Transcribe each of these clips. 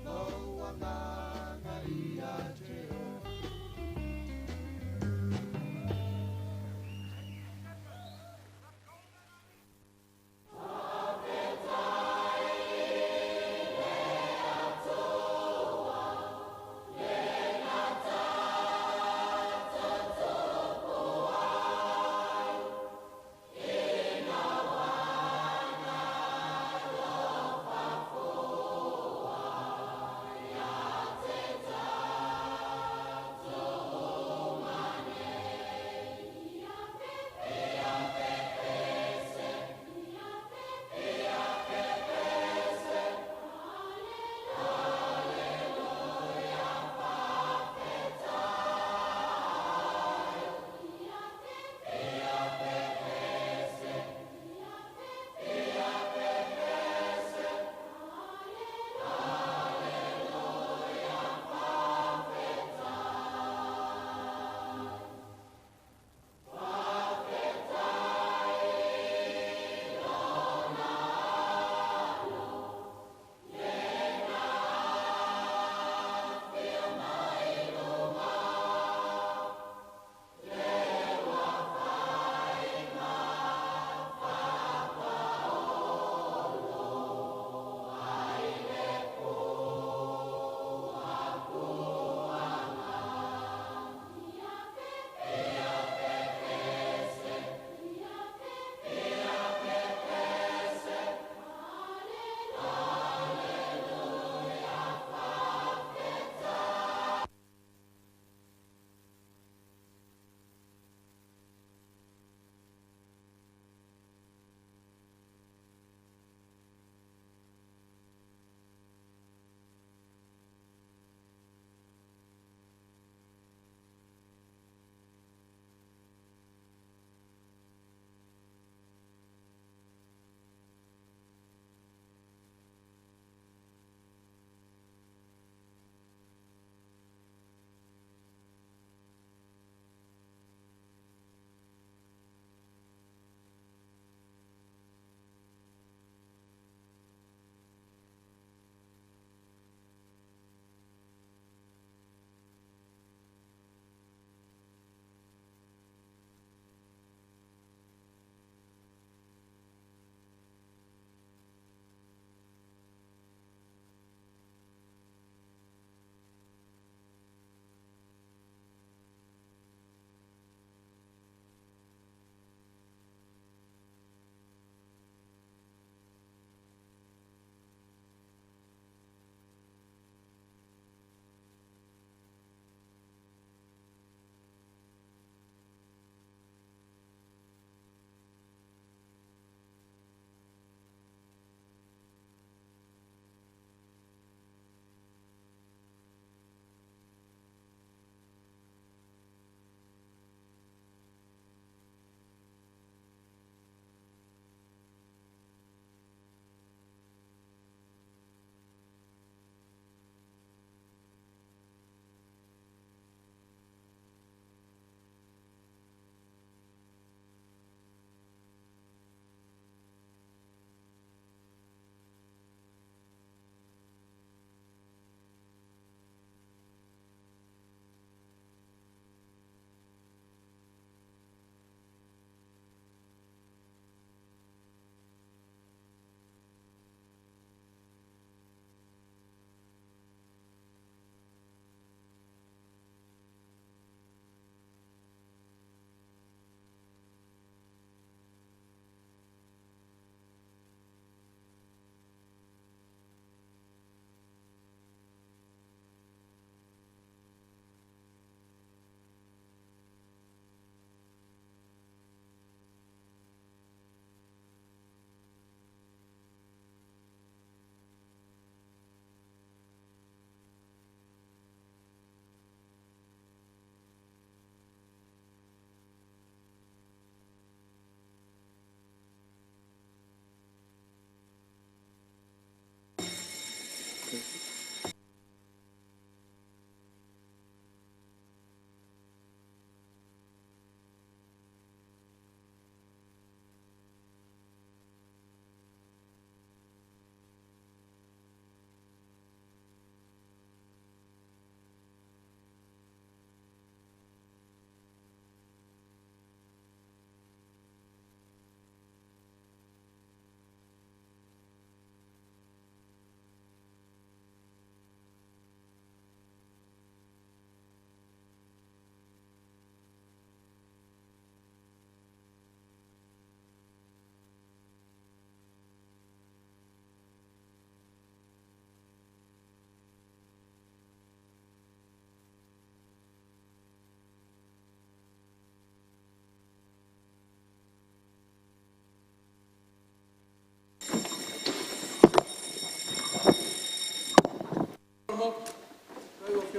Lou agaga ia te oe.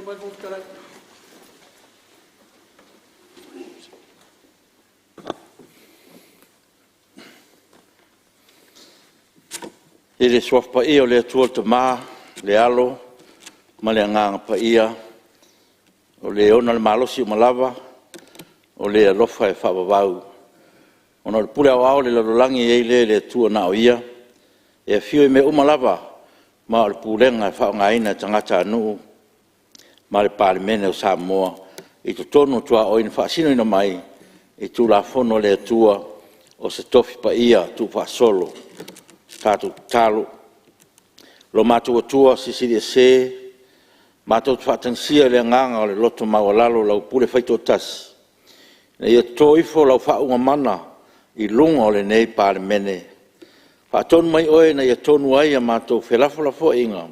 Fofoga Fetalai. I le Suafa Paia o le Atua le Tama, le Alo ma le Agaga Paia, o Le ona le malosi uma lava, o Le alofa e faavavau. Ona o le pule aoao a le lalolagi e i ai lea i le Atua na o Ia, e afio i mea uma lava ma o le pulega e faaaogaina e tagatanuu ma le Palemene o Samoa i totonu o tuaoi na faasinoina mai i Tulafono a le Atua, o se Tofi Paia tuufaasolo. Tatou tatalo. Lo matou Atua Silisili Ese, matou te faatagisia i le agaga o le loto maualalo lau pule faitoatasi, ina ia toto ifo lau faauuga mana i luga o lenei Palemene. Faatonu mai Oe ina ia tonu ai a matou felafolafoaiga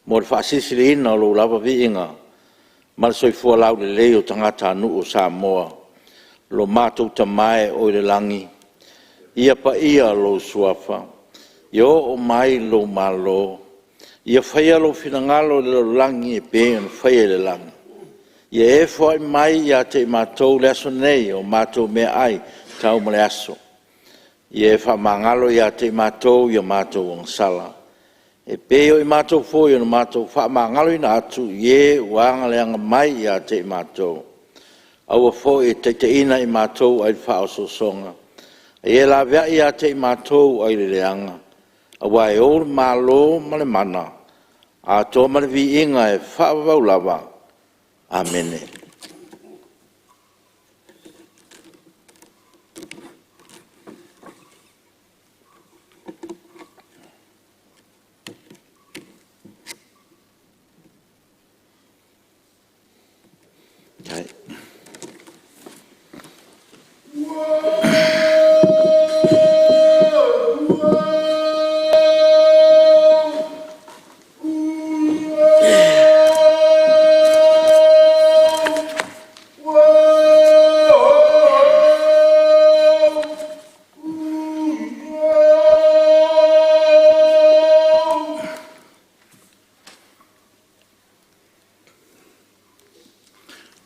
mo le faasilisiliina o Lou lava viiga ma le soifua laulelei o tagatanuu o Samoa. Lo matou Tama e oi le lagi, ia paia Lou Suafa, ia oo mai Lou Malo, ia faia Lou finagalo i le lalolagi e pei ona faia i le lagi. Ia e foai mai ia te i matou i le aso nei a matou meaai tau ma le aso. Ia e faamagalo ia te i matou i a matou agasala, e pei o i matou foi na matou faamagaloina atu i e ua agaleaga mai ia te i matou. Aua foi e te taitaiina i matou ai le faaosoosoga, a ia e laveai ia te i matou ai le leaga, aua e Ou le Malo ma le mana, atoa ma le viiga e faavavau lava. Amene.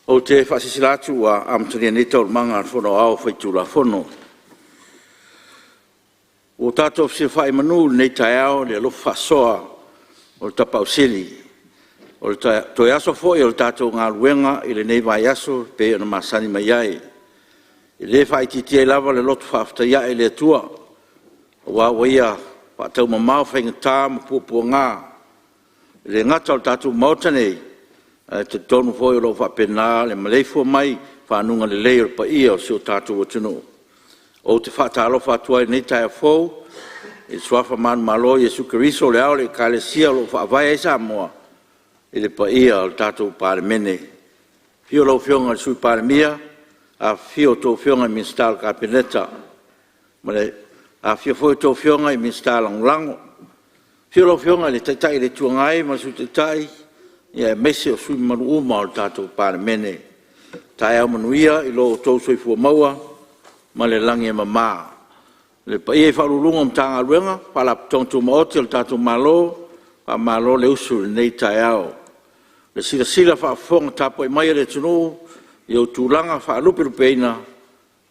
Ou te faasilasila atu ua amatalia nei Taualumaga a le Fono Aoao Faitulafono. Ua tatou fesilafai i manu i lenei taeao i le alofa faasoa o le Tapaau Sili. O le toe aso foi o le tatou galuega i lenei vaiaso e pei ona masani mai ai. E le faaitiitia ai lava le loto faafetai ae i le Atua aua ua Ia faataumamao faigata ma puapuaga, e le gata o le tatou Maota nei, ae talitonu foi o lo o faapena le maleifua mai i faguga lelei o le paia o si o tatou atunuu. Ou te faatalofa atu ai i lenei taeao fou i le suafa manumalo o Iesu Keriso o le Ao o le Ekalesia o lo o Faavae ai Samoa i le paia o le tatou Palemene. Afio lau Afioga i le Sui Palemia, afifio a outou Afioga i Minisita o le Kapeneta, afifio foi a outou Afioga i Minisita Lagolago. Afio lau Afioga i le Taitai o le Itu Agai ma le Sui Taitai aemaise o sui usufono mamalu uma o le tatou Palemene. Taeao manuia i lo outou soifua maua ma le lagi e mama. Le paia i Ofisa Sili o Pulega o Matagaluega ma Faalapotopotoga Tumaoti a le tatou Malo, faamalo le usu i lenei taeao. Le silasila faafofoga tapuai mai a le atunuu i ona tulaga faalupelupeina,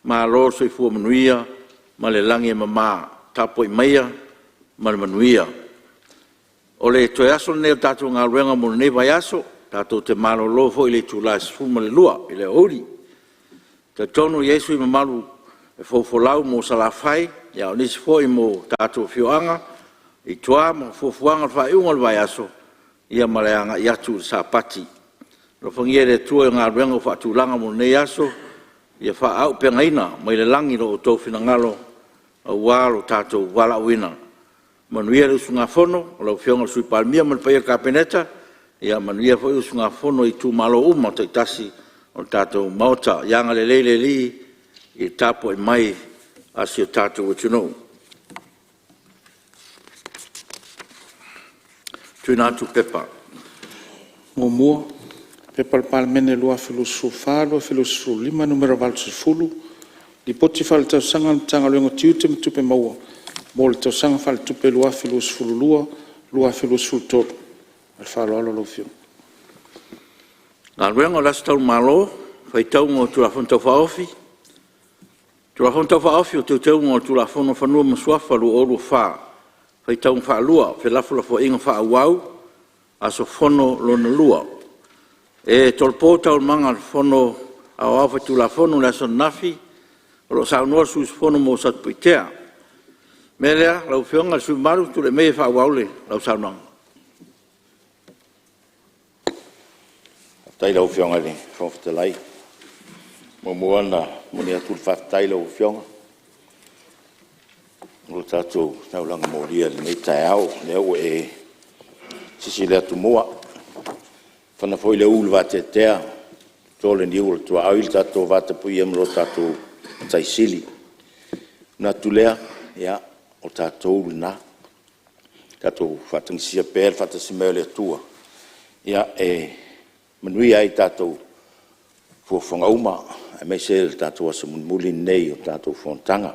malo le soifua manuia ma le lagi e mama. Tapuai maia ma le manuia. O le toe aso lenei o le tatou galuega mo lenei vaiaso, tatou te malolo foi i le itula e 12:00 i le aoauli. E talitonu e i ai sui usufono mamalu e fofolau mo Salafai, a o nisi foi mo tatou afioaga i tua ma fuafuaga o le faaiuga o le vaiaso ma le agai atu i le Sapati. Alofagia e le Atua galuega ua faatulaga mo lenei aso, ia faaauupegaina mai le lagi lo outou finagalo aua lo tatou valaauina. Manuia le usugafono a lau Afioga i le Sui Palemia ma le paia o le Kapeneta, manuia foi usugafono a itumalo uma taitasi o le tatou Maota. Ia agalelei le Alii i le tapuai mai a si o tatou atunuu. 1. P.P.2024/2025 Nu.80, Lipoti Faaletausaga a le Matagaluega o Tiute ma Tupe Maua mo le Tausaga Faaletupe 2022/2023. Ma le faaaloalo lau Afioga. Galuega. O le aso Taualumaga o Faitauga o Tulafono Tau Faaofi, Tulafono Tau Faaofi o Teuteuga o le Tulafono o Fanua ma Suafa 2024, faitauga faalua, felafolafoaiga faaauau, aso fono lona lua. E tolopo Taualumaga a le Fono Aoao Faitulafono i le aso ananafi o lo o saunoa le sui usufono mo Satupaitea. O le mea lea lau Afioga i le sui usufono mamalu, tulai maia e faaauau lau saunoaga. Faafetai i lau Afioga i le Fofoga Fetalai. E muamua ona momoli atu le faafetai i lau Afioga mo le tatou taulaga molia i lenei taeao, o lea ua e sisi le atumua, fana foi le ū i le vateatea, toto le niu o le tuaoi i le tatou vatapuia ma lo tatou Matai Sili. Ona manatu lea, ia o tatou lena, tatou faatagisia pea le faatasi mai o le Atua e manuia ai tatou fuafuaga uma, aemaise le tatou aso mulimuli lenei o le tatou fonotaga.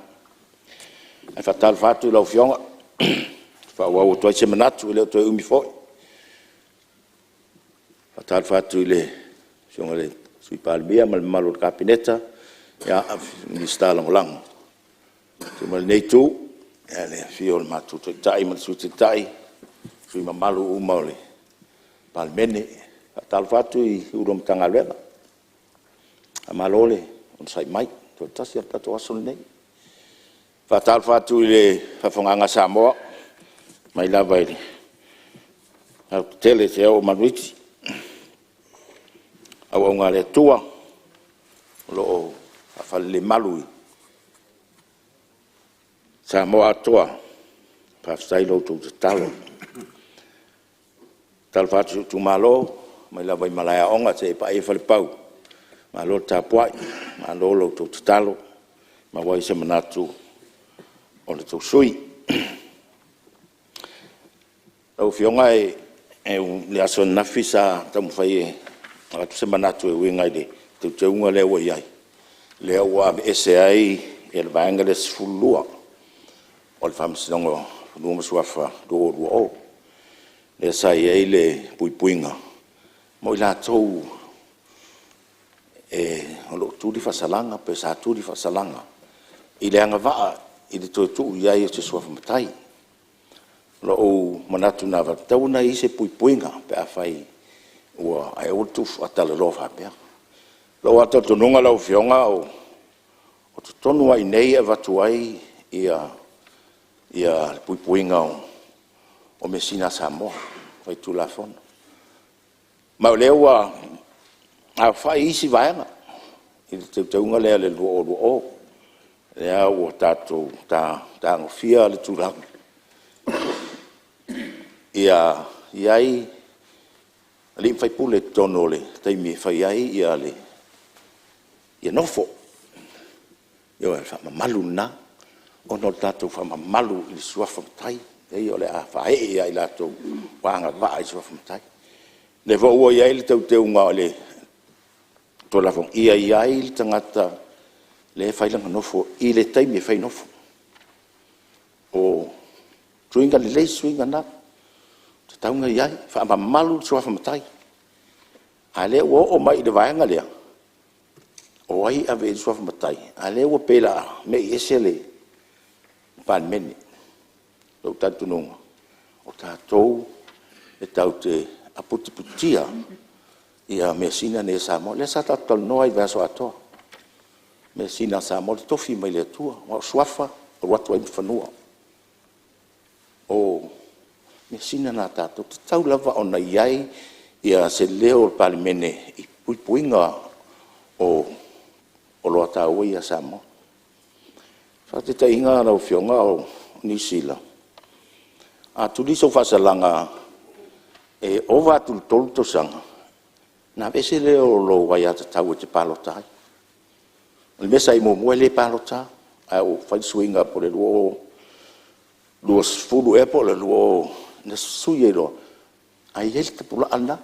Ae faatalofa atu i lau Afioga e faaauau atu ai se manatu, e le o toe umi foi. E faatalofa atu i le Afioga i le Sui Palemia ma le mamalu o le Kapeneta, Minisita Lagolago. Liliu mai i lenei Itu, i le afio o le matou Taitai ma le Sui Taitai, sui usufono mamalu uma o le Palemene. E faatalofa atu i Ofisa Sili o Pulega o Matagaluega, faamalo le onosai mai, toe tasi lava lo tatou aso lenei. E faatalofa atu i le faafofogaaga a Samoa, mai lava i le aotetele seia oo i manuiti, auauna a le Atua o lo o faafalelemalu i Samoa atoa, faafetai i la outou tatalo. E faatalofa atu i si ou itumalo mai lava i Malaeaoga seia paia Falepau, malo le tapuai, malo la outou tatalo ua maua ai se manatu o le tou sui usufono. Lau Afioga i le aso ananafi sa taumafai e avatu se manatu e uiga i le teuteuga lea ua i ai, lea ua aveese ai le Vaega lea 12 o le Faamasinoga o Fanua ma Suafa 2020, lea sa i ai le puipuiga mo i latou o lo o tuli faasalaga pe sa tuli faasalaga i le agavaa i le toe tuu i ai o se suafa matai. O lou manatu na avatu, e tatau ona i ai se puipuiga pe afai ae aua le tuu faatalaloa faapea. O lou lava talitonuga lau Afioga, o totonu lava i inei e avatu ai le puipuiga o measina a Samoa Faitulafono. Ma o lea ua aofai isi vaega i le teuteuga lea o le 2020, lea ua tatou tagofia le tulaga ia i ai alii ma faipule i totonu i le taimi e fai ai nofo. Ioe, o le faamamalu lena, ona o le tatou faamamalu i suafa matai, lea o le a faaee ia i latou ua agavaa i suafa matai. O lea foi ua i ai le teuteuga o le Tulafono, ia i ai le tagata lea e fai lana nofo i le taimi e fai ai nofo. O suiga lelei suiga na, e tatau ona i ai, faamamalu le suafa matai. A o lea ua oo mai i le vaega lea, o ai e ave i ai le suafa matai, a o lea ua pei o le a mei ese le Palemene. O lou talitonuga, o tatou e tatou te aputiputia measina nei a Samoa. Lea sa tatou talanoa ai i le vaiaso atoa, measina a Samoa e totofi mai le Atua, aua o suafa e alu atu ai ma fanua. O measina na a tatou, e tatau lava ona i ai se leo o le Palemene i le puipuiga o oloa taua ia a Samoa. Faataitaiga lau Afioga o Niu Sila, a tuli sou faasalaga e ova atu i le 3 tausaga, ona aveese lea o lou aiatatau e te palota ai. O le mea sa i ai muamua e le palota lava, ae ua fai le suiga po o le 2020 ea po o le 20... na sui ai loa, ae i ai le tapulaa lena,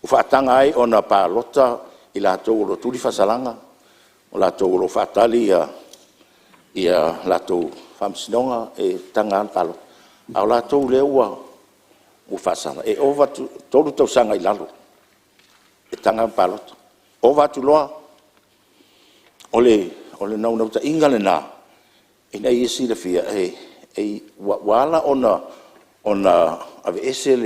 ua faataga ai ona palota i latou o lo o tuli faasalaga, o latou o lo o faatali latou faamasinoga, e taga lava ona palota. A o latou lea ua faasala, e ova atu i le 3 tausaga i lalo, E taga ona palota. Ova atu loa, o le naunautaiga lena, ina ia silafia, ua ala ona aveese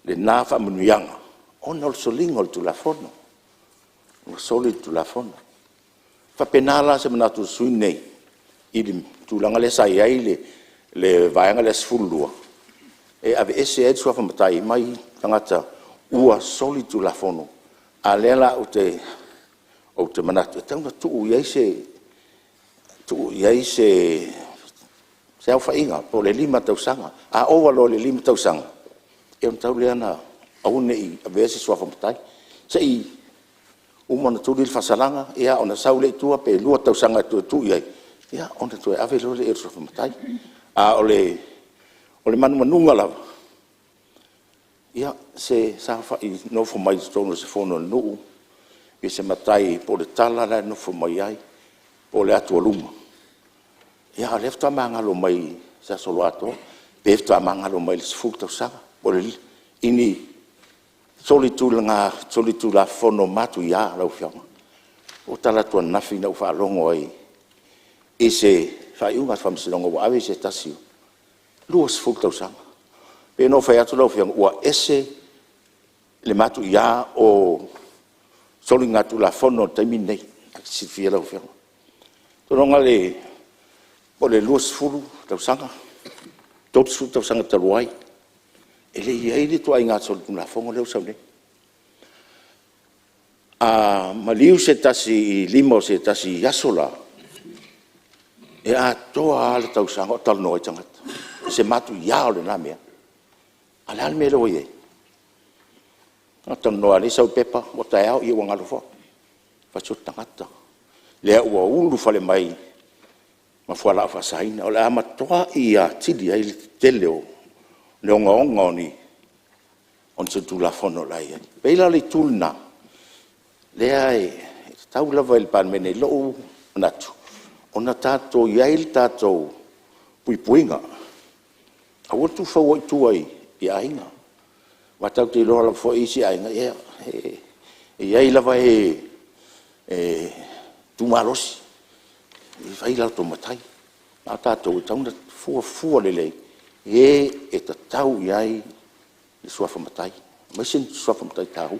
lena faamanuiaga, ona o le soliga o le Tulafono. Ua soli le Tulafono. E faapena la se manatu o le sui usufono lenei i le tulaga lea sa i ai le Vaega lea e 12, e aveese ai le suafa matai mai tagata ua solitulafono, a o lea la ou te manatu, e tatau ona tuu i ai se aofaiga po o le 5 tausaga. A ova loa i le 5 tausaga, ia ona tatau lea ona aua ne i avea se suafa matai, se i uma ona tuli le faasalaga ona sau lea i tua pe 2 tausaga e toe tuu i ai, ia ona toe ave loa lea i ai o le suafa matai. A o le manumanuga lava, ia se saofai nofo mai totonu o se fono a le nuu i se matai po o le tala la e nofo mai ai, po o le atualuga, a o lea faatoa magalo mai i se Aso Loatoa, pe faatoa magalo mai i le 10 tausaga, i ni solitulafono matuia lau Afioga. O le talaatu ananafi na ou faalogo ai i se faaiuga a le Faamasinoga ua ave se tasi, 20 tausaga. E pei ona ou fai atu lau Afioga, ua ese le matuia o soligatulafono i le taimi lenei, e te silafia lau Afioga. Seiloga po o le 20 tausaga, 30 tausaga talu ai, e le i i ai le ituaiga solitulafono lea ua sau nei. A maliu se tasi i lima o se tasi i aso la, e atoa lava le tausaga o talanoa ai tagata i se matuia o lena mea. A o le a le mea lea ua i ai? Na o le talanoa lava o lea e sau i le pepa, ua taeao ua galo foi. Fai atu o le tagata lea ua ulufale mai ma fualaau faasaina. O le a matuai atili ai le tetele o le ogaoga o ni solitulafono o le a i ai. E pei la o le itu lena, lea e tatau lava i le Palemene i lou manatu, ona tatou i ai le tatou puipuiga, aua le tuufauina ai tua i aiga. Aua tatou te iloa lava foi isi aiga, ia e i ai lava e e tu malosi e fai o latou matai. A o tatou e tatau ona fuafua lelei i e e tatau i ai le suafa matai, aemaise ni suafa matai taua.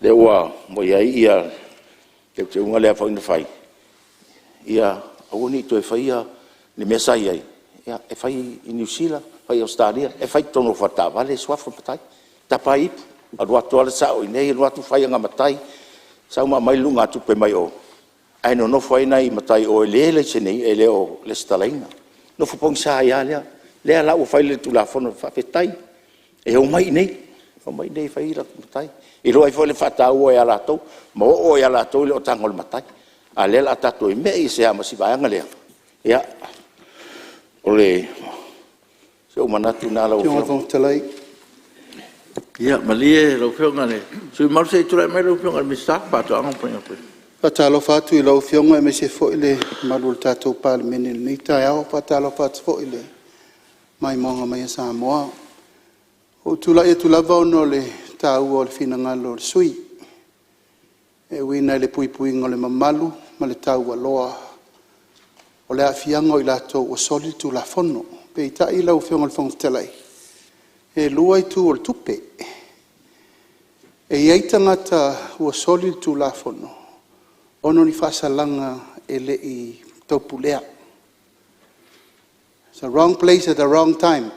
Lea ua i ai le teuteuga lea foi na fai, ia aua ne i toe faia le mea sa i ai, e fai i Niu Sila, fai i Ausetalia, e fai i totonu o faletaavale suafa matai, tapa ai ipu, alu atu lava le sao i inei alu atu fai ana matai, sau ma aumai le lugatupe mai o, ae nonofo ai nai matai i o e le o lesitalaina. Nofo pogisa ai lava lea. O lea la ua fai le Tulafono, faafetai e omai i inei, omai i inei e fai o latou matai. E iloa ai foi le faataua ia latou ma oo ia latou le tago a le matai. A o lea o le a tatou mei ese lava ma si vaega lea. Ia, o si ou manatu lena lau Afioga. Lau Afioga i le Fofoga Fetalai… Ia malie lau Afioga i le sui usufono mamalu, se i tulai mai lau Afioga i le Minisita o Faatoaga ma Faiga Faiva. E faatalofa atu i lau Afioga aemaise foi le mamalu o le tatou Palemene i lenei taeao. E faatalofa atu foi i le maimoaga mai a Samoa. Ua ou tulai atu lava ona o le taua o le finagalo o le sui usufono e uiga i le puipuiga o le mamalu ma le taualoa o le aafiaga o i latou ua soli le Tulafono. Peitai lau Afioga i le Fofoga Fetalai, e lua itu o le tupe. E i ai tagata ua soli le Tulafono ona o ni faasalaga e le i taupulea, its a wrong place at the wrong time,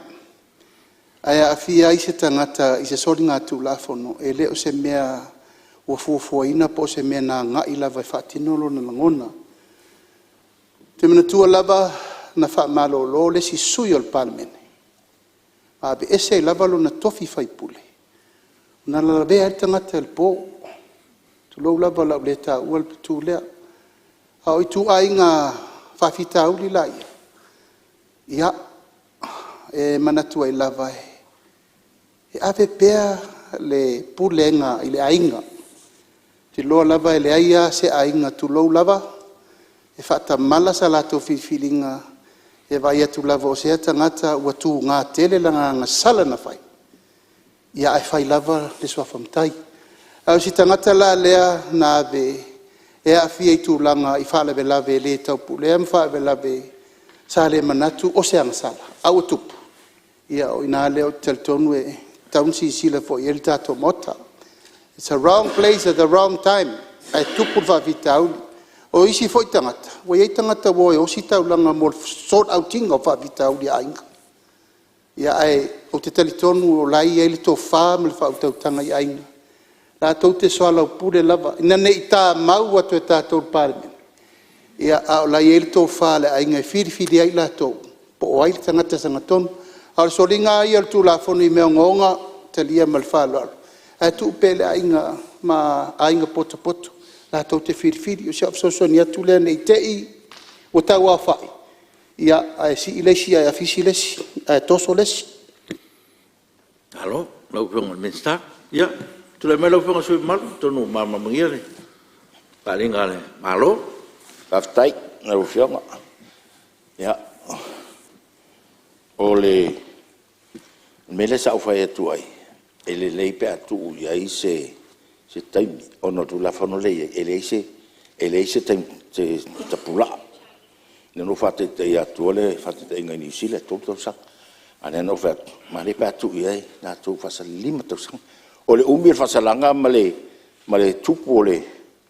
ae aafia ai se tagata i se soligatulafono, e le o se mea ua fuafuaina po o se mea na agai lava e faatino lona lagona. Ou te manatua lava na faamalolo le isi sui usufono o le Palemene, na aveese ai lava lona tofi faipule, na lavea ai le tagata i le po, tulou lava o le a ou le taua le itu lea. A o ituaiga faafitauli la ia, e manatu ai lava e ave pea le pulega i le aiga. Ou te iloa lava e leai lava se aiga, tulou lava, e faatamala sa latou filifiliga e vaai atu lava o sea tagata ua tuga tele lana agasala na fai, ae fai lava le suafa matai. A o si tagata la lea na ave e aafia i tulaga i faalavelave le taupulea ma faalavelave sa le manatu o se agasala a ua tupu, ia o i ina lea ou te talitonu e tatau ona silasila foi i ai le tatou Maota. It's a wrong place at the wrong time ae tupu le faafitauli. O isi foi tagata, ua i ai tagata ua o e osi taulaga mo le sort out ina o faafitauli o aiga. Ae ou te talitonu o la e i ai le tofa ma le faautautaga i aiga latou te soalaupule lava, ina ne i tamau atu e tatou i le Palemene, a o la e i ai le tofa a le aiga e filifili ai i latou po o ai le tagata sagatonu. A o le soliga lava ia o le Tulafono i mea ogaoga, e talia ma le faaaloalo, ae tuu pea i le aiga ma aiga potopoto latou te filifili. O si au fesoasoani atu lea ne i te i ua tau aofai ae sii le isi ae afisi le isi ae toso le isi. Malo i lau Afioga i le Minisita. Ia, tulai mai lau Afioga i le sui usufono mamalu, atonu ua malamalama le faaaliga a le Malo. Faafetai i lau Afioga. Ia, o le mea lea sa ou fai atu ai, e lelei pe a tuu i ai se taimi, ona o le Tulafono lea e i ai, e leai se taimi tapulaa. Lea na ou faataitaiina atua le faataitaiga i Niu Sila e 3 tausaga. A o lea na ou fai atu, malie pe a tuu i ai latou faasalaga e 5 tausaga. O le umi o le faasalaga ma le tupu o le…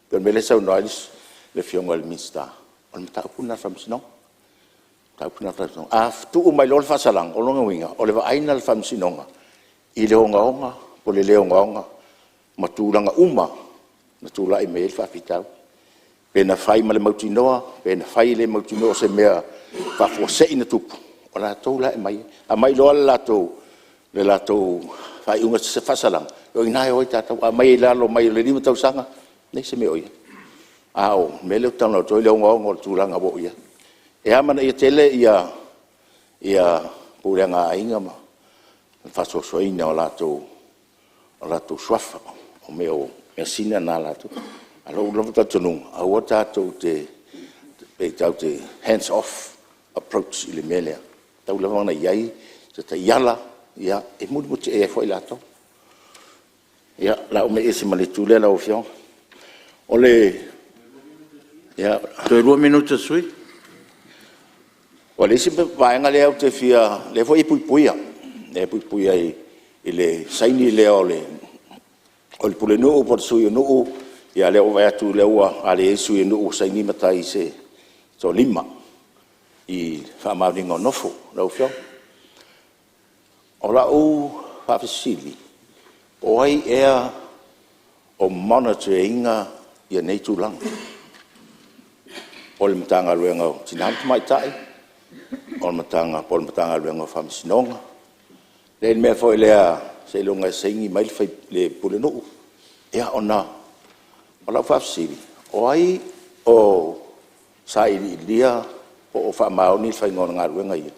pei o le mea lea e saunoa ai le Afioga i le Minisita, o le mataupu lena a le Faamasinoga, o le mataupu lena a le Faamasinoga. A tuu mai loa le faasalaga, o lona uiga o le vaai lena a le Faamasinoga i le ogaoga po o le le ogaoga ma tulaga uma na tulai mai ai le faafitauli. Pe na fai ma le mautinoa pe na fai e le mautinoa o se mea faafuasei ona tupu, o latou la e aumai, aumai loa le latou faaiuga o faasalaga, o i ina e o ai tatou. A aumai i lalo mai o le 5 tausaga, e leai se mea o i ai. A o le mea lea ou te talanoa atu ai o le ogaoga o le tulaga ua oo i ai. E amanaia tele pulega a aiga ma le faasoasoaina o latou suafa, o measina na a latou. Ae o lou lava talitonuga, aua tatou te, pe tatou te hands off approach i le mea lea. E tatau lava ona i ai se taiala e mulimulitai ai foi latou. Ia, o le a ou mee ese ma le itu lea lau Afioga. Toe 2 minute o le sui usufono. O le isi vaega lea ou te fia, lea foi e puipuia, lea e puipuia i le saini lea o le pulenuu po o le sui o nuu, ia o lea ua ou vaai atu a leai se sui o nuu ua saini matai se toalima i le faamaoniga o nofo lau Afioga. O lau faafesili, o ai ea o monitor ina nei tulaga? O le Matagaluega o Tina ma Tamaitai po o le Matagaluega o Faamasinoga? E i ai le mea foi lea seiloga e saini mai le pulenuu, ia ona… O lau faafesili, o ai o sailiilia po o faamaoni le faiga o galuega ia?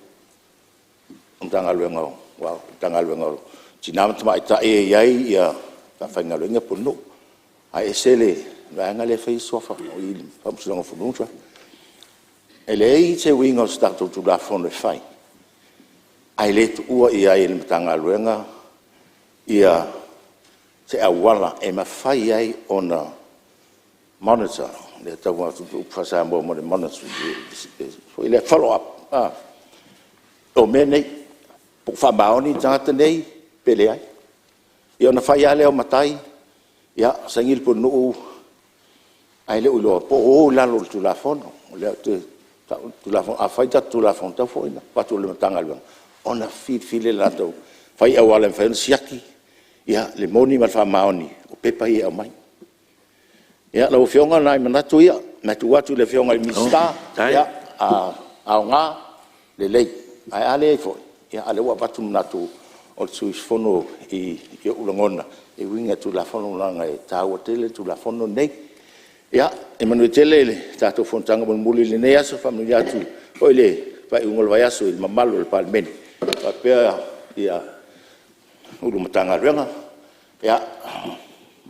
O le Matagaluega o Tina ma Tamaitai e i ai le faafaigaluega pulenuu, ae ese le vaega lea e faia suafa o i i le Faamasinoga o Fanua ma Suafa. E leai se uiga o se tatou Tulafono e fai ae le tuua i ai e le Matagaluega se auala e mafai ai ona monitor, lea e tau avatu le upu faa-Samoa mo le monitor foi lea follow up o mea nei, po o faamaoni le tagata nei pe leai. Ia ona fai lava lea o matai, saini le pulenuu ae le o iloa po o o i lalo o le Tulafono. O lea ou te tau le Tulafono, afai tatou Tulafono, e tatau foi ona avatu i le Matagaluega ona filifili latou, fai auala e mafai ona siaki le moni ma le faamaoni o pepa ia e aumai. Ia, lau Afioga o nai manatu ia e tuu atu i le Afioga i le Minisita, a aoga, lelei, ae a leai foi, a o lea ua avatu manatu o le sui usufono i ou lagona e uiga i le Tulafono leaga e taua tele le Tulafono lenei. Ia manuia tele le tatou fonotaga mulimuli i lenei aso. E faamanuia atu foi le faaiuga o le vaiaso i le mamalu o le Palemene faapea Ofisa Sili o Pulega o Matagaluega. Ia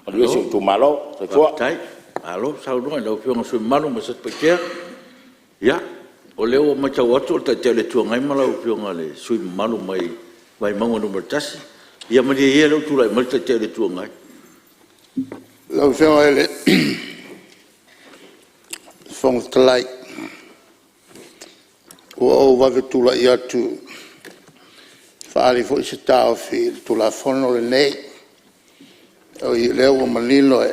manuia si ou itumalo. Soifua. Faafetai, malo saunoa i lau Afioga i le sui usufono mamalu mai Satupaitea. Ia, o lea ua maitau atu o le Taitai o le Itu Agai ma lau Afioga i le sui usufono mamalu mai Vaimauga 1. Ia malie ia o lea ua tulai mai le Taitai o le Itu Agai. Lau Afioga i le Fofoga Fetalai, ua ou vave tulai atu e faaali foi se taofi i le Tulafono lenei. E ui o lea ua manino e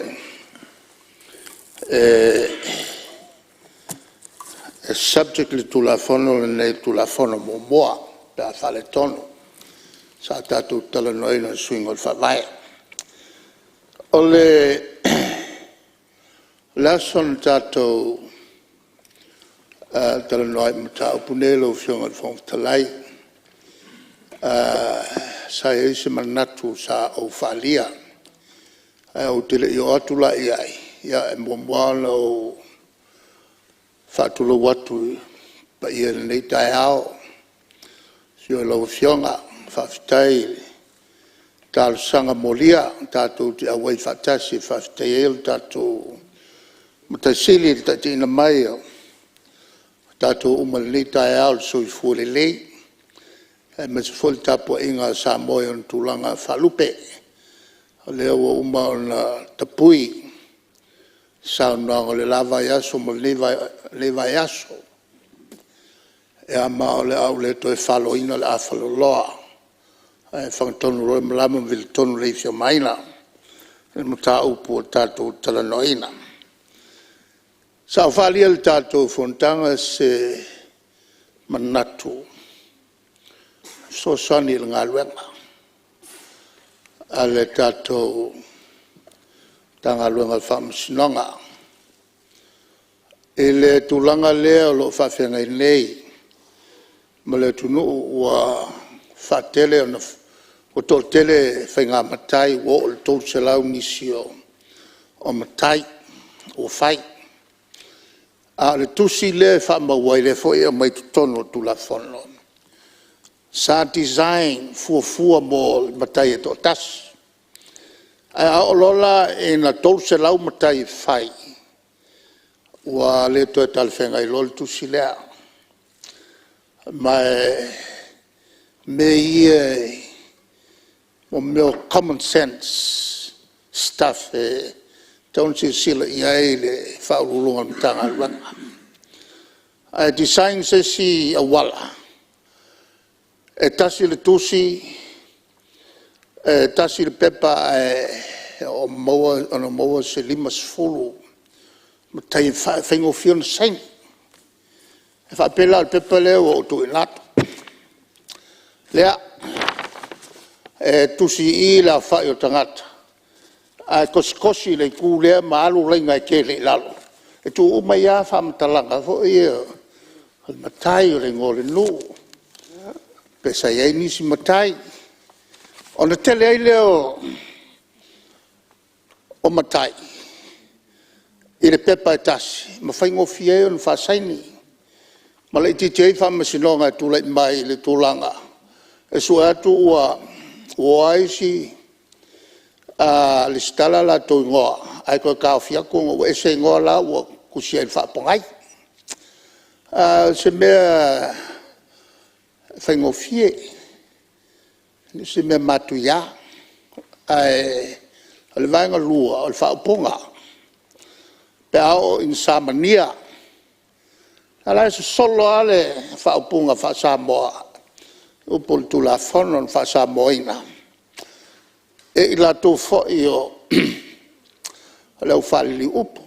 subject le Tulafono lenei i le Tulafono muamua pe a faaletonu sa tatou talanoaina i le suiga o le Faavae. O le aso na tatou talanoa ai i le mataupu lenei lau Afioga i le Fofoga Fetalai, sa i ai se manatu sa ou faaalia ae ou te le i oo atu la i ai, e muamua lava ona ou faatulou atu i le paia i lenei taeao i le afio o lau Afioga. Faafetai i le talosaga molia tatou te auai faatasi e faafetaia ai lo tatou Matai Sili i le taitaiina mai o tatou uma i lenei taeao i le soifua lelei aemaise foi le tapuaiga a Samoa i ona tulaga faalupe. O lea ua uma ona tapui saunoaga o le la vaiaso ma lenei vaiaso. Ia ma o le a ou le toe faloina le afaloloa ae fagatonu loa le malama ma vili tonu le ifi a Maina i le mataupu ua tatou talanoaina. Sa ou faaalia i le tatou fonotaga se manatu e fesoasoani i le galuega a le tatou Matagaluega o Faamasinoga i le tulaga lea o lo o faafeagai nei ma le atunuu ua faatele ona, ua toatele faiga matai ua oo i le 300 nisi o matai ua fai. A o le tusi lea e faamau ai lea foi e aumai i totonu o le Tulafono, sa design fuafua mo le matai e toatasi. Ae a oo loa la ina 300 matai e fai, ua le toe talafeagai loa le tusi lea. Ma o mea ia o mea o common sense stuff e tatau ona silasila i ai le Ofisa Sili o Pulega o le Matagaluega. Ae design se isi auala e tasi le tusi, e tasi le pepa ae ono maua se 50 matai e faigofie ona saini. E faapei la o le pepa lea ua ou tuuina atu. Lea, e tusi i i le aofai o tagata ae tositosi i le itu lea ma alu laina e tele i lalo e tuu uma ai lava faamatalaga foi ia o le matai, o le igoa o le nuu, pe sa i ai nisi matai. Ona tele ai lea o matai i le pepa e tasi ma faigofie ai ona faasaini ma laitiiti ai faamasinoga e tulai mai i le tulaga e sue atu ua o lava isi resitala o latou igoa ae toe taofi atu ona ua ese igoa la ua tusi ai i le faapogai. O se mea faigofie, e le o se mea matuia. Ae o le vaega lua, o le faaupuga pe a oo ina samania. A o la e sosolo lava le faaupuga faa-Samoa i upu o le Tulafono na faa-Samoa ina e i latou foi o le au faaliliu upu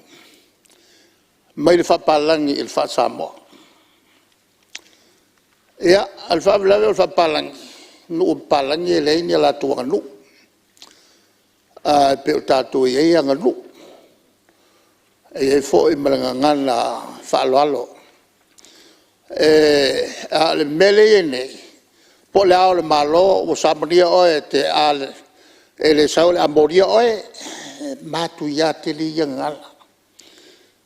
mai le faapalagi i le faa-Samoa. Ia, a o le faalavelave o le faapalagi, nuu o papalagi e leai ni a latou aganuu. Ae pei o tatou e i ai aganuu, e i ai foi ma le gagana faaaloalo. A o le mea lea e i ai nei, po o Le Ao o le Malo ua samania oe e le sau o le a molia oe. E matuia tele ia gagana.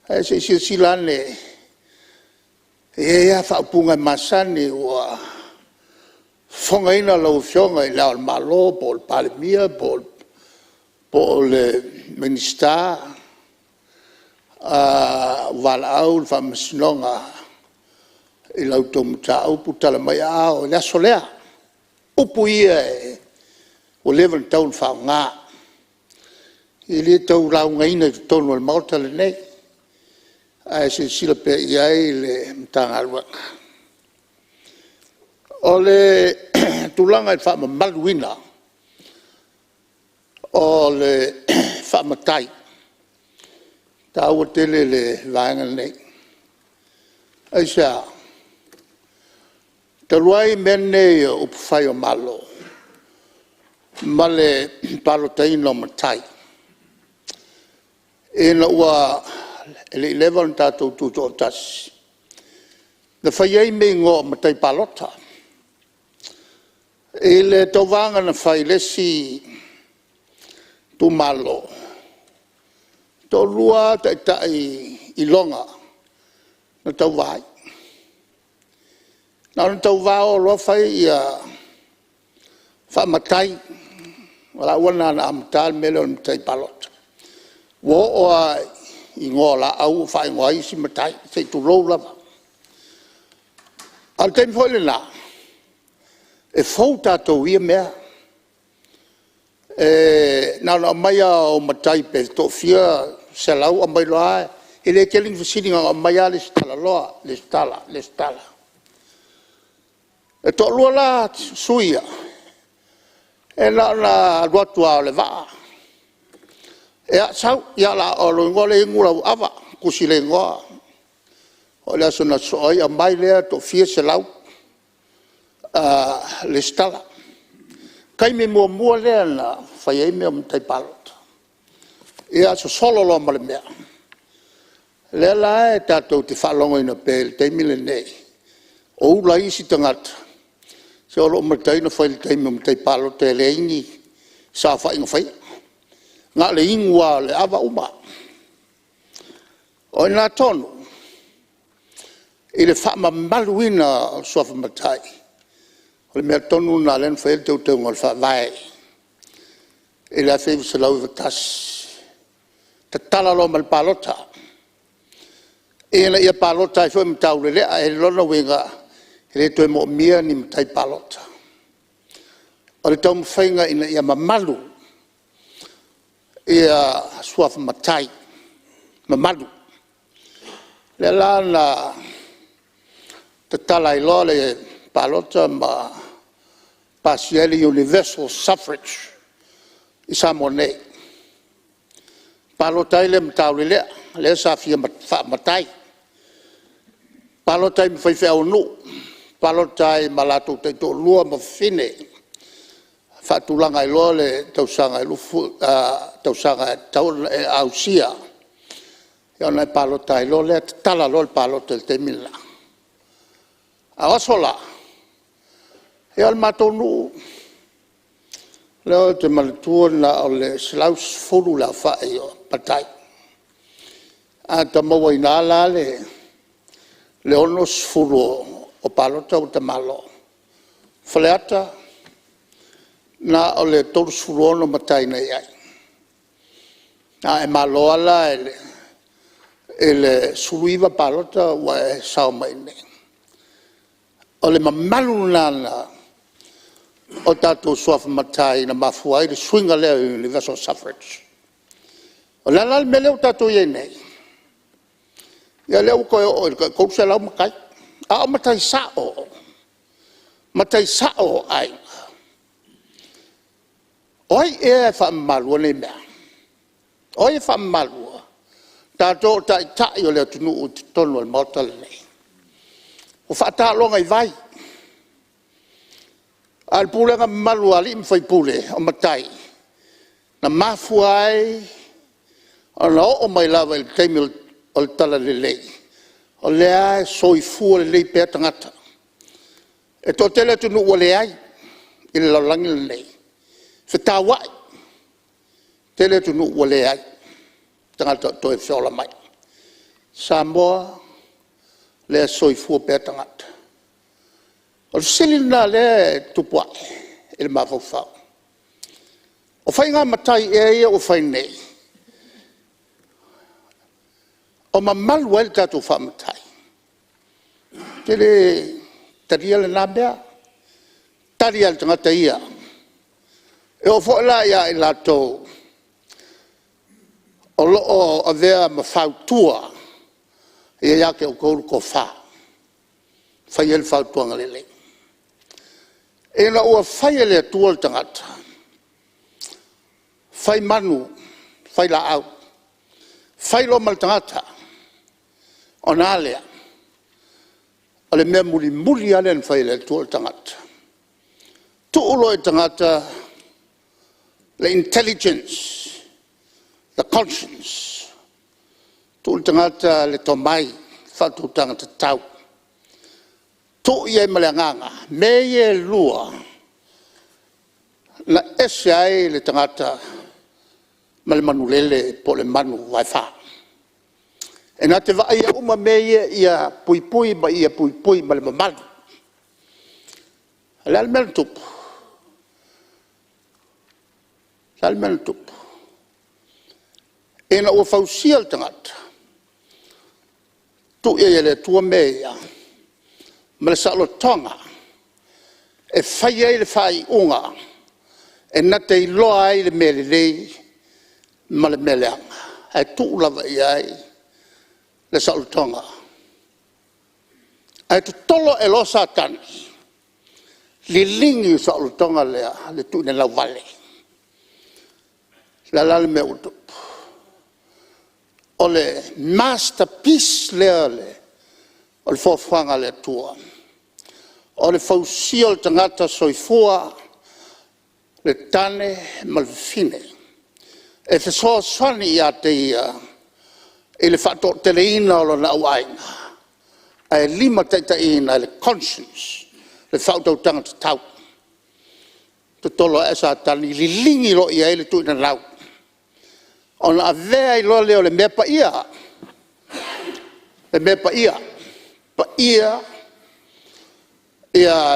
Ae se i silasila ane, e i ai lava faaupuga e masani ua fofogaina lau Afioga i Le Ao o le Malo po o le Palemia po o le Minisita, ua valaau le Faamasinoga i la outou mataupu, tala mai aao i le aso lea. O upu ia ua leva ona tatau ona faaaoga. E le tau laugaina i totonu o le Maota lenei, ae silasila pea i ai le Matagaluega. O le tulaga i le faamamaluina o le faa-matai, e taua tele le vaega lenei. Aisea? Talu ai mea nei o upufai o Malo ma le palotaina o matai ina ua le i leva ona tatou tutoatasi, na fai ai igoa o matai palota. I le tauvaga na fai i le isi itumalo, e toalua lava taitai iloga na tauva ai. Na ona tauva o loa fai faa-matai, o laua na na amata le mea lea o le matai palota. Ua oo lava i igoa o laau ua faaigoa ai isi matai, se i tulou lava. A o le taimi foi lena e fou tatou i ia mea. Na ona aumai lava o ou matai pe toafia selau aumai loa lava, e le tele ni fesili na ona aumai lava resitala loa, resitala, resitala. E toalua la sui ia e na ona alu atu lava o le vaa, ia sau, o lou igoa lea e inu lau ava, tusi le igoa. Oo i le aso na sosoo ai aumai lea toafia selau resitala. O le taimi muamua lea na fai ai mea o matai palota. Ia sosolo loa ma le mea. O lea la tatou te faalogoina pea i le taimi lenei o ula ai isi tagata, se o lou matai na fai i le taimi o matai palota e leai ni saofaiga na faia, na o le inu lava o le ava uma. O i ina tonu i le faamamaluina o suafa matai, o le mea tonu lena lea na fai ai le teuteuga o le Faavae i le 1991, tatala loa ma le palota ina ia palota ai foi ma taulelea. O lona uiga e le toe moomia ni matai palota. O le taumafaiga ina ia mamalu suafa matai, mamalu. O lea la na tatala ai loa le palota ma pasia ai le universal suffrage i Samoa nei. Palota ai lea ma taulelea, lea sa fia faamatai, palota ai ma faifeau o nuu, palota ai ma latou taitoalua ma fafine. Faatulaga ai loa le tausaga e tatau ona e ausia ona e palota ai loa lea, tatala loa le palota i le taimi lena. A o aso la, ia o le matou nuu, lea ou te manatua na o le 110 le aofai o matai. A ta mauaina lava la le 60 o palota ua ta malo. O Faleata na o le 36 matai na i ai. A e malo lava la i le 19 palota ua e sao mai i inei. O le mamalu lena o tatou suafa matai na mafua ai le suiga lea o le universal suffrage. O le a la le mea lea ua tatou i ai nei? Ia lea ua toe oo i le tai 300 matai, a o matai sao, matai sao o aiga. O ai ea e faamamaluina nei mea? O ai e faamamaluina? O tatou o Taitai o le atunuu i totonu o le Maota lenei. Ua faataaloga i vai. A o le pulega mamalu a alii ma faipule o matai, na mafua ai ona oo mai lava i le taimi o le Talalelei, o lea lava e soifua lelei pea tagata. E toatele atunuu ua leai i le lalolagi lenei, fetauai, tele atunuu ua leai tagata o toe feola mai. O Samoa o lea e soifua pea tagata. O le fesili lena o lea e tupu ae i le mafaufau. O faiga matai ea ia ua fai nei o mamalu ai le tatou faa-matai? Ou te le talia lena mea. E tali lava i le tagata ia. E oo foi la ia i latou o lo o avea ma fautua ia te outou le tofa, e fai ai le fautuaga lelei. Ina ua fai e le Atua le tagata, fai manu, fai laau, fai loa ma le tagata, ona a lea? O le mea mulimuli lava lea na fai e le Atua o le tagata. Tuu loa i le tagata le intelligence, the conscious, tuu i le tagata le tomai, le faautautaga tatau, tuu i ai ma le agaga. O mea ia e lua na ese ai le tagata ma le manulele po o le manuvaefa. E na te vaaia uma mea ia ia puipui ma ia puipui ma le mamalu. O le a le mea na tupu? O le a le mea na tupu? Ina ua fausia le tagata, tuu i ai e le Atua mea ia ma le saolotoga e fai ai le faaiuga e na te iloa ai le mea lelei ma le mea leaga, ae tuu lava i ai le saolotoga. Ae totolo ae loa Satani, liligi le saolotoga lea le tuunanau vale. O le a la le mea ua tupu? O le masterpiece lea o le foafoaga a le Atua, o le fausia o le tagata soifua, le tane ma le fafine, e fesoasoani ia te ia i le faatoateleina o lona auaiga, ae limataitaiina e le conscious le faautautaga tatau. Totolo ae Satani liligi loa i ai le tuuaiga ona avea ai loa lea o le mea paia, le mea paia, paia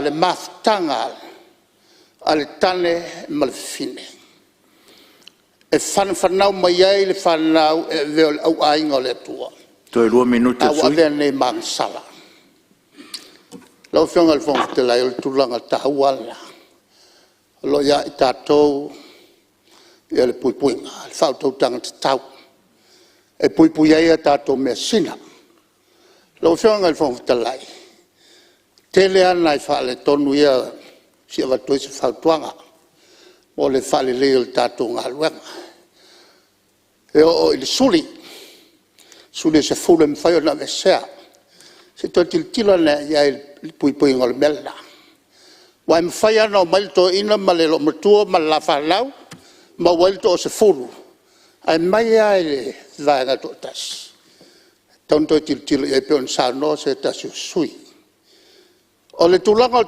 le mafutaga a le tane ma le fafine e fanafanau mai ai le fanau e avea o le auaiga o le Atua. Toe lua minute o le A sui ua usufono. avea nei ma agasala. Lau Afioga i le Fofoga Fetalai o le tulaga taua lena o lo o ia i tatou le puipuiga, le faautautaga tatau e puipui ai a tatou measina. Lau Afioga i le Fofoga Fetalai, e tele lava nai faaletonu ia e fia avatu ai se fautuaga mo le faaleleia o le tatou galuega. E oo i le suli, suli e 10 e mafai ona aveesea. Se i toe tilotilo ane lava i ai i le puipuiga o le mea lena. Aua e mafai lava ona omai le toeaina ma le loomatua ma le la fanau maua ai le toasefulu, ae mai lava i le vaega e toatasi. E tatau ona toe tilotilo i ai pei ona saunoa se tasi o sui usufono. O le tulaga o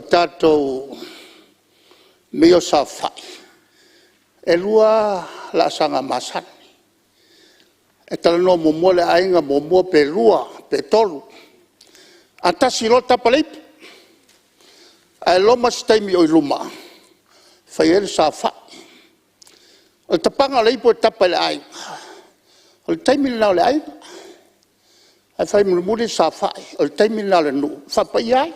tatou mea ia o saofai, e lua lava laasaga masani. E talanoa muamua le aiga muamua pe lua pe tolu. A tasi loa tapa le ipu, ae loma se taimi o i luma fai ai le saofai. O le tapaga o le ipu e tapa i le aiga, o le taimi lena o le aiga, ae fai mulimuli le saofai, o le taimi lena o le nuu e faapaia ai.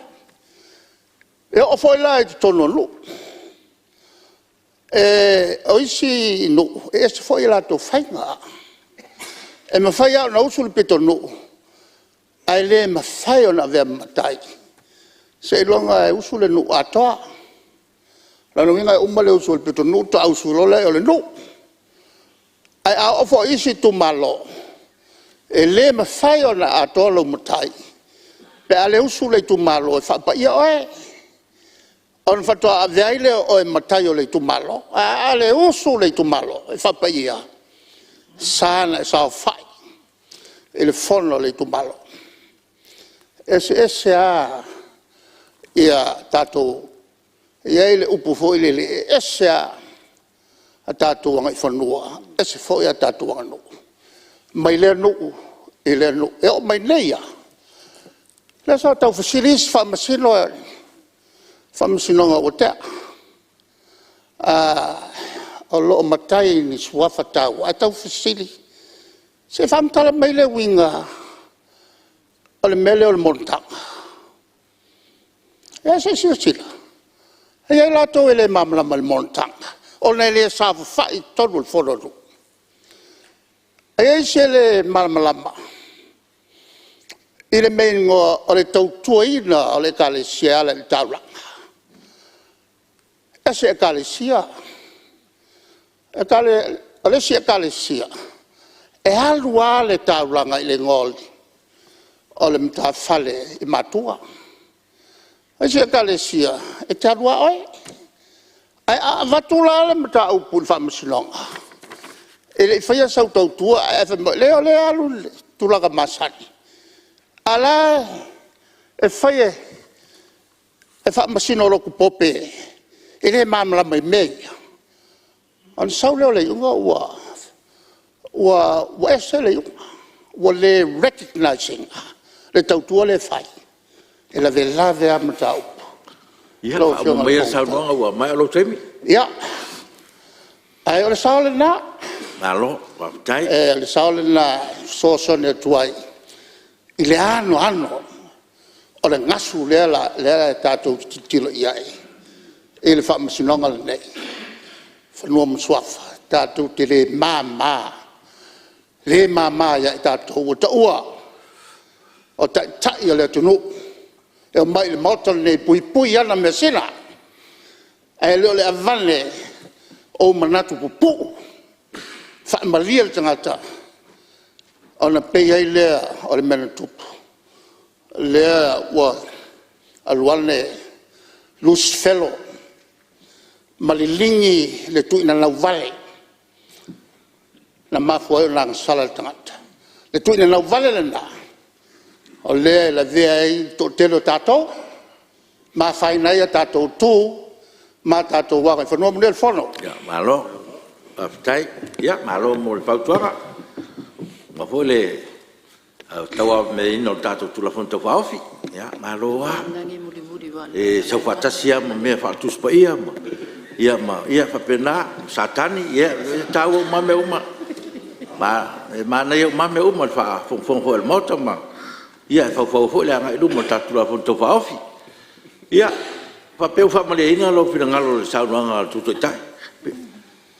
E oo foi la i totonu o nuu. O isi nuu e ese foi a latou faiga. E mafai lava ona usu le pitonuu ae le mafai ona avea ma matai seiloga e usu le nuu atoa. O lona uiga e uma le usu a le pitonuu ona faatoa usu loa lea o le nuu. Ae a oo foi i isi itumalo, e le mafai ona atoa lou matai pe a le usu le itumalo e faapaia oe, ona faatoa avea ai lea o oe ma matai o le itumalo. Ae a le usu le itumalo e faapaia, e sa ona e saofai i le fono a le itumalo. E eseese lava tatou… E i ai le upu foi lele, e ese lava a tatou agaifanua, ese foi a tatou aganuu. Mai lea nuu i lea nuu. E oo mai nei lava, lea sa tau fesili isi Faamasino i le Faamasinoga ua tea, o lo o matai i ni suafa taua ae tau fesili, se i faamatala mai le uiga o le mea lea o le monotaga. Ia se i silasila, e i ai latou e le malamalama i le monotaga. Ona e le saofafai i totonu o le fonu a nuu. E i ai isi e le malamalama i le mea e igoa o le tautuaina o le Ekalesia e ala i le taulaga. E ese Ekalesia. O le isi Ekalesia, e alu lava le taulaga i le igoa o le matafale i matua. O isi Ekalesia, e te alu lava oe. Ae a avatu la le mataupu i le Faamasinoga, e le i faia sau tautua ae fai mai, leai o lea e alu i le tulaga masani, a o la e fai e faamasino lotu Pope e le malamalama i mea ia, ona sau lea o le iuga ua ese le iuga, ua le recognize ina le tautua lea e fai. E lavelave lava mataupu. Ia Lau Afioga faauma i le maia le Fofoga Fetalai. saunoaga ua maea lou taimi. Ia, ae o le sao lena. Malo faafetai. O le sao lena e fesoasoani atu ai i le anoano o le gasu lea tatou te tilotilo i ai i le Faamasinoga lenei o Fanua ma Suafa. Tatou te le mama, le mama ia i tatou ua taua o Taitai o le atunuu e omai i le Maota lenei e puipui ana measina, ae le o le aveane o ou manatu pupuu, faamalie le tagata ona pei ai lea o le mea na tupu, lea ua alu ane Lusifelo ma liligi le tuinanau vale na mafua ai ona agasala le tagata. O le tuinanau vale lena o lea e lavea ai le toatele o tatou ma afaina ai a tatou tu ma tatou agaifanua. Manuia le fono. Malo faafetai, malo mo le fautuaga aua foi le tauavagameaina o le tatou Tulafono Tau Faaofi. Malo lava. E sau faatasi lava ma mea faale-Tusi Paia ma ia faapena Satani, ia e taua uma lava mea uma. E manaia uma lava mea uma i le faafogafoga foi a le Maota e faufau ai foi le agai i luma o le tatou Tulafono Tau Faaofi. Ia, faapea ua faamalieina lou finagalo i le saunoaga a le Sui Taitai?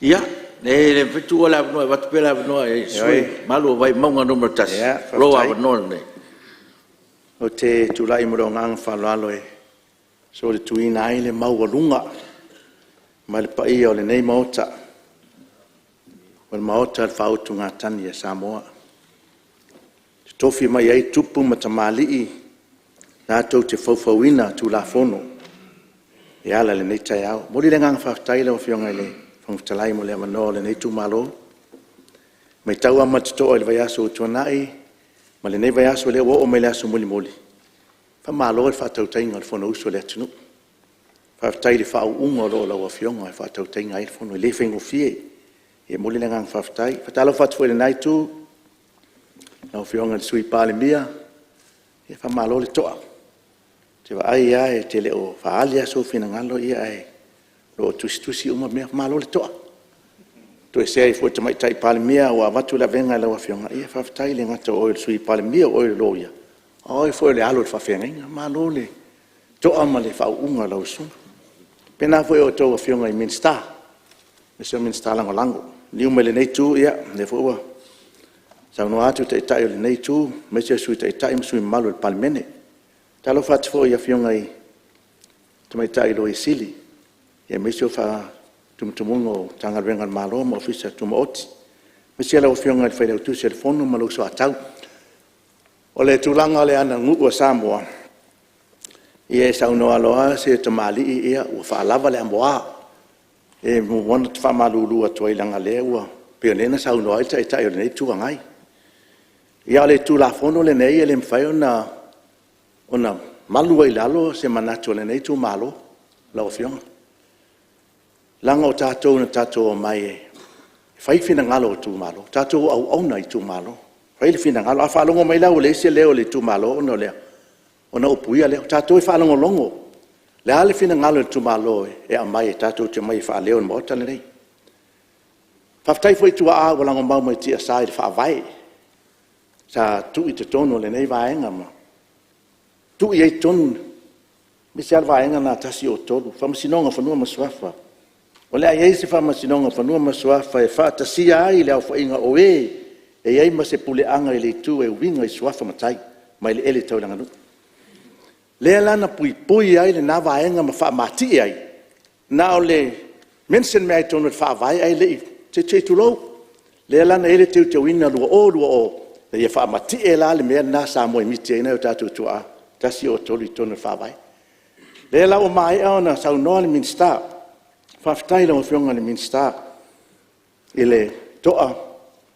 Ia, leai e le mafai ona tuua le avanoa e avatu pea le avanoa i le sui usufono mamalu o Vaimauga 1, o lou avanoa lenei. Ou te tulai ma lou agaga faaaloalo e solituina ai le maualuga ma le paia o lenei Maota, o le Maota o le Faautugatagi a Samoa, e totofi mai ai tupu ma tamalii latou te faufauina Tulafono e ala i lenei taeao. E momoli le agaga faafetai i lau Afioga i le Fofoga Fetalai mo le avanoa o lenei itumalo. E matau lava ma le totoa i le vaiaso ua tuanai ma lenei vaiaso lea ua oo mai i le aso mulimuli, faamalo i le faatautaiga o le Fonousu a le atunuu. Faafetai i le faauuga o lo o lau Afioga e faatautaia ai le Fono e le faigofie. E momoli le agaga faafetai. E faatalofa atu foi i lena itu i lau Afioga i le Sui Palemia, faamalo le toa. Ou te vaai lava e te le o faaali lava sou finagalo ae o lo o tusitusi uma mea, malo le toa. Toesea ai foi i le Tamaitai Palemia ua avatu le avega i lau Afioga, ia faafetai. E le gata o oe o le Sui Palemia o oe o le Loia, a o oe foi o le alo o le faafeagaiga. Malo le toa ma le faauuga i lau susuga. E faapena foi i a outou Afioga i Minisita aemaise o Minisita Lagolago. Liliu mai lenei itu, ia o lea foi ua saunoa atu le Taitai o lenei Itu aemaise le Sui Taitai ma sui usufono mamalu o le Palemene. E faatalofa atu foi i Afioga i Tamaitai Loia Sili aemaise o faatumutumuga o Matagaluega a le Malo ma Ofisa Tumaoti, aemaise lau Afioga i le Failautusi o le Fono ma lou Soatau. O le tulaga o le aganuu a Samoa, ia e saunoa loa se tamalii ua faalava le amoa. E muamua ona faamalulu atu ai leaga o lea e pei o lea na saunoa ai le Taitai o lenei Itu Agai. A o le Tulafono lenei e le mafai ona malu ai i lalo se manatu o lenei itumalo lau Afioga, leaga o tatou na tatou omai e fai finagalo o itumalo. O tatou o auauna i itumalo, fai le finagalo. A faalogo mai la ua leai se leo o le itumalo ona upuia lea. O tatou e faalogologo, o le a le finagalo o le itumalo e aumai tatou te omai e faaleo i le Maota lenei. Faafetai foi i tuaa ua lagomau mai tiasa i le Faavae sa tuu i totonu o lenei Vaega ma tuu i ai i totonu, aemaise lava le Vaega lena 103, Faamasinoga o Fanua ma Suafa. O le a i ai se Faamasinoga o Fanua ma Suafa e faatasia ai le aofaiga o e e i ai ma se puleaga i le itu e uiga i suafa matai ma eleele tau le aganuu. Lea la na puipui ai lena vaega ma faamatie ai, na o le mention mai lava i totonu o le Faavae ae le i… se i tulou. Lea la na i ai le teuteuina 2020 ina ia faamatie la le mea lena sa moemiti ai nai o tatou tuaa 103 i totonu o le Faavae. O lea la ua maea ona saunoa le Minisita, faafetai i lau Afioga i le Minisita i le toa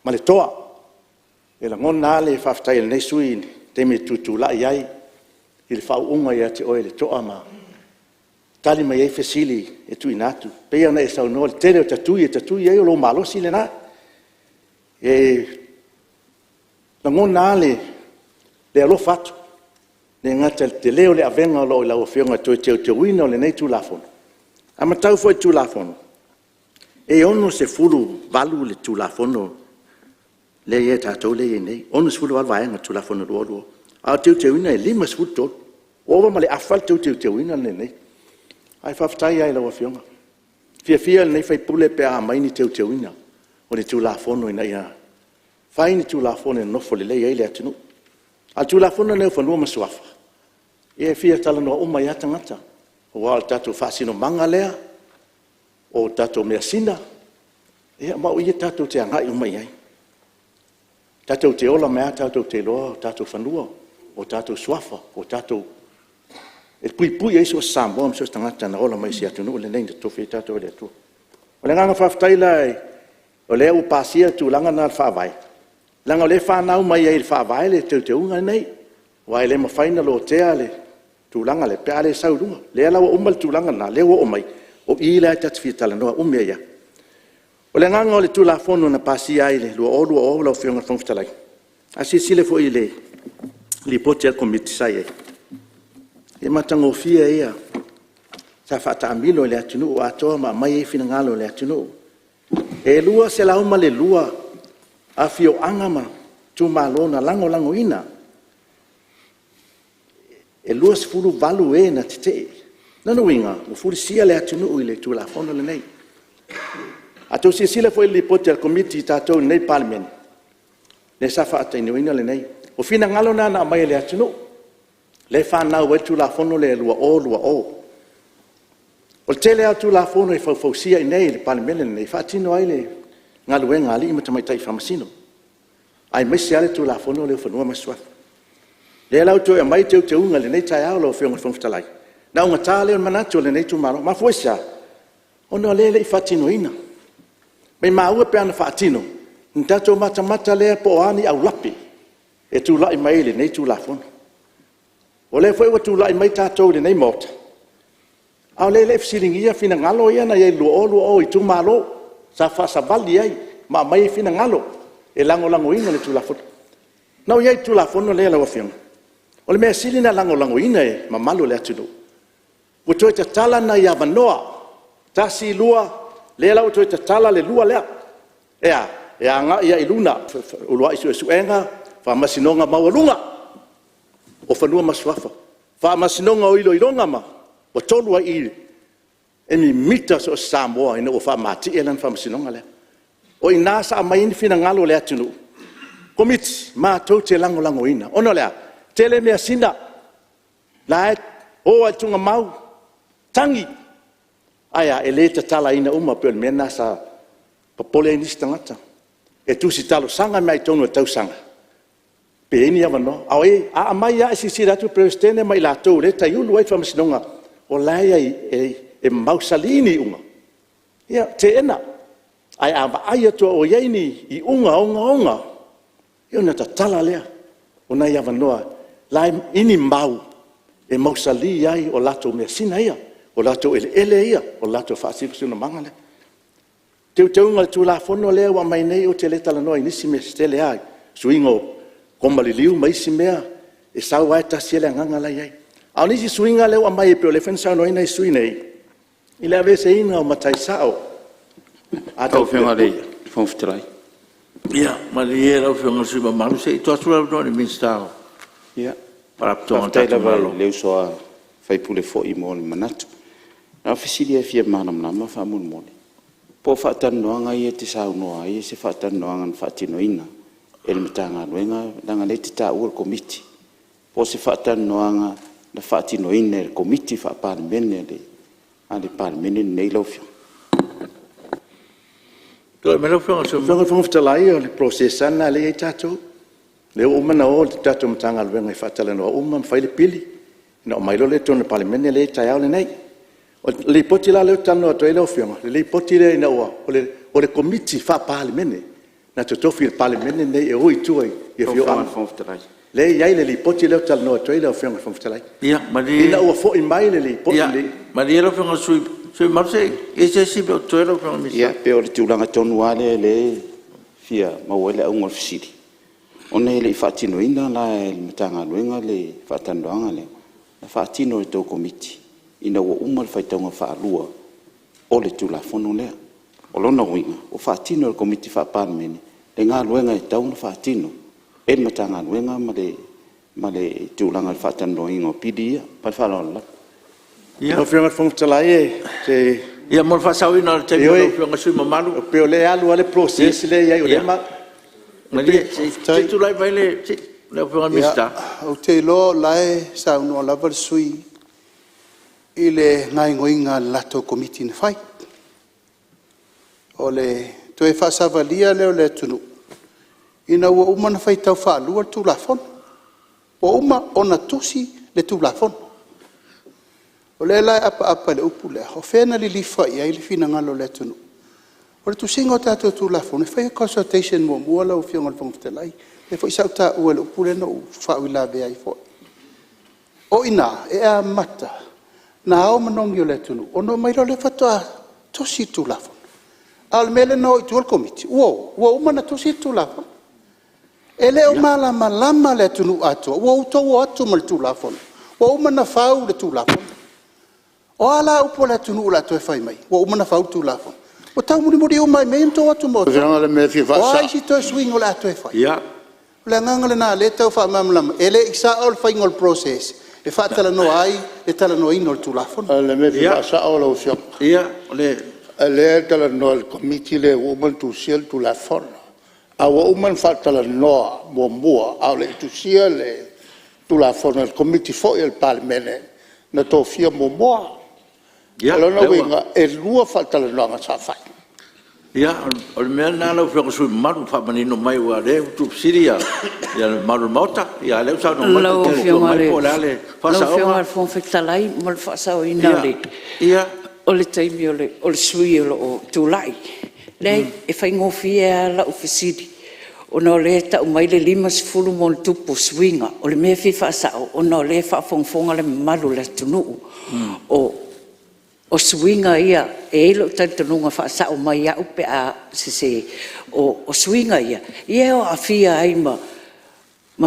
ma le toa. E lagona lava le faafetai a lenei sui usufono i le taimi e tutulai ai i le faauuga ia te oe i le toa ma tali mai ai fesili e tuuina atu. E pei ona e saunoa i le tele o tatui e tatui ai, o lou malosi lena. E lagona lava le alofa atu, e le gata i le tele o le avega o lo o i lau Afioga i le toe teuteuina o lenei Tulafono. A matau foi i le Tulafono, e 68 le Tulafono lea e ia te tatou lea e i ai nei, e 68 vaega o le Tulafono 2020, a o le teuteuina e 53. Ua ova ma le afa le toe teuteuina lenei. Ae faafetai lava i lau Afioga. E fiafia lenei sui usufono pe a aumai ni teuteuga o le Tulafono ina ia fai ni Tulafono e nonofo lelei ai le atunuu. A o le Tulafono lenei o Fanua ma Suafa, ia e fia talanoa uma ai lava tagata, aua o le tatou faasinomaga lea, o tatou measina, ma o i tatou te agai uma i ai. Tatou te ola mai lava tatou te iloa o tatou fanua, o tatou suafa, o tatou… e puipui ai so o se Samoa ma so o se tagata na ola mai i le atunuu lenei na totofi ai tatou e le Atua. O le agaga faafetai la o lea ua pasia le tulaga lena o le Faavae, leaga o lea e fanau mai ai i le Faavae le teuteuga lenei, aua e le mafai ona lotea le tulaga lea pe a le sau i luga. O lea la ua uma le tulaga lena, o lea ua oo mai, o i la ta te fia talanoa umi ai lava. O le agaga o le Tulafono na pasia ai i le 2020 lau Afioga i le Fofoga Fetalai, a silasila foi i le Lipoti a le Komiti sa i ai, o le matagofie ia. Sa faatamilo i le atunuu atoa ma aumai ai finagalo o le atunuu. E 202 afioaga ma itumalo na lagolagoina, e 28 e na tetee. O lona uiga, ua fulisia le atunuu i le Tulafono lenei. A outou silasila foi i le Lipoti a le Komiti a tatou i inei i le Palemene, lea sa faatinoina lenei. O finagalo na na aumai e le atunuu, lea e fanau ai le Tulafono lea i le 2020. O le tele lava o Tulafono e faufausia i inei i le Palemene lenei, e faatino ai le galuega a alii ma tamaitai Faamasino, aemaise lava le Tulafono lea o Fanua ma Suafa. O lea la ua toe aumai teuteuga i lenei taeao lau Afioga i le Fofoga Fetalai, ona augata lea o le manatu o lenei itumalo. E mafua i se a? Ona o lea e le i faatinoina. Maimau e pe ana faatino, ona tatou matamata lea po o a ni aulape e tulai mai i lenei Tulafono. O lea foi ua tulai mai tatou i lenei Maota, a o lea e le i fesiligia finagalo ia na i ai i le 2020 i itumalo sa faasavali ai ma aumai ai finagalo e lagolagoina le Tulafono. Na ou i ai i le Tulafono lea lau Afioga, o le mea sili ona lagolagoina e le mamalu o le atunuu, ua toe tatala nai avanoa, tasi, lua, lea la ua toe tatala le lua lea. E a? E agai lava i luna, uluai suesuega, faamasinoga maualuga o Fanua ma Suafa, faamasinoga o iloiloga, ua tolu ai i i, e mimita so o se Samoa ina ua faamatie lana faamasinoga lea. O i ina sa aumai ai ni finagalo o le atunuu, Komiti, matou te lagolagoina. Ona o le a? E tele measina, la e o lava i tuugamau, tagi. Ae a? E le tatalaina uma, pei o le mea lena sa popole ai nisi tagata. E tusi talosaga mai lava i totonu o le tausaga pe i ai ni avanoa. A o ai… a aumai lava e silasila atu le Peresetene ma i latou o lea e taiulu ai le faamasinoga, o la e mausali ni iuga, ia teena. Ae a vaai atu o i ai ni iuga ogaoga, ia ona tatala lea o nai avanoa i ni mau e mausali ai o latou measina ia, o latou eleele ia, o le latou faasinosinomaga lea. O teuteuga o le Tulafono lea ua aumai nei, ou te le talanoa i nisi mea se tele lava, suiga o koma liliu ma isi mea, e sau lava e tasi lava le agaga la e i ai. A o le isi suiga lea ua aumai e pei o lea foi na saunoa ai nai sui usufono nei, i le aveeseina o matai sao. Lau Afioga i le Fofoga Fetalai… Ia malie lau Afioga i le sui usufono mamalu se i tuu atu le avanoa i le Minisita o Faalapotopotoga a le Faafetai tatou lava Malo. i le uso a sui usufono foi mo le manatu. Na o le fesili lava e fia malamalama faamolemole. Po o faatalanoaga ia e te saunoa ai o se faatalanoaga na faatinoina e le Matagaluega leaga o lea e te taua le Komiti. Po o se faatalanoaga na faatinoina e le Komiti Faa-Palemene a le Palemene lenei lau Afioga? Tulai mai lau Afioga i le sui usufono mamalu. Lau Afioga i le Fofoga Fetalai o le process lava lena lea e i ai tatou. O lea ua uma ona o le tatou Matagaluega e faatalanoa uma ma fai le pili ona aumai loa lea i totonu o le Palemene lea e i ai i le taeao lenei. O le Lipoti la lea ou te talanoa atu ai lau Afioga, o le Lipoti lea ina ua… o le Komiti Faa-Palemene na totofi e le Palemene lenei e o i tua i afioaga. Lea e i ai le Lipoti lea ou te talanoa atu ai lau Afioga i le Fofoga Fetalai. Ina ua foi mai le Lipoti… Ia malie lau Afioga i le sui usufono mamalu e i ai se isi mea o totoe lau Afioga i le Minisita? Ia pei o le tulaga tonu lava lea e fia maua ai le auga o le fesili, ona e le i faatinoina la e le Matagaluega le faatalanoaga lea, na faatino e le tou Komiti ina ua uma le faitauga faalua o le Tulafono lea. O lona uiga ua faatino e le Komiti Faa-Palemene le galuega e tatau ona faatino e le Matagaluega ma le tulaga o le faatalanoaina o pili ia. Ma le faaaloalo lava. Lau Afioga i le Fofoga Fetalai ou te… Ia mo le faasaoina o le taimi o lau Afioga i le sui usufono mamalu. Ioe, pei o lea e alu lava le process lea e i ai o lea e… Malie se i tulai mai lau Afioga i le Minisita. Ou te iloa o la e saunoa lava le sui usufono i le gaoioiga a le latou Komiti na fai. O le toe faasavalia lea o le atunuu ina ua uma ona faitau faalua le Tulafono. Ua uma ona tusi le Tulafono. O lea la e apaapa i le upu lea, o fea na lilifa i ai le finagalo o le atunuu? O le tusiga o tatou Tulafono, e fai consultation muamua lau Afioga i le Fofoga Fetalai. Lea foi sa ou taua i le upu lea na ou faauilavea ai foi. O i ina e amata ona ao manogi o le atunuu ona omai loa lea faatoa tusi le Tulafono. A o le mea lea na o i tua le Komiti, ua o ua uma ona tusi le Tulafono. E le o malamalama le atunuu atoa, ua outou o atu ma le Tulafono ua uma ona fau le Tulafono. O a la upu a le atunuu o le a toe fai mai? Ua uma ona fau le Tulafono. Ua taumulimuli uma lava i mea ia na outou o atu ma outou. Lau Afioga o le mea e fia O a faasao. isi toe suiga o le a toe fai? O le agaga lena o lea e tau faamalamalama, e le i sao le faiga o le process e faatalanoa ai le talanoaina o le Tulafono. O le mea e fia faasao lau Afioga, o lea e talanoa i le Komiti lea ua uma ona tusia le Tulafono, a ua uma ona faatalanoa muamua a o le i tusia le Tulafono e le Komiti foi a le Palemene na tofia muamua. O lona uiga e lua faatalanoaga sa fai. Ia, o le mea lena lau Afioga i le sui usufono mamalu ua faamanino mai aua o lea ua tuufesili le mamalu o le Maota, a o lea ua saunoa mai le Taitai o le Itu Agai po o le a le faasaoga. Lau Afioga i le Fofoga Fetalai mo le faasaoina o le taimi o le sui usufono o lo o tulai. Leai, e faigofie lava lau fesili ona o lea e tau mai le 50+ suiga. O le mea e fia faasao ona o lea e faafogafoga le mamalu o le atunuu, o suiga ia, e i ai lou talitonuga, faasao mai au pe a sese, o suiga ia e aafia ai ma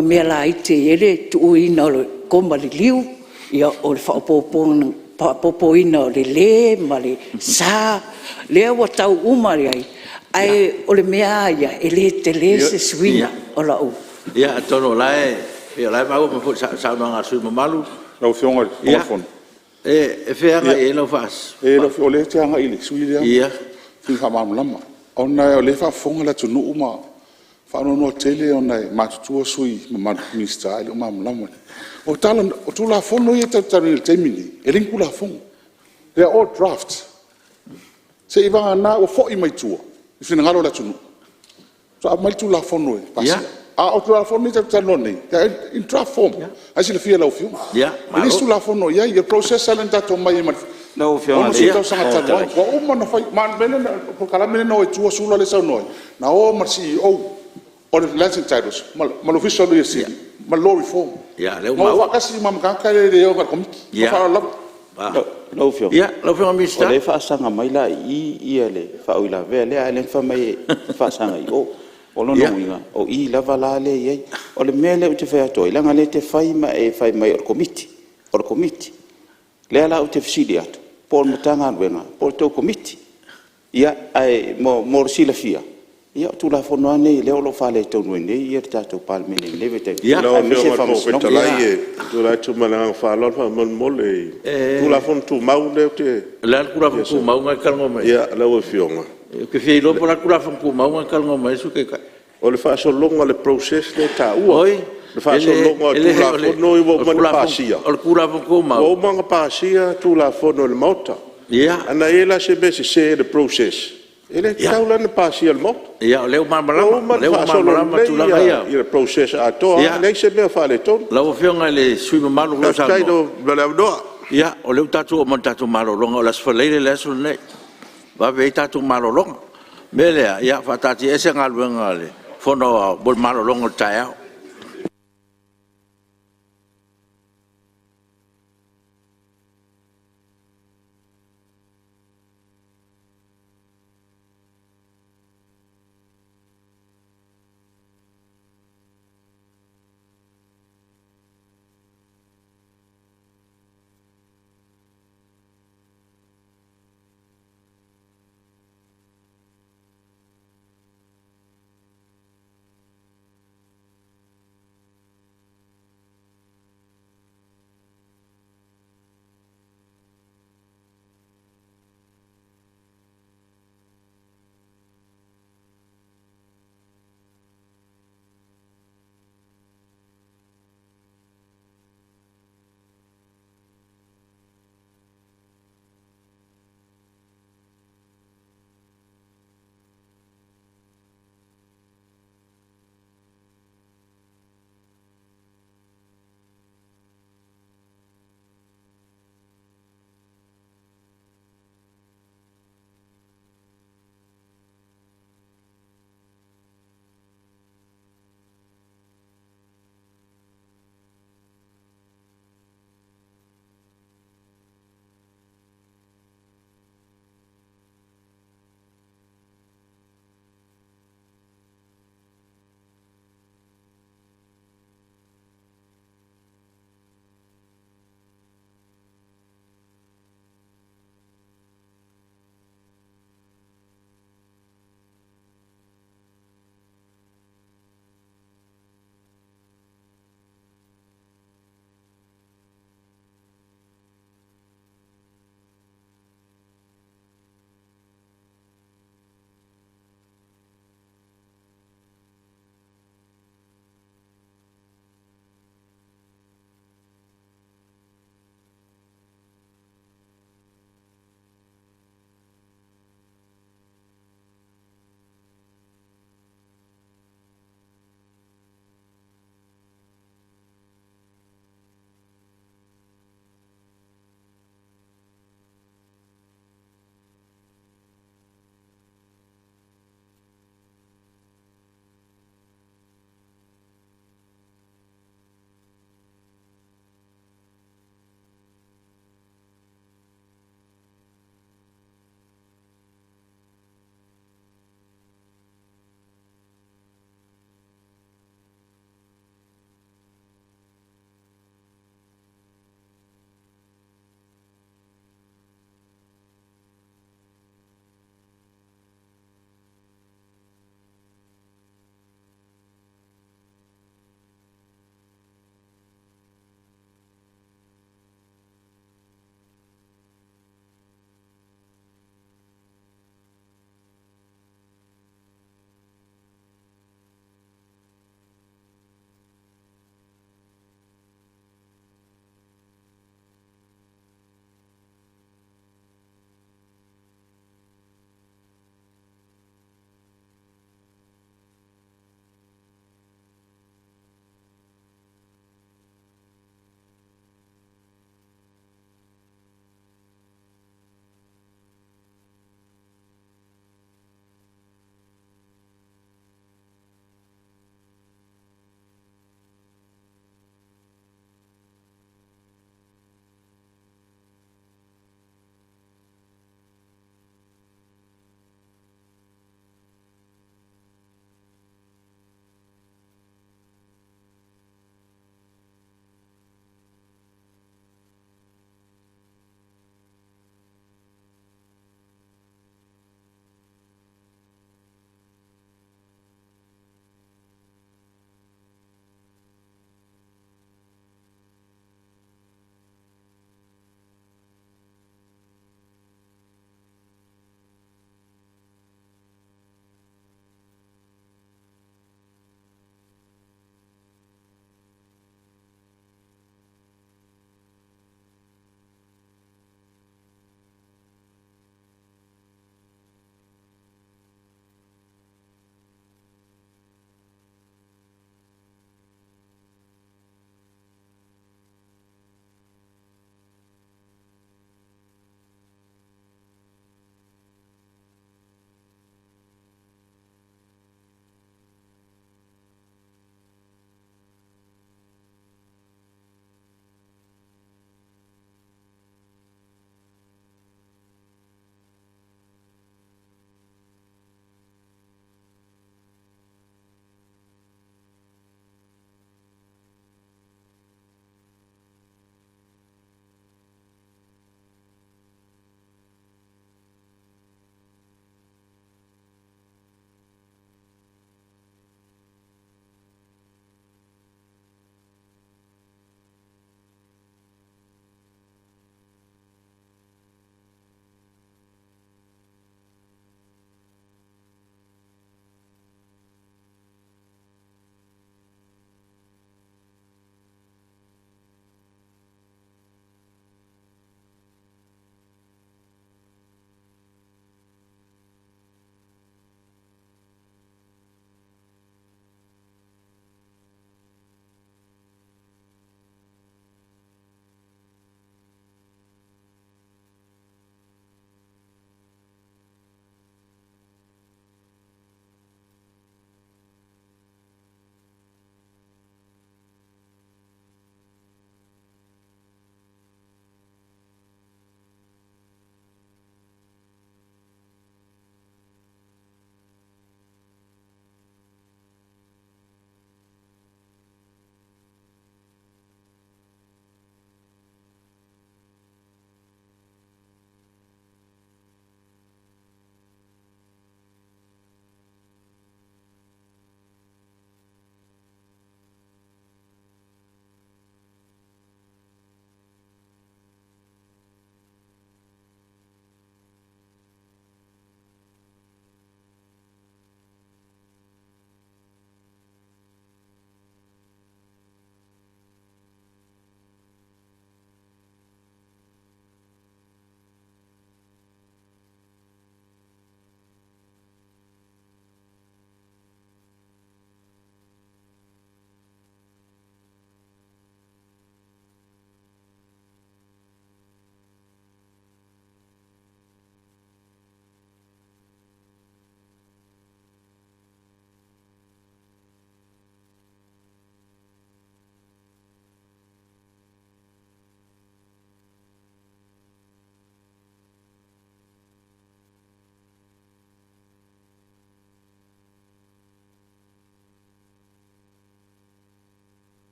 mea laiti e i ai le tuuina o le koma liliu, o le faaopoopoina o le le ma le sa, lea ua tau uma i ai, ae o le mea lava ia, e le tele se suiga. O lau… Ia, atonu o la e maua mai foi i le saunoaga a le sui usufono mamalu. Lau Afioga i le Fofoga Fetalai… E faig e agai i ai lau faa… O lea ou te agai i le sui usufono lea e fia faamalamalama ona o lea e faafofoga le atunuu ma faanoanoa tele ona e matutua sui usufono mamalu, Minisita e le o malamalama. O Tulafono ia tatou te talanoaina i le taimi lenei, e le o ni Tulafono, they are all drafts. Seiavagana ua foi mai tua le finagalo o le atunuu faatoa aumai le Tulafono e pasia. A o Tulafono ia tatou te talanoa nei, they are in draft form. O lena e silafia e lau Afioga. E leai se Tulafono o i ai. O le process lava lea na tatou omai ai mai le 60 tausaga talu ai. Ua uma ona fai, ma o le polokalame lea na o ai i tua Sula lea e saunoa ai, na o ma le CEO o le Lands & Titles ma le Ofisa o le Loia Sili ma le Law Reform. Na o faatasi uma lava ma tagata ia e le o na o le Komiti. Ma le faaaloalo lava. Lau Afioga, o lea e faasaga mai la i i le faauilavea lea, a o lea na fai mai e faasaga i o. O lona uiga, o i lava la lea e i ai. O le mea lea ou te fai atu ai, leaga o lea e te fai ma e fai mai o le Komiti, o le Komiti. O lea la ou te fesili atu, po o le Matagaluega po o le tou Komiti? Ia, ae mo le silafia, Ia o Tulafono lava nei o lea o lo o faaletonu ai nei le tatou Palemene i lenei vaitaimi, Lau aemaise Afioga i le Fofoga le Faamasinoga. Fetalai e tulai atu ma le agaga faaaloalo faamolemole i le Tulafono Tumau lea ou te… O le a le Tulafono Tumau lena e te talanoa mai ai? Lau Afioga… Ou te fia iloa po o le a le Tulafono Tumau lena e talanoa mai ai le Sui Taitai. O le faasologa o le process lea e taua. Oi, le faasologa o Tulafono ia ua uma ona pasia. O le Tulafono Tumau… Ua uma ona pasia Tulafono e le Maota. Ia. Ana i ai la se mea e sese i le process, e le tatau la ona pasia e le Maota. Ia o lea ua malamalama. Ua uma ona faasolo lelei ia le process atoa lava, e leai se mea o faaletonu. Lau Afioga i le sui usufono mamalu o lo o saunoa. Faafetai mo le avanoa. Ia o lea ua tatou oo mai i le tatou malologa o le Aso Faraile le aso lenei, e vave ai tatou malologa. O le mea lea, faataatiaese Galuega a le Fono Aoao mo le malologa o le taeao.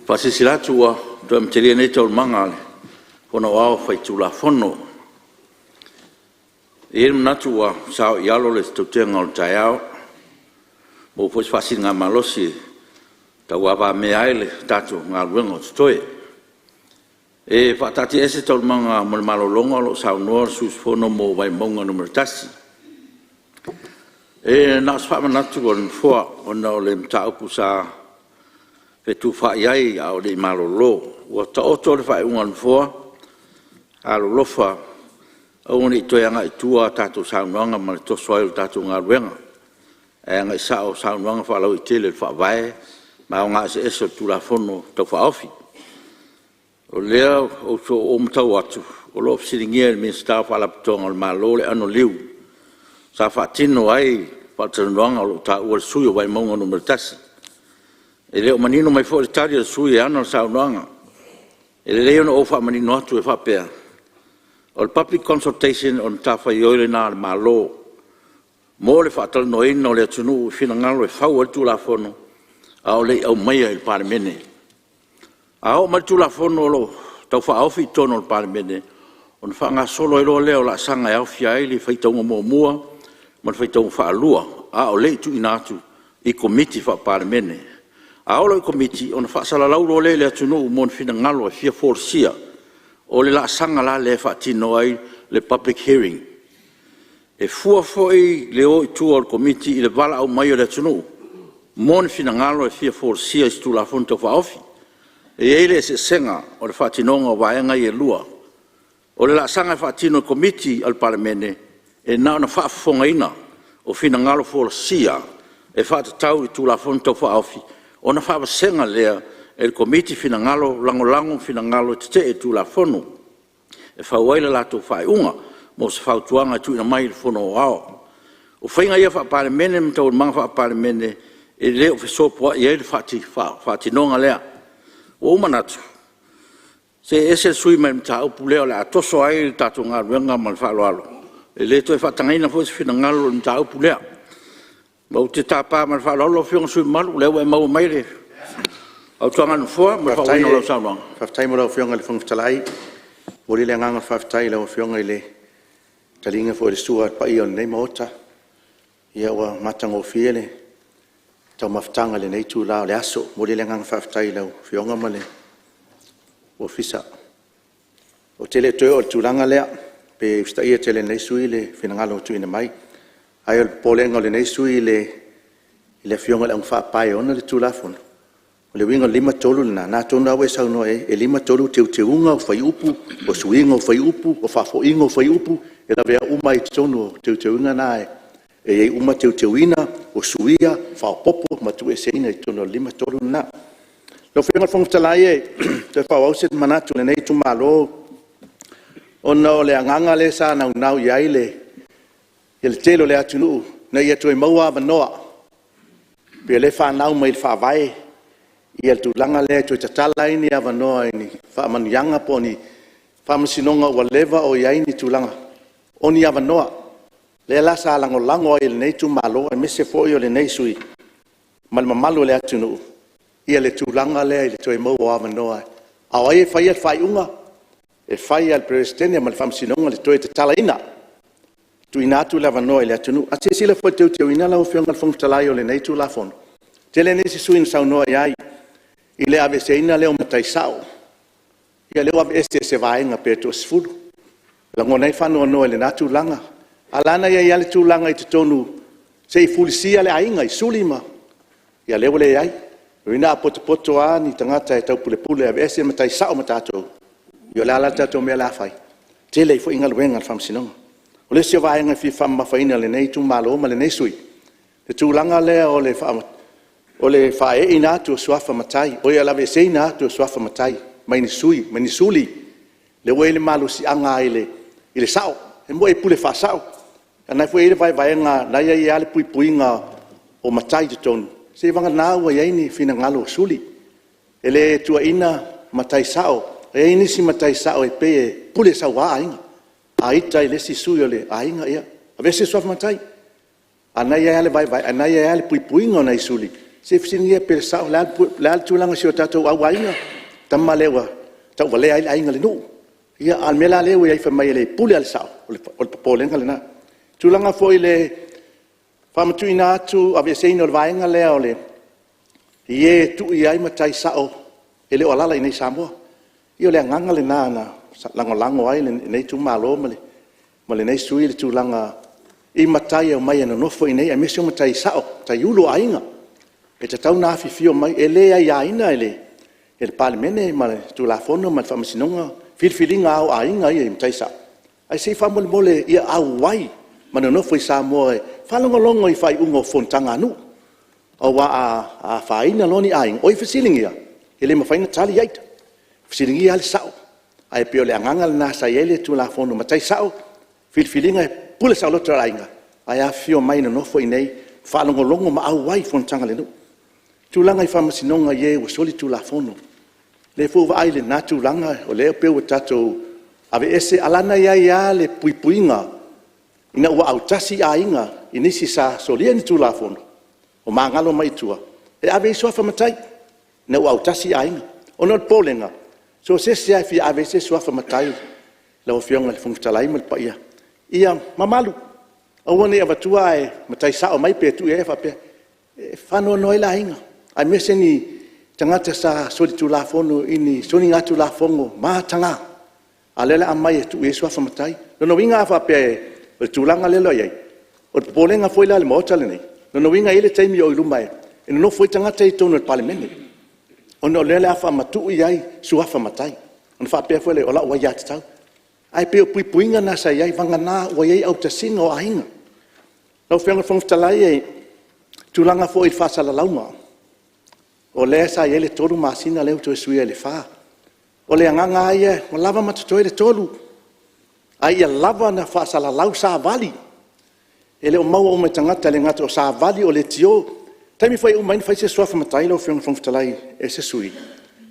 faasilasila atu ua toe amatalia nei Taualumaga a le Fono Aoao Faitulafono. E i ai le manatu ua saoialo le tautega o le taeao, ua maua foi se faasiligamalosi e tauavamea ai le tatou galuega o totoe. E faataatiaese Taualumaga mo le malologa o lo o saunoa le sui usufono mo Vaimauga 1. E na o se faamanatu a le Nofoa ona o le mataupu sa fetufaai ai a o le i malolo. Ua taoto le faaiuga a le Nofoa, alolofa aua ne i toe agai i tua a tatou saunoaga ma le toso ai o le tatou galuega, ae agai sao saunoaga faalauaitele i le Faavae ma aoga eseese o le Tulafono Tau Faaofi. O lea ua ou matau atu o lo o fesiligia e le Minisita o Faalapotopotoga a le Malo le anoliu sa faatino ai faatalanoaga o lo o taua e le sui usufono o Vaimauga 1. E le o manino mai foi le tali a le sui usufono e ana le saunoaga. E lelei ona ou faamanino atu e faapea, o le public consultation o le matafaioi lena a le Malo mo le faatalanoaina o le atunuu i finagalo e fau ai le Tulafono a o le i aumaia i le Palemene. A oo mai le Tulafono o lo o Tau Faaofi i totonu o le Palemene, ona faagasolo ai loa lea o laasaga e aofia ai le faitauga muamua ma le faitauga faalua, a o le i tuuina atu i Komiti Faa-Palemene. A oo loa i Komiti ona faasalalau loa lea i le atunuu mo ni finagalo e fia folasia. O le laasaga la lea e faatino ai le public hearing. E fua foi le o i tua o le Komiti i le valaau mai o le atunuu mo ni finagalo e fia folasia i se Tulafono Tau Faaofi. E i ai le eseesega o le faatinoga o vaega ia e lua. O le laasaga e faatino e Komiti a le Palemene e na ona faafofogaina o finagalo folasia e faatatau i Tulafono Tau Faaofi ona faavasega lea e le Komiti finagalo lagolago ma finagalo e tetee i le Tulafono e fau ai le latou faaiuga mo se fautuaga e tuuina mai i le Fono Aoao. O faiga ia faa-Palemene ma taualumaga faa-Palemene e le o fesopoai ai le faatinoga lea. Ua ou manatu, see ese le sui usufono mai le mataupu lea o le a toso ai le tatou galuega ma le faaaloalo. E le toe faatagaina foi se finagalo i le mataupu lea. Ma ou te tapa ma le faaaloalo lau Afioga i le sui usufono mamalu o lea ua e maua mai le fautuaga a le Nofoa mo le faaauauina o lau saunoaga. Faafetai mo lau Afioga i le Fofoga Fetalai. E momoli le agaga faafetai i lau Afioga i le taliga foi o le sua a le paia o lenei Maota. Ua matagofie le taumafataga i lenei itula o le aso. E momoli le agaga faafetai i lau Afioga ma le Ofisa. Ou te le toe oo i le tulaga lea, pe usitaia tele e lenei sui usufono le finagalo ua tuuina mai. Ae o le popolega o lenei sui usufono i le afioga i le augafaapae e ona le Tulafono, o le uiga o le 53 lena, o lena tonu lava ua e saunoa i ai, e 53 teuteuga o fuaiupu, o suiga o fuaiupu, o faafoiga o fuaiupu, e lavea uma ai i totonu o teuteuga na e i ai uma teuteuina, o suia, faaopoopo ma tuueseina i totonu o le 53 lena. Lau Afioga i le Fofoga Fetalai e toe faaauau se manatu o lenei itumalo, ona o le agaga lea sa naunau i ai le tele o le atunuu ina ia toe maua avanoa, pei o lea e fanau mai i le Faavae le tulaga lea e toe tatala ai ni avanoa i ni faamanuiaga po o ni faamasinoga ua leva o i ai ni tulaga, o ni avanoa. Lea la sa lagolago ai e lenei itumalo aemaise foi o lenei sui usufono ma le mamalu o le atunuu le tulaga lea i le toe maua o avanoa. A o ai e faia le faaiuga? E fai lava e le Peresetene ma le Faamasinoga le toe tatalaina, tuuina atu le avanoa i le atunuu. A silasila foi i le teuteuina lau Afioga i le Fofoga Fetalai o lenei Tulafono, e tele nisi sui usufono na saunoa i ai i le aveeseina lea o matai sao. Ia lea ua aveese e se vaega pe toasefulu. E lagona ai le faanoanoa i lena tulaga. A o la e na i ai lava le tulaga i totonu se i fulisia le aiga i suli ma… ia lea ua leai. Lona uiga a potopoto lava ni tagata e taupulepule e aveese matai sao ma tatou, ia o le a la le tatou mea o le a fai? Tele ai foi galuega a le Faamasinoga. O le isi vaega e fia faamamafaina e lenei itumalo ma lenei sui usufono, le tulaga lea o le faaeeina atu o suafa matai, o le aveeseina atu o suafa matai mai ni sui, mai ni suli. lea ua i ai le malosiaga i le sao, e moni e pule faasao, a o lena foi e i ai le vaevaega o la e i ai lava le puipuiga o matai i totonu, seiavagana ua i ai ni finagalo o suli. E le tuuaiina matai sao, e i ai nisi matai sao e pei e pule saua aiga. A ita i le isi sui o le aiga, ia aveese le suafa matai. A o lena e i ai lava le puipuiga o nai suli, se i fesiligia pea e le sao, o le a le tulaga i si o tatou au aiga, le tama lea ua tauvalea ai le aiga i le nuu. Ia a o le mea la lea ua i ai fai mai e pule lava le sao, o le popolega lena. O le tulaga foi i le faamatuuina atu, aveeseina o le vaega lea i e e tuu i ai matai sao e le o alaala i inei i Samoa. Ia o le agaga lena na lagolago ai lenei itumalo ma lenei sui usufono le tulaga i matai e omai e nonofo i inei aemaise o matai sao, matai ulu o aiga. E tatau ona afifio mai, e le aiaina e le Palemene ma le Tulafono ma le Faamasinoga filifiliga a o aiga ia i matai sao, ae se i faamolemole ia auai ma nonofo i Samoa e faalogologo i faaiuga o fonotaga a nuu. Aua a afaina loa ni aiga, o i fesiligia e le mafai ona tali ai ita, e fesiligia lava le sao. Ae pei o le agaga lena sa i ai le Tulafono o matai sao, filifiliga e pule saoloto e aiga, ae afifio mai e nonofo i inei faalogologo ma auai i fonotaga a le nuu. O tulaga i faamasinoga i e ua solitulafono, o lea foi ua vaai i lena tulaga o lea e pei ua tatou aveese, a o la e na i ai lava le puipuiga ina ua autasi aiga i nisi sa solia ni Tulafono ua magalo mai tua, e ave i ai suafa matai ina ua autasi aiga. Ona o le popolega, so o se isi lava e fia ave i ai se suafa matai lau Afioga i le Fofoga Fetalai ma le paia, ia mamalu, aua ne i avatua ae matai sao mai pe tuu i ai ae faapea… E faanoanoa ai le aiga, aemaise ni tagata sa solitulafono i ni soligatulafono mataga, a o lea o le a aumai e tuu i ai suafa matai. O lona uiga a faapea o le tulaga lea o le a i ai, o le popolega foi la o le Maota lenei, o lona uiga e i ai le taimi o i luma e nonofo ai tagata ia i totonu o le Palemene, ona o lea o le a faamatuu i ai suafa matai, ona faapea foi lea, o lau aiatatau. Ae pei o puipuiga na sa i ai, vagana ua i ai autasiga o aiga. Lau Afioga i le Fofoga Fetalai, o le tulaga foi i faasalalauga, o lea sa i ai le 3 masina lea ua toe suia i le 4. O le agaga lava ia, ua lava ma totoe le 3, a ia lava ona faasalalau savali. E le o maua uma e tagata, e le gata o savali o leitio. O le taimi foi e uma ai ona fai se suafa matai lau Afioga i le Fofoga Fetalai e se sui,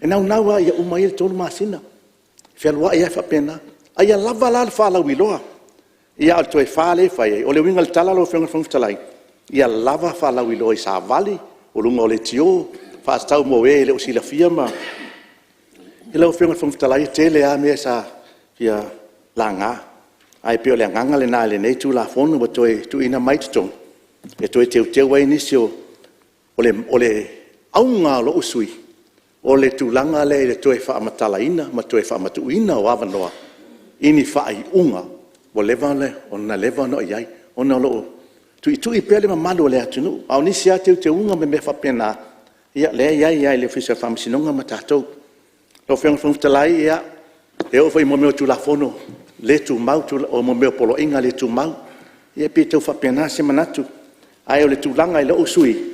e naunau lava ia uma ia le 3 masina, e fealuai lava faapena. A ia lava la le faalauiloa, a o le toe 4 lea e fai ai. O le uiga o le tala lau Afioga i le Fofoga Fetalai, ia lava faalauiloa i savali, o luga o leitio, faatatau mo e le o silafia ma… Lau Afioga i le Fofoga Fetalai, e tele lava mea sa fia laga, ae pei o le agaga lena i lenei Tulafono ua toe tuuina mai i totonu e toe teuteu ai nisi o… O le auga lava o lou sui usufono, o le tulaga lea i le toe faamatalaina ma toe faamatuuina o avanoa i ni faaiuga ua leva ona i ai, ona o lo o tuitui pea le mamalu o le atunuu. A o nisi lava teuteuga ma mea faapena, ia o lea e i ai lava i le Ofisa o Faamasinoga ma tatou. Lau Afioga i le Fofoga Fetalai, e oo foi i mea o Tulafono le Tumau, o mea o Poloaiga le Tumau, ia e pei e tau faapena se manatu. Ae o le tulaga i lou sui usufono,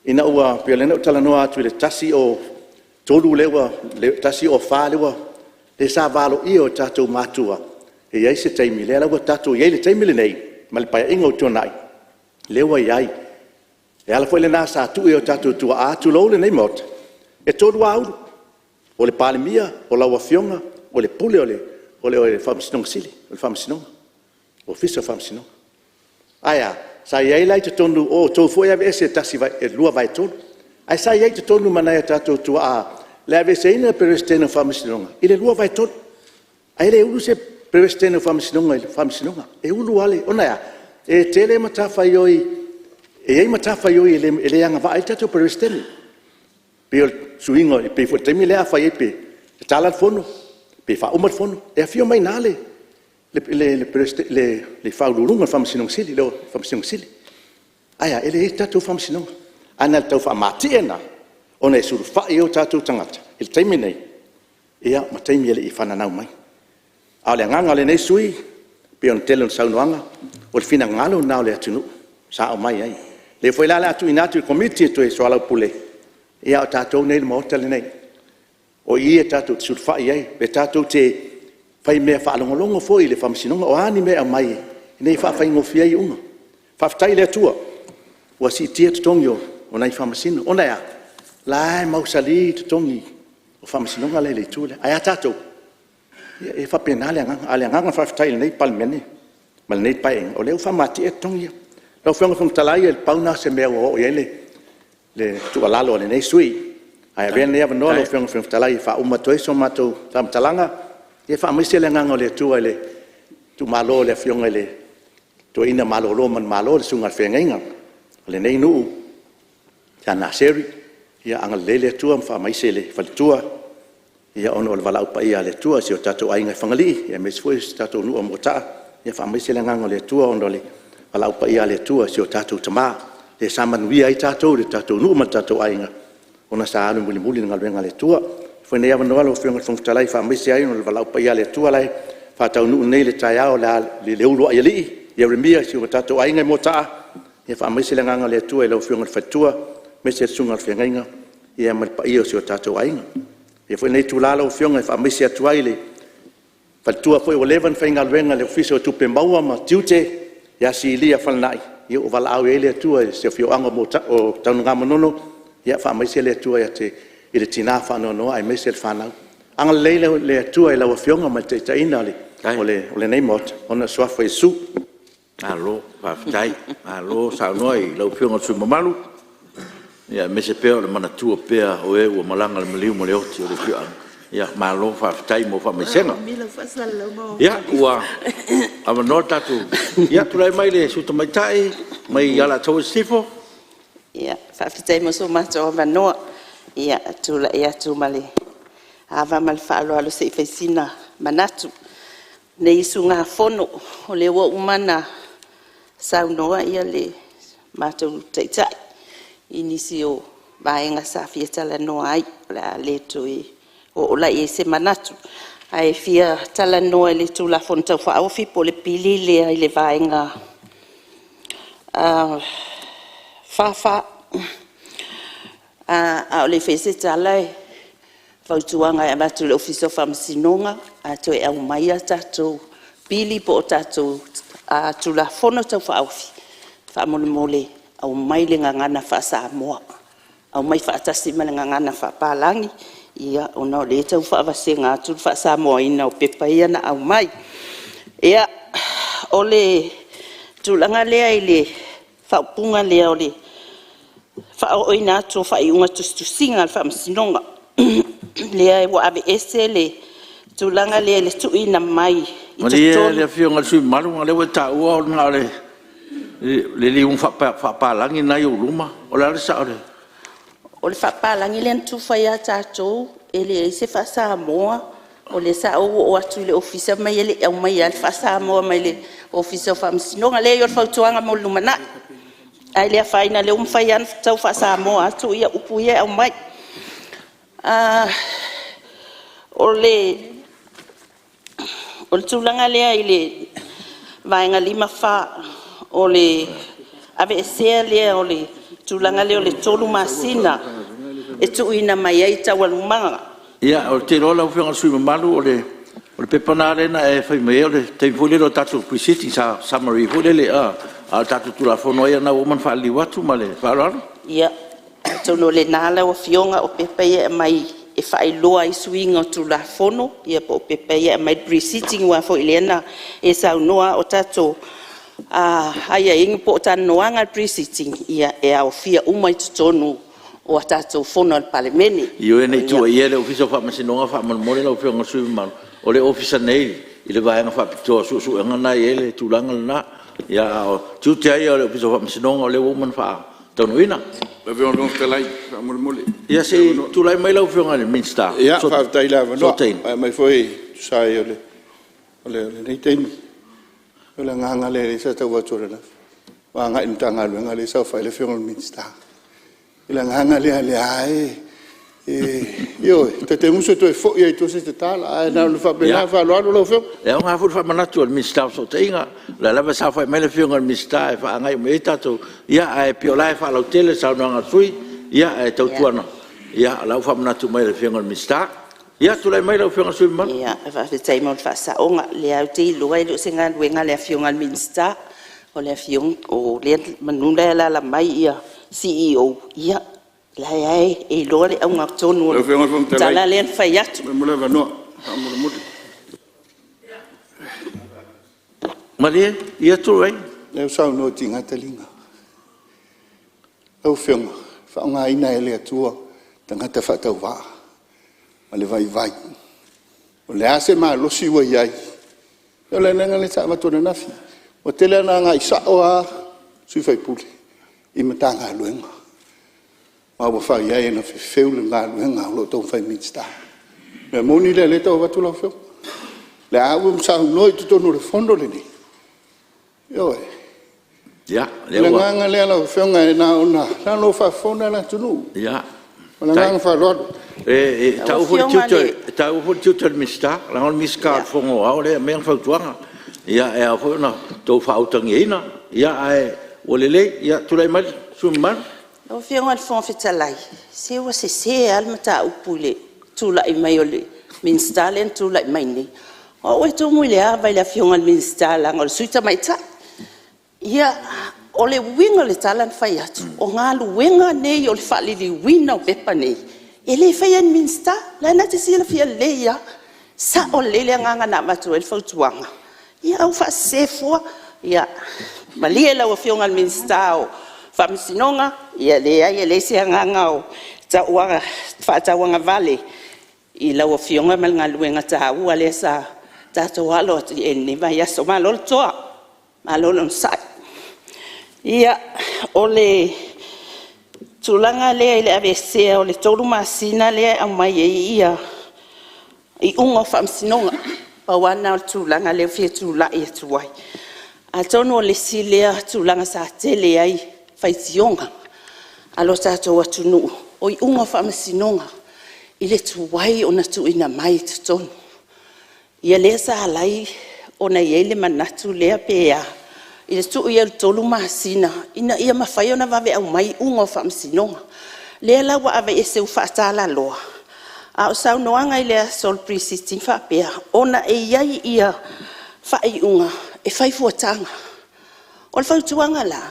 ina ua… pei o lea na ou talanoa atu i le 103 lea ua… 104 lea sa valoia e o tatou matua e i ai se taimi, lea la ua tatou i ai i le taimi lenei ma le Paeaiga ua tuanai, lea ua i ai. O le ala foi lena sa tuu ai e o tatou tuaa, tulou lenei Maota, e 3 aulu, o le Palemia, o lau Afioga, o le Pule o le Faamasinoga Sili, o le Faamasinoga, Ofisa o Faamasinoga. Ae a? Sa i ai la i totonu o outou foi e aveese i le 2/3, ae sa i ai i totonu ma nai o tatou tuaa le aveeseina o le Peresetene o Faamasinoga i le 2/3. Ae le ulu se Peresetene o Faamasinoga i le Faamasinoga, e ulu lava le… ona e a? E tele matafaioi, e i ai matafaioi e le agavaa ai le tatou Peresetene. E pei o le suiga, e pei foi o le taimi lea afai e tatala le fono pe faauma le fono, e afio mai i ina le Faauluuluga o le Faamasinoga Sili. Ae a? E leai se tatou Faamasinoga. Ae na o le tau faamatie lena ona e sulufai i ai o tatou tagata i le taimi lenei ma taimi e le i fananau mai. A o le agaga o lenei sui usufono, e pei o le tele o saunoaga, o le finagalo lena o le atunuu sa aumai ai. O lea foi la o le a tuuina atu i le Komiti e toe soalaupule, a o tatou nei o le Maota lenei, o i tatou te sulufai i ai, e tatou te faimea faalogologo foi i le Faamasinoga, o a ni mea e aumai ina ia faafaigofie ai iuga. Faafetai i le Atua ua siitia totogi o nai Faamasino, ona e a? O la e mausali totogi o Faamasinoga la e i le itu lea. Ae a tatou? Ia e faapena le agaga, a o le agaga faafetai i lenei Palemene ma lenei Paeaiga, o lea ua faamatea totogi ia. Lau Afioga i le Fofoga Fetalai, pau lena o se mea ua oo i ai le tuualalo a lenei sui usufono. Ae avea lenei avanoa lau Afioga i le Fofoga Fetalai e faauma atu ai so matou faamatalaga, ia faamaise le agaga o le Atua i le tuumalo o le Afioga i le Toeaina malolo manumalo le susuga i le faafeagaiga o lenei nuu ia Naseri, ia agalelei le Atua ma faamaise i le faletua ona o le valaau paia a le Atua. Si o tatou aiga i Fagalii aemaise foi si tatou nuu o Moataa, ia faamaise le agaga o le Atua ona o le valaau paia a le Atua i si o tatou tama, lea sa manuia ai tatou i le tatou nuu ma le tatou aiga ona sa alu mulimuli i le galuega a le Atua. Avea foi lenei avanoa lau Afioga i le Fofoga Fetalai e faamaise ai ona o le valaau paia a le Atua la e faataunuu nei i le taeao i le uluai alii Ieremia i si o tatou aiga i Moataa, ia faamaise le agaga o le Atua i lau Afioga i le faletua aemaise le susuga i le feagaiga ma le paia o si o tatou aiga. Avea foi lenei itula lau Afioga e faamaise atu ai i le faletua foi ua leva ona faigaluega i le Ofisa o Tupe Maua ma Tiute ia Silia Falenaai, ua valaau i ai le Atua i si afioaga o Tanugamanono. Ia faamaise le Atua i le tina faanoanoa aemaise le fanau. Agalelei le Atua i lau Afioga ma le taitaiga o lenei Maota ona o le suafa o Iesu. Malo faafetai, malo saunoa i lau Afioga i le sui usufono mamalu, aemaise pea o le manatua pea o e ua malaga i le maliu ma le oti o le afioaga. Malo faafetai mo faamaisega. Ia ua avanoa le tatou… Ia tulai mai le sui usufono tamaitai mai Alataua Sisifo. Faafetai mo so matou avanoa. E tulai atu ma le ava ma le faaaloalo se i fai sina manatu o lenei usugafono. O lea ua uma ona saunoa le matou Taitai i nisi o vaega sa fia talanoa ai, o le a le toe oo la i ai se manatu. Ae fia talanoa i le Tulafono Tau Faaofi po o le Tulafono lea i le Vaega 44. A o le i faia se tala, o le fautuaga e avatu i le Ofisa o Faamasinoga, a toe aumai a tatou Tulafono po o tatou Tulafono Tau Faaofi, faamolemole aumai le gagana faa-Samoa, aumai faatasi ma le gagana faa-Papalagi ona o lea e tau faavasega atu le faa-Samoaina o pepa ia na aumai. Ia, o le tulaga lea i le faaupuga lea o le faaooina atu o faaiuga tusitusiga a le Faamasinoga, lea ua aveese le tulaga lea i le tuuina mai i totonu. Malie le Afioga i le sui usufono mamalu leaga o lea ua e taua na o le liuga faapapalagi lena e i ou luma. O le a le sao o le… O le faapapalagi lea na tufa ai tatou e leai se faa-Samoa. O lea sa ou oo atu i le Ofisa fai mai e le i aumaia lava le faa-Samoa mai le Ofisa o Faamasinoga. Leai o le fautuaga mo le lumanai, ae le afaina o lea ua mafai lava ona tau faa-Samoa atu upu ia e aumai. O le tulaga lea i le Vaega 54 o le aveesea lea o le tulaga lea o le 3 masina e tuuina mai ai taualumaga. Ia, ou te iloa lau Afioga i le sui usufono mamalu o le pepa lena lea na e fai mai ai o le taimi foi lele o tatou Pre-sitting sa summary ai foi lele a o le tatou Tulafono lava ia lena ua uma ona faaliliu atu. Ma le faaaloalo. Ia, atonu o lena lau Afioga o pepa ia e aumai e faailoa ai suiga o Tulafono ia po o pepa ia e aumai le Pre-sitting. Aua foi lea na e saunoa o tatou aiaiga po o talanoaga a le Pre-sitting e aofia uma i totonu o a tatou Fono a le Palemene. Ioe, ne i tuuaia le Ofisa o Faamasinoga faamolemole lau Afioga i le sui usufono mamalu, o le Ofisa nei i le Vaega Faapitoa o Suesuega lena e i ai le tulaga lena. A o tiute lava ia o le Ofisa o Faamasinoga o lea ua uma ona faataunuuina. Ia se i tulai mai lau Afioga i le Minisita o Ia, faafetai i le avanoa Fesootaiga. na aumai foi e tusa ai o lenei taimi. O le agaga lea sa tau avatu ananafi, ua agai i le Matagaluega lea e saofai ai le Afioga i le Minisita. O le agaga lea o lea lava e… Ioe, ta te musu e toe foi lava i tua se tatala, ae na ona faapena. Ma le faaaloalo lau Afioga. Ia, e aoga foi le faamanatu a le Minisita o Fesootaiga, o lea lava e saofai mai le Afioga i le Minisita e faagai uma i ai tatou… Ae pei o la e faalautele le saunoaga a le sui usufono, ae tautuana, o la e ua faamanatu mai e le Afioga i le Minisita. Ia tulai mai lau Afioga i le sui usufono mamalu. Faafetai mo le faasaoga. O lea lava ou te iloa e le o se galuega a le Afioga i le Minisita, o le Afioga… semeamanu la e alaala mai CEOs, ia o la e lava e iloa le auga tonu o le tala lea na fai atu. Malie tulai. Lea ua saunoa e tiga taliga. Lau Afioga, e faaaogaina e le Atua tagata faatauvaa ma le vaivai. O le a se malosi ua i ai, o le ala lea sa avatu ananafi. Ua tele ina agai sao lava sui usufono i Matagaluega ma ua fai ai ona fefeu le galuega o lo o taumafai e Minisita. O le mea moni lea o lea e tau avatu lau Afioga. O lea ua saunoa i totonu o le fono lenei, ioe. O le agaga lea lau Afioga leaga o lo o faafofoga le atunuu. Ma le agaga faaaloalo. E taua foi le tiute o le Minisita leaga o le Minisita o le Fono Aoao lea e aumai ana fautuaga. E ao foi ona outou faautagiaina ae ua lelei. Ia tulai mai le sui usufono mamalu. Lau Afioga i le Fofoga Fetalai, se ua sese lava le mataupu i le tulai mai o le Minisita lea na tulai mai nei. O au e tumu i le ava i le Afioga i le Minisita leaga o le Sui Tamaitai. Ia, o le uiga o le tala na fai atu, o galuega nei o le faaliliuina o pepa nei e le faia e ni Minisita. O lena e te silafia lelei lava, e sao lelei le agaga na avatu ai le fautuaga, ae ua faasese fua. Ia malie lau Afioga i le Minisita o Faamasinoga, e leai e leai se agaga o faatauagavale i lau Afioga ma le galuega taua lea sa tatou alo atu i ai i lenei vaiaso. Malo le toa, malo le onosai. Ia, o le tulaga lea i le aveesea o le 3 masina lea e aumai ai iuga o faamasinoga, pau lava lena o le tulaga lea e fia tulai atu ai. Atonu o le isi lea tulaga sa tele ai faitioga a lo tatou atunuu, o iuga o faamasinoga i le tuai ona tuuina mai i totonu. Ia lea sa ala ai ona i ai le manatu lea pe a i le tuu i ai o le 3 masina ina ia mafai ona vave aumai iuga o faamasinoga. Lea la ua aveese ua faatalaloa, a o saunoaga i le aso o le Pre-sitting faapea, ona e i ai faaiuga e fai fuataga. O le fautuaga la,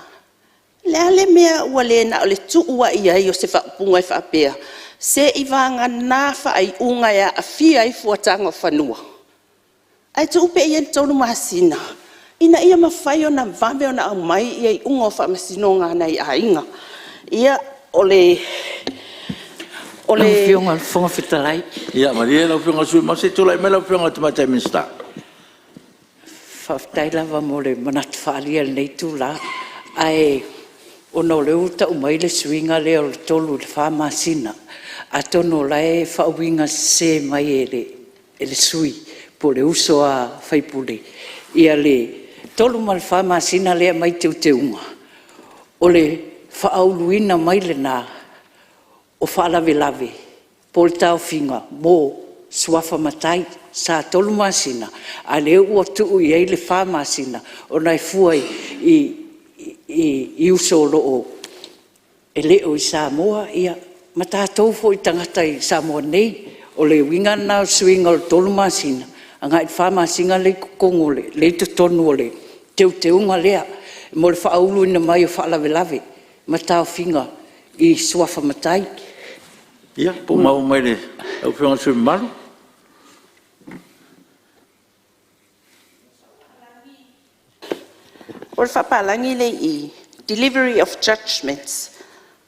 o le a le mea ua le na o le tuu lava i ai o se faaupuga e faapea, seiavagana faaiuga e aafia ai fuataga o fanua, ae tuu pea i ai le 3 masina ina ia mafai ona vave ona aumai iuga o faamasinoga a nai aiga. Ia, o le… Lau Afioga i le Fofoga Fetalai… Ia malie lau Afioga i le sui usufono mamalu se i tulai mai lau Afioga i le Tamaitai Minisita. Faafetai lava mo le manatu faaalia i lenei itula. Ae ona o lea ua tau mai le suiga lea o le 3 i le 4 masina, atonu o la e faauigasese mai e le sui usufono po o le uso a sui usufono le 3 ma le 4 masina lea e aumai i teuteuga, o le faauluina mai lena o faalavelave po o le taofiga mo suafa matai. Sa 3 masina, a o lea ua tuu i ai le 4 masina ona e fua i uso e le o i Samoa ma tatou foi tagata i Samoa nei. O le uiga lena o le suiga o le 3 masina agai i le 4 masina lea e i totonu o le teuteuga lea mo le faauluina mai o faalavelave ma taofiga i suafa matai. Ia, po ua maua mai e lau Afioga i le sui usufono mamalu. O le faapalagi lea e i i, delivery of judgement.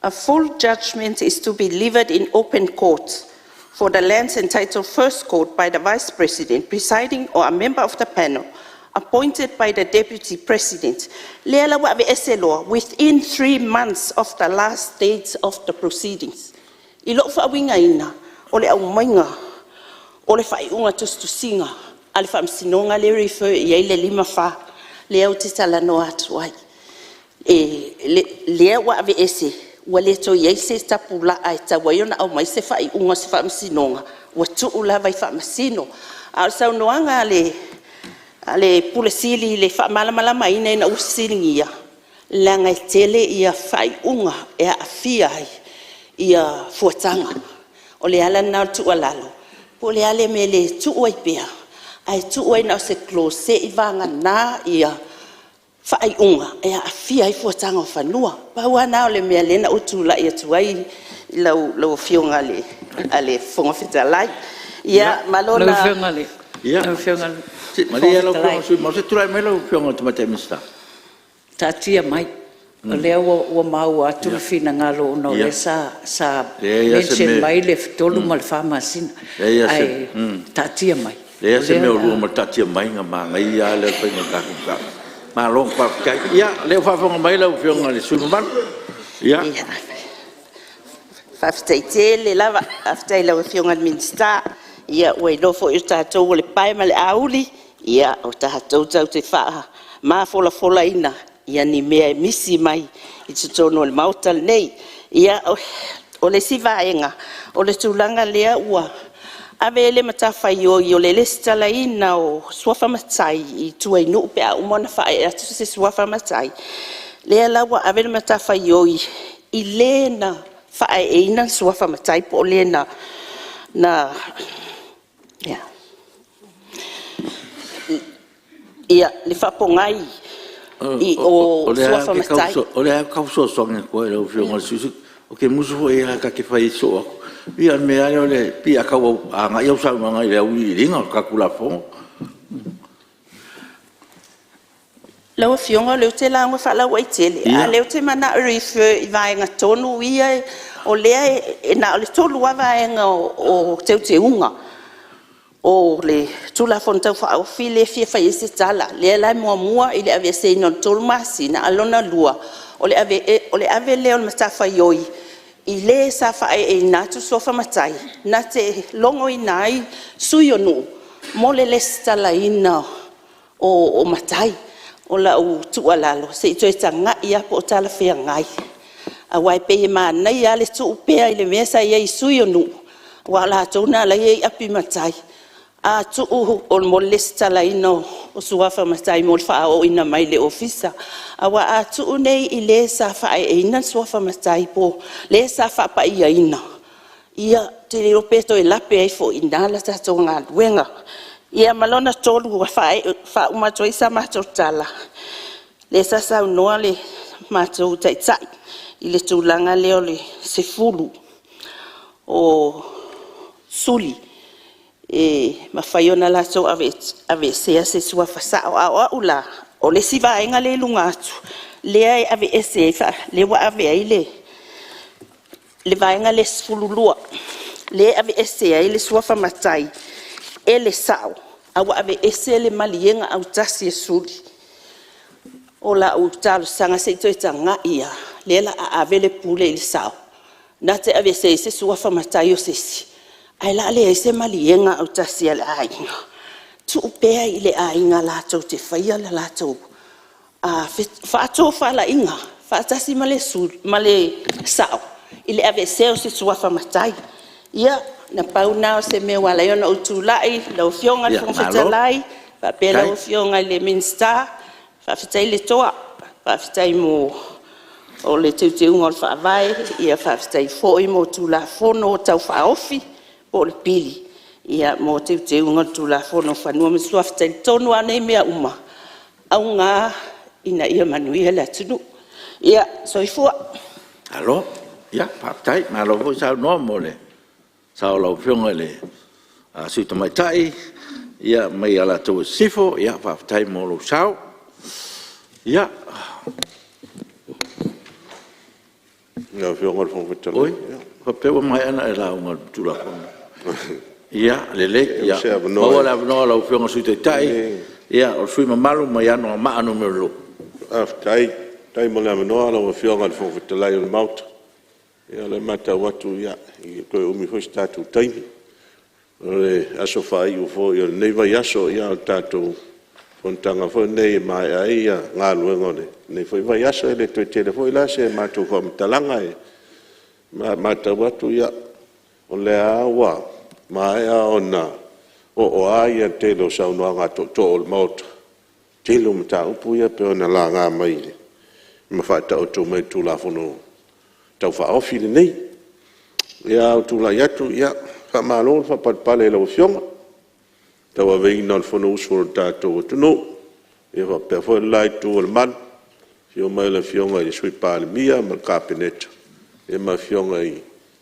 A full judgement is to be delivered in open court for the lands entitled First Court by the Vice President presiding or a member of the panel appointed by the Deputy President. Lea la ua aveese loa, within 3 months of the last date of the proceedings. I lou faauigaina, o le aumaiga o le faaiuga tusitusiga a le Faamasinoga lea e refer i ai le 54 lea ou te talanoa atu ai. Lea ua aveese ua le toe i ai se tapulaa e tatau ai ona aumai se faaiuga a se Faamasinoga, ua tuu lava i Faamasino. A o le saunoaga a le Ofisa Sili o Pulega i le faamalamalamaina ina ua fesiligia, leaga e tele faaiuga e aafia ai fuataga. O le ala lena o le tuualalo, Po o le a le mea e le tuu ai pea, ae tuu ai na o se clause seivagana faaiuga e aafia ai fuataga o fanua. Pau lava lena o le mea lea na ou tulai atu ai lau Afioga i le Fofoga Fetalai. Ia ma lona… Lau Afioga i le Fofoga Fetalai… Malie se i tulai mai lau Afioga i le Tamaitai Minisita. Taatia mai, o lea ua maua atu le finagalo ona o lea sa mention mai le 3 ma le 4 masina. Ae taatia mai o lea o le a… Leai lava se mea o lua ma le taatia mai, na manaia lava lea o le faiga o le tatou mataupu. Malo faafetai. Ia o lea ua faafofoga mai lau Afioga i le sui usufono mamalu. Faafetai tele lava. Faafetai i lau Afioga i le Minisita. Ia ua iloa foi o tatou o le pae ma le auli, o tatou tatou te mafolafola ni mea e misi mai i totonu o le Maota lenei. Ia, o le isi vaega, o le tulaga lea ua ave ai le matafaioi o le resitalaina o suafa matai i tua i nuu pe a uma ona faaee atu se suafa matai, lea la ua ave le matafaioi i le na faaeeina le suafa matai po o le na le faapogai i o suafa matai. O lea lava ou te tau fesoasoani atu ai i lau Afioga i le sui usufono, ou te musu foi lava ta te fai soo atu. Pei o le mea lava lea pei a tau agai au saunoaga i le auiliiliina o le tatou Tulafono. Lau Afioga o lea ou te lauga faalauaitele a o lea ou te manao e refer i vaega tonu ia o lea e na o le 3 lava vaega o teuteuga o le Tulafono Tau Faaofi lea e fia fai ai se tala. Lea la e muamua i le aveeseina o le 3 masina, a o lona lua o le ave lea o le matafaioi i le sa faaeeina atu suafa matai na te logoina ai sui o nuu mo le resitalaina o matai. O lau tuualalo se i toe tagai lava po o talafeagai aua e pei e manaia lava le tuu pea i le mea sa i ai i Sui o Nuu aua o latou na o la e i ai api matai. A tuu mo le resitalaina o suafa matai mo le faaooina mai le Ofisa. Aua a tuu nei i le sa faaeeina le suafa matai po o le sa faapaiaina, ia, ou te le iloa pe toe lape ai foi i ina le tatou galuega. Ia ma lona tolu ua faauma atu ai sa matou tala, lea sa saunoa le matou Taitai i le tulaga lea o le 10 o suli e mafai ona latou aveesea se suafa sao. A o au la, o le isi vaega lea i luga atu lea e aveese ai, lea ua ave ai le vaega lea e 12 lea e aveese ai le suafa matai e le sao ae ua aveese le maliega autasi a suli. O lau talosaga se i toe tagai lava, o lea o le a ave le pule i le sao na te aveesea ai se suafa matai o se isi, ae o le a leai se maliega autasi a le aiga. Tuu pea i le aiga latou te faia le latou faatofalaiga faatasi ma le sao i le aveesea o se suafa matai. Ia, na pau lena o se mea ua ala ai ona ou tulai lau Afioga i le Fofoga Fetalai faapea lau Afioga i le Minisita, faafetai le toa, faafetai mo le Teuteuga o le Faavae, faafetai foi mo Tulafono Tau Faaofi po o le Tili mo Teuteuga o le Tulafono o Fanua ma Suafa. E talitonu lava nei mea uma, o auga lava ina ia manuia le atunuu. Ia, soifua. Malo faafetai, malo foi saunoa mo le sao o lau Afioga i le Sui Tamaitai mai Alataua Sisifo. Faafetai mo lou sao. Ia… Lau Afioga i le Fofoga Fetalai… Oi, faapea ua maea ona e lauga i le Tulafono. Ia lelei, ua maua le avanoa o lau Afioga i le Sui Taitai, o le sui usufono mamalu mai Anoamaa 2. Faafetai mo le avanoa lau Afioga i le Fofoga Fetalai o le Maota. Ia o lea e matau atu e le toe umi foi so tatou taimi. O le aso faaiu foi o lenei vaiaso, o le tatou fonotaga foi lenei e maea ai galuega o lenei foi vaiaso. E le toe tele foi la se matou faamatalaga. E matau atu o lea lava ua maea ona oo lava le tele o saunoaga a tootoo o le Maota i le tele o mataupu ia pei ona laga mai ma faataoto mai i le Tulafono Tau Faaofi lenei. Ae ua ou tulai atu, Faamalo le faapalepale i lau Afioga i le tauaveina o le Fonousu a le tatou atunuu. Ia faapea foi le la itu o le malu, afio mai le Afioga i le Sui Palemia ma le Kapeneta ma Afioga i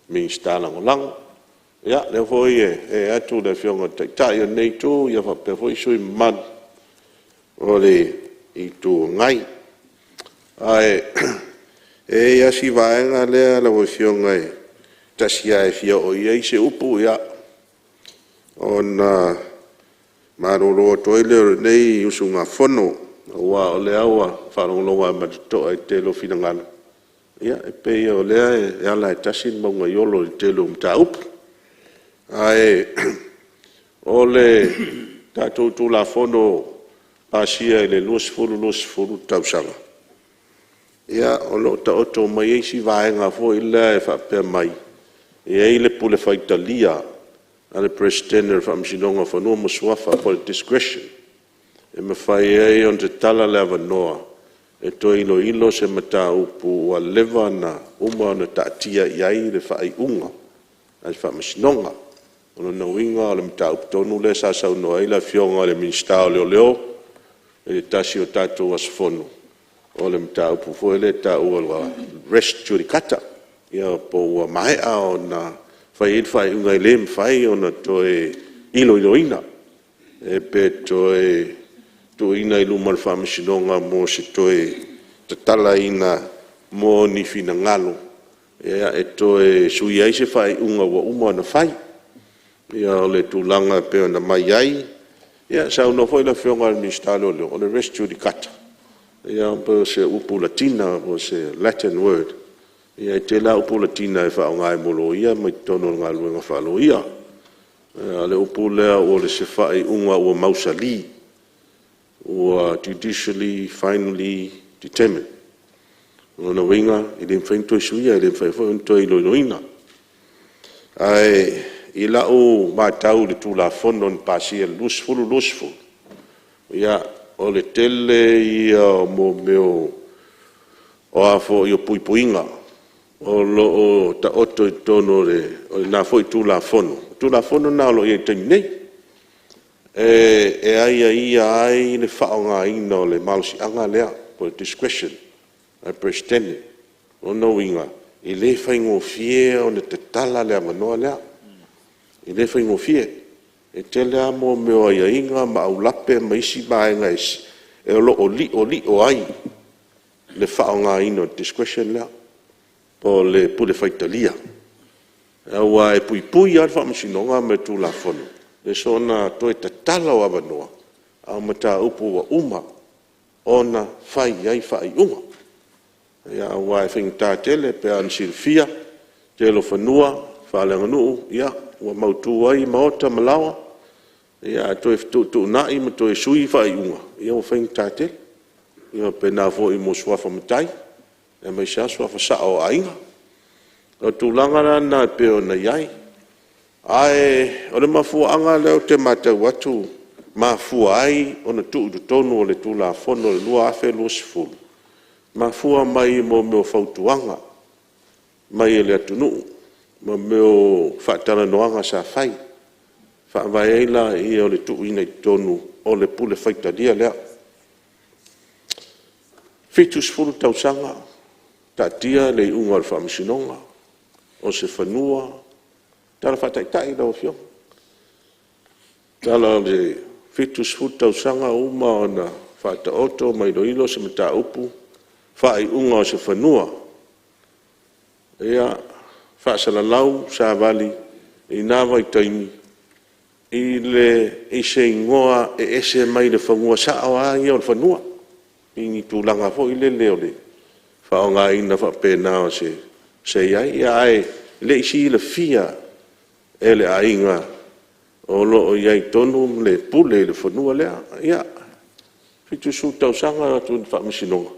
Minisita Lagolago. Ia lea foi e ee atu le Afioga i le Taitai o lenei itu ia faapea foi sui usufono mamalu o le Itu Agai. Ae e i ai lava si vaega lea lau Afioga e tasi lava e fia oo i ai se upu ona malolo atu ai lea o lenei usugafono, aua o lea ua faalogologo lava ma le totoa i le tele o finagalo, ia e pei o lea e ala lava e tasi le mauga iolo i le tele o mataupu. Ae o le tatou Tulafono pasia i le 2020 tausaga, o lo o taoto mai ai si vaega foi lea e faapea mai, e i ai le pule faitalia a le Peresetene o le Faamasinoga o Fanua ma Suafa po o le discretion e mafai ai ona tatala le avanoa e toe iloilo se mataupu ua leva ona uma ona taatia i ai le faaiuga a le Faamasinoga. O lona uiga o le mataupu tonu lea sa saunoa ai le Afioga i le Minisita o Leoleo i le tasi o tatou aso Fono, o le mataupu foi lea e taua o le res judicata, po ua maea ona fai i ai le faaiuga e le mafai ona toe iloiloina, pe toe tuuina i luma o le Faamasinoga mo se toe tatalaina mo ni finagalo e toe sui ai se faaiuga ua uma ona fai. Ia o le tulaga e pei ona aumai ai. Ia saunoa foi le Afioga i le Minisita o Leoleo, o le res judicata, pei o se upu latina po o se Latin word. Ia e tele lava upu latina e faaaoga mo loia ma totonu o le galuega faa-loia. O le upu lea o se faaiuga ua mausali, ua judicially finally determined. O lona uiga e le mafai ona toe suia, e le mafai foi ona toe iloiloina. Ae i lau matau i le Tulafono na pasia i le 2020, ia, o le tele ia o mea o puipuiga o lo o taoto i totonu o lena foi Tulafono, o le Tulafono lena o lo o i ai i le taimi nei, e aiaia ai le faaaogaina o le malosiaga lea po o le discretion a le Peresetene. O lona uiga, e le faigofie ona tatala le avanoa lea, e le faigofie. E tele lava mea o aiaiga ma aulape ma isi vaega o lo o liolio ai le faaaogaina o le discretion lea po o le pule faitalia. Aua e puipui lava le Faamasinoga ma le Tulafono i le soona toe tatala o avanoa, a o mataupu ua uma ona fai i ai faaiuga. Aua e faigata tele pei ona silafia le tele o fanua faaleaganuu ua mautu ai maota ma laoa, ae toe fetuutuunai ma toe sui faaiuga, ia ua faigata tele. E faapena foi mo suafa matai aemaise lava suafa sao o aiga. O le tulaga la lena e pei ona i ai. Ae o le mafuaaga lea ou te matau atu e mafua ai ona tuu i totonu o le Tulafono 2020, mafua mai mo mea o fautuaga mai le atunuu ma mea o faatalanoaga sa fai, faavae ai lea o le tuuina i totonu o le pule faitalia lea. E 70 tausaga taatia le iuga a le Faamasinoga, o se fanua, o tala faataitai lau Afioga, 70 tausaga ua uma ona faataoto ma iloilo se mataupu, faaiuga o se fanua, ia, faasalalau, savali i na vaitaimi i se igoa e ese mai le fanua sao lava ia o le fanua, i ni tulaga foi lele o le faaaogaina faapena o se i ai, ae le i silafia e le aiga o lo o i ai tonu le pule i le fanua lea. Ia, 70 tausaga e o atu i le Faamasinoga,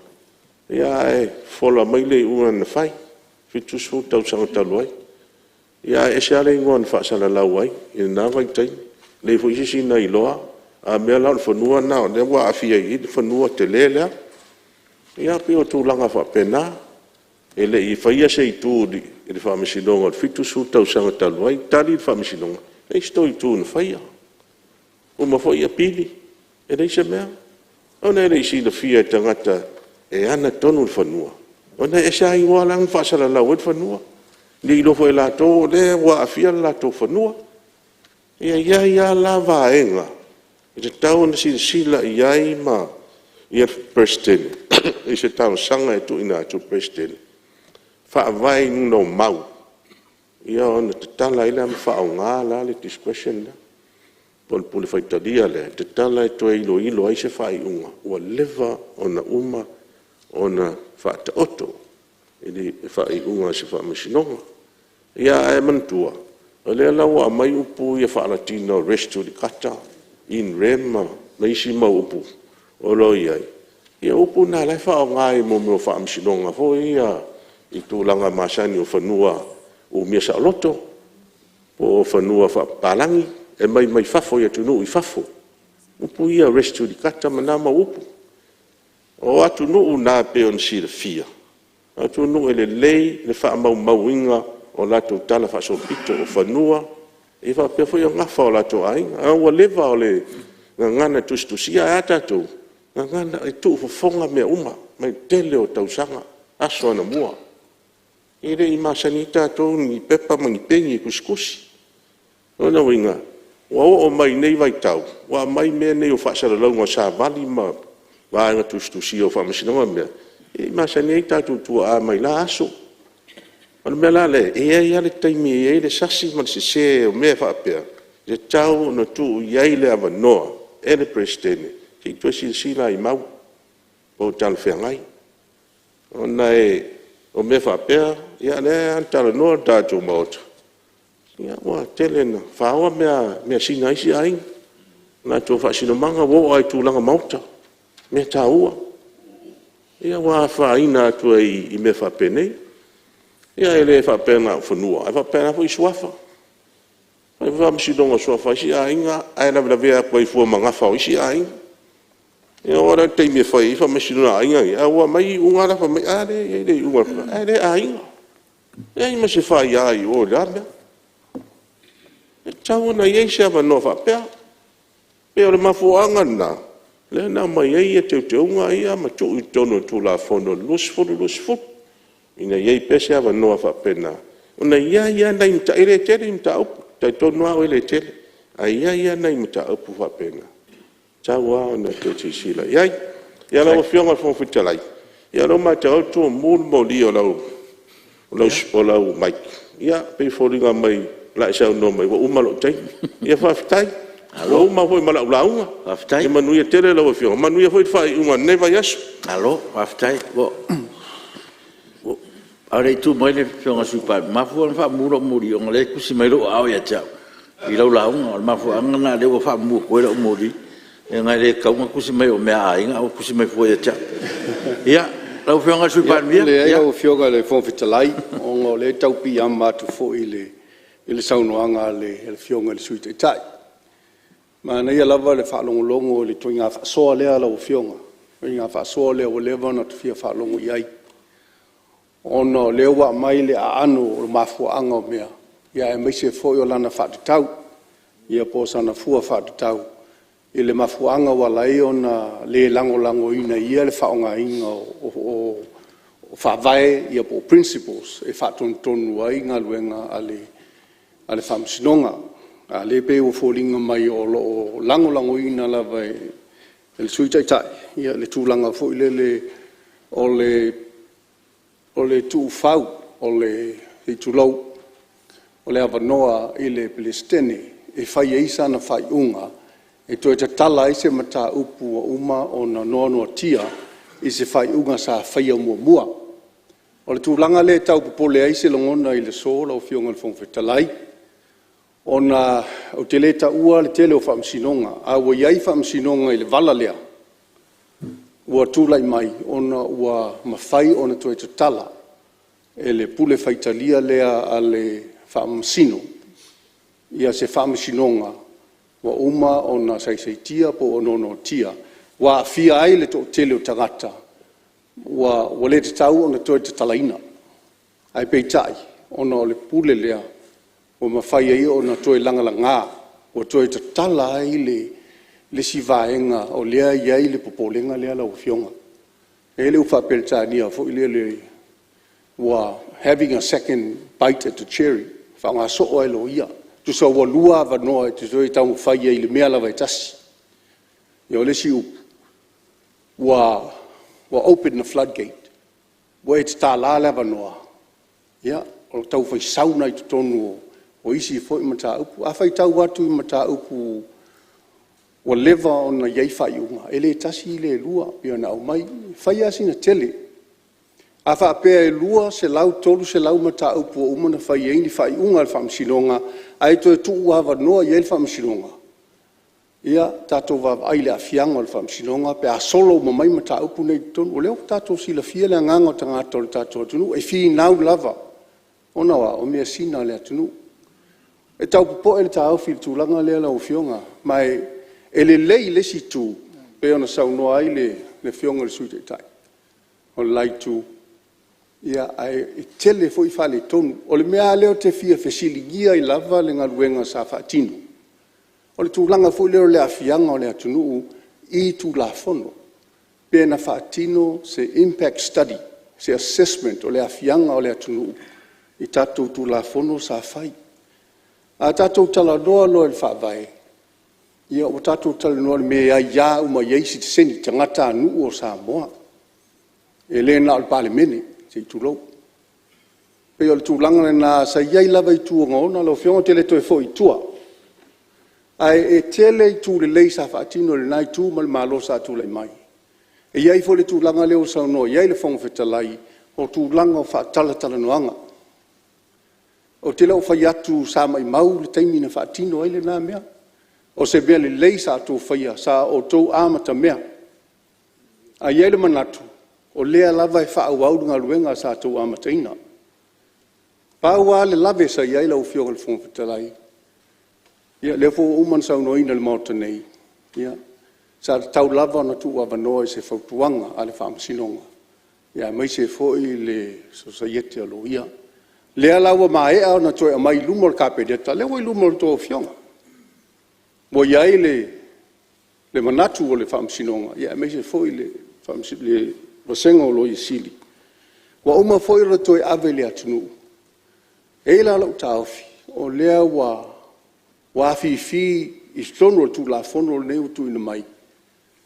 ae fofola mai le iuga na fai, 70 tausaga talu ai, ae ese lava le igoa na faasalalau ai i lena vaitaimi, leai foi se isi na iloa, a mea la o le fanua lena o lea ua aafia i i le fanua tele lea. Ia pei o tulaga faapena. E le i faia se itu i le Faamasinoga o le 70 tausaga talu ai, tali le Faamasinoga, e leai se tou itu na faia. Uma foi apili, e leai se mea, ona e le i silafia e tagata e ana tonu le fanua, ona e ese lava igoa la na faasalalau ai le fanua, e le i iloa foi e latou o lea ua aafia le latou fanua. E i ai lava la vaega e tatau ona silasila i ai le Peresetene i se talosaga e tuuina atu i le Peresetene, faavae i luga o mau ona tatala ai lea ma faaaoga le discretion lea po o le pule faitalia lea e tatala e toe iloilo ai se faaiuga ua leva ona uma ona faataoto i le faaiuga a se Faamasinoga. Ia ae manatua, o lea la ua aumai upu ia faa-Latina o res judicata, in rem ma isi mau upu o lo o i ai, ia o upu na o la e faaaoga i mea o faamasinoga foi ia i tulaga masani o fanua umia saoloto po o fanua faapapalagi e aumai mai fafo i atunuu i fafo, upu ia o res judicata ma na mau upu. O atunuu na e pei ona silafia, o atunuu e lelei le faamaumauina o latou talafaasolopito o fanua faapea foi le nafa o latou aiga. A ua leva o le gagana tusitusia. Ae a tatou? E gagana e tuufofoga mea uma mai le tele o tausaga, aso anamua. E le i masani ai tatou i ni pepa ma ni peni e tusitusi. O lona uiga, ua oo mai nei vaitau ua aumai mea nei o faasalalauga o savali ma vaega tusitusia o faamasinoga ma mea, e le i masani ai tatou tuaa mai la aso. O le mea la lea, e i ai lava le taimi e i ai le sasi ma le sese o mea faapea, e tatau ona tuu i ai le avanoa e le Peresetene se i toe silasila i mau po o talafeagai. Ona o mea faapea, ia o lea na talanoa le tatou Maota, ua tele ina faoa measina a isi aiga, latou faasinomaga ua oo lava i tulaga maota, mea taua, ia ua afaina atu ai i mea faapenei. Ia e le faapea na o fanua, ae faapena foi suafa. E fai foi faamasinoga o suafa o isi aiga ae lavelavea atu ai fua ma gafa o isi aiga. Ona oo lea i le taimi e fai ai faamasinoga a aiga ia, ae ua aumai iuga la e fai mai, a lea e i ai le iuga a le… ae le aiga. E leai ma se faia i o i la mea. E tatau ona i ai se avanoa faapea. E pei o le mafuaaga lena lea na aumai ai teuteuga ia ma tuu i totonu o le Tulafono 2020 ina ia i ai pea se avanoa faapena, ona e i ai lava nai mataupu, e le tele ni mataupu, e talitonu lava au e le tele, ae i ai lava nai mataupu faapena e tatau lava ona toe silasila i ai. Ia lau Afioga i le Fofoga Fetalai, ia o lea ua matau atu ua mu le moli o lau mic, ia e pei e foliga mai o le a e saunoa mai ua uma lou taimi. Ia faafetai. Ua uma foi ma lau lauga. Ia manuia tele lau Afioga, manuia foi le faaiuga o lenei vaiaso. Malo faafetai. A o le i tu mai le Afioga i le Sui Palemia, e mafua ona faamumu lau moli ona o lea e tusi mai lou aao ia te au i lau lauga. O le mafuaaga lena o lea ua faamumu atu ai lau moli, leaga e le tatau ona tusi mai o mea a aiga ae ua tusi mai fua ia te au. Ia, lau Afioga i le Sui Palemia. Leai lau Afioga i le Fofoga Fetalai, ona o lea e tau piiama atu foi i le saunoaga a le Afioga i le Sui Taitai. Manaia lava le faalogologo i le ituaiga faasoa lea lau Afioga, le ituaiga faasoa lea ua leva ona ta fia faalogo i ai, ona o lea ua aumai le aano o mafuaaga o mea, aemaise foi o lana faatatau, ia po o sana fua faatatau i le mafuaaga ua ala ai ona le lagolagoina e ia le faaaogaina o faavae po o principles e faatonutonu ai galuega a le Faamasinoga. A o lea e pei ua foliga mai o lo o lagolagoina lava e le Sui Taitai le tulaga foi lele o le tuufau, se i tulou, o le avanoa i le Peresetene e fai ai sana faaiuga e toe tatala ai se mataupu ua uma ona noanoatia i se faaiuga sa faia muamua. O le tulaga lea e tau popole ai se lagona i le aso lau Afioga i le Fofoga Fetalai, ona ou te le taua le tele o Faamasinoga, a ua i ai Faamasinoga i le vala lea, ua tulai mai ona ua mafai ona toe tatala e le pule faitalia lea a le Faamasino se Faamasinoga ua uma ona saisaitia po ua noanoatia ua aafia ai le toatele o tagata ua le tatau ona toe tatalaina. Ae peitai, ona o le pule lea, ua mafai ai ona toe lagalaga, ua toe tatala ai le isi vaega o lea e i ai le popolega lea lau Afioga. E i ai le upu faa-Peretania foi lele, ua having a second bite at the cherry, faaaoga soo lava e loia. Tusa ua 2 avanoa e te toe taumafai ai i le mea lava e tasi. Ia o le isi upu, ua open the flood gate, ua e tatala le avanoa, ia o le tau fai sau lena i totonu o isi foi mataupu. A faitau atu i mataupu ua leva ona i ai faaiuga, e le tasi le lua pei ona aumai, e fai lava sina tele. A faapea e 200, 300 mataupu ua uma ona fai i ai ni faaiuga a le Faamasinoga ae toe tuuavanoa i ai le Faamasinoga, ia tatou vaavaai i le aafiaga o le Faamasinoga pe a solo uma mai mataupu nei i totonu. O lea ua tatou silafia le agaga o tagata o le tatou atunuu, e finau lava, ona o a? O measina a le atunuu. E tau popoe le taofi i le tulaga lea lau Afioga, ma e lelei i le isi itu pei ona saunoa ai le Afioga i le Sui Taitai o le la Itu, ae tele foi faaletonu. O le mea lava lea ou te fia fesiligia ai lava le galuega sa faatino, o le tulaga foi lea o le aafiaga o le atunuu i Tulafono, pe na faatino se impact study, se assessment o le aafiaga o le atunuu i tatou Tulafono sa fai. A tatou talanoa loa i le Faavae, ia ua tatou talanoa i le mea e aia uma i ai sitiseni, tagatanuu o Samoa. E le na o le Palemene, se i tulou. E pei o le tulaga lena sa i ai lava itu ogaoga lau Afioga ou te le toe foi i tua, ae tele itu lelei sa faatino e lena Itu ma le Malo sa tulai mai. E i ai foi le tulaga lea ua saunoa i ai le Fofoga Fetalai, o tulaga o faatalatalanoaga. Ou te le o fai atu sa maumau le taimi na faatino ai lena mea. O se mea lelei sa outou faia, sa outou amatamea. Ae i ai le manatu, o lea lava e faaauau le galuega sa outou amataina. Pau lava le lave sa i ai lau Afioga i le Fofoga Fetalai, ia o lea foi ua uma ona saunoaina i le Maota nei, ia, sa tatau lava ona tuuavanoa i se fautuaga a le Faamasinoga, aemaise foi le Sosaiete a Loia. O lea la ua maea ona toe aumai i luma o le Kapeneta, o lea ua i luma o a outou Afioga, ua i ai le manatu o le Faamasinoga, aemaise foi le vasega o Loia Sili, ua uma foi ona toe ave i le atunuu. E i ai la lou taofi, o lea ua afifi i totonu o le Tulafono lenei ua tuuina mai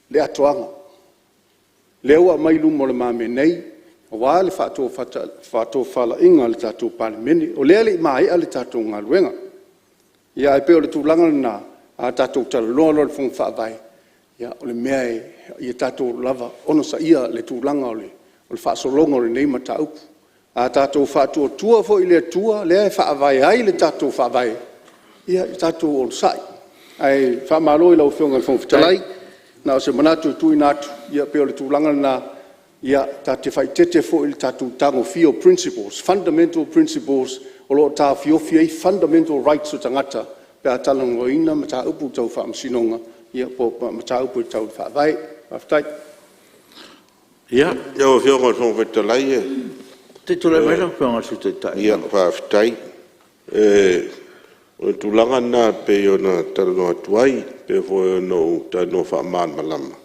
le atoaga. O lea ua aumai i lumamea nei aua le faatofalaiga a le tatou Palemene. O lea e le i maea le tatou galuega, ae pei o le tulaga lena, a tatou talanoa loa i le Fono Faavae, o le mea ia tatou lava onosaia le tulaga o le faasologa o lenei mataupu. A tatou faatuatua foi i le Atua lea e faavae ai le tatou Faavae, ia tatou onosai. Ae faamalo i lau Afioga i le Fofoga Fetalai, na o se manatu e tuuina atu, ia pei o le tulaga lena, ta te faaeteete foi i le tatou tagofia o principles, fundamental principles o lo o taofiofi ai fundamental rights o tagata pe a talanoaina mataupu tau Faamasinoga po o mataupu tau le Faavae. Faafetai. Ia. Lau Afioga i le Fofoga Fetalai… Se i tulai mai lau Afioga i le Sui Taitai. Faafetai. O le tulaga lena pei ona talanoa atu ai, pei foi ona ou talanoa faamalamalama,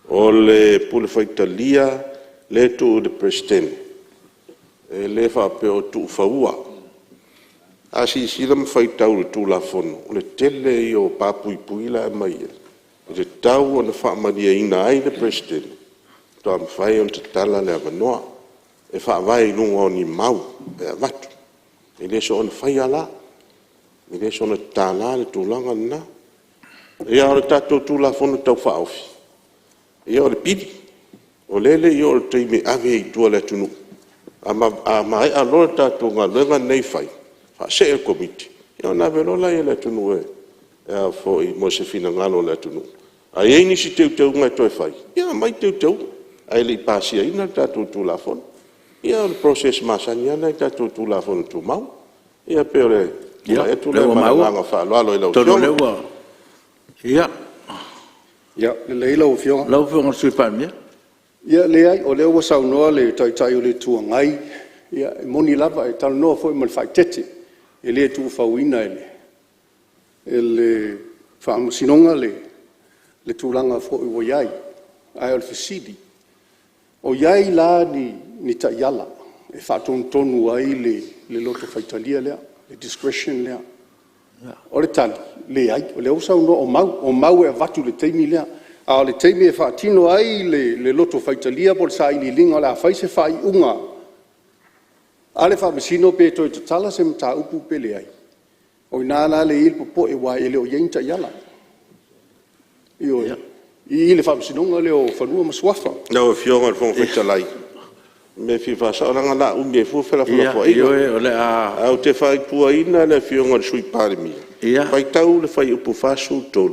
o le pule faitalia lea e tuu i le Peresetene, e le faapea o tuufaua. A silasila ma faitau i le Tulafono, o le tele ia o pa puipui la e aumai ai, e tatau ona faamalieina ai le Peresetene, faatoa mafai ona tatala le avanoa. E faavae i luga o ni mau e avatu. E le soona faia la, e le soona tatala le tulaga lena. Ia a o le tatou Tulafono Tau Faaofi, ia o le pili, o lea e le i oo i le taimi e ave ai i tua i le atunuu. A maea loa le tatou galuega lenei e fai, faasee i le Komiti, ia ona ave loa lea i le atunuu e mo se finagalo o le atunuu. A i ai nisi teuteuga e toe fai, ia aumai teuteuga, ae le i pasiaina le tatou Tulafono. Ia o le process masani lava lena i tatou Tulafono Tumau. Ia pei o le tulai atu lea ma le agaga faaaloalo i lau Afioga. Ia, lelei lau Afioga. Lau Afioga i le Sui Palemia. Ia leai, o lea ua saunoa le Taitai o le Itu Agai Ia e moni lava, e talanoa foi ma le faaeteete, e le tuufauina e le Faamasinoga le tulaga foi ua i ai. Ae o le fesili, o i ai la ni taiala e faatonutonu ai le loto faitalia lea, le discretion lea? O le tali, leai. O lea ua saunoa o mau, o mau e avatu i le taimi lea. A o le taimi e faatino ai le loto faitalia po o le sailiiliga o le a fai se faaiuga a le Faamasino pe toe tatala se mataupu pe leai, o i ina la lea e i ai le popoe aua e le o i ai ni taiala. Ioe, i le Faamasinoga lea o Fanua ma Suafa. Lau Afioga i le Fofoga Fetalai, o le mea e fia faasao leaga o le a umi ai fua felafolafoaiga. Ioe, o le a… Ae ou te fautuaina le Afioga i le Sui Palemia, faitau le Fuaiupu 43, o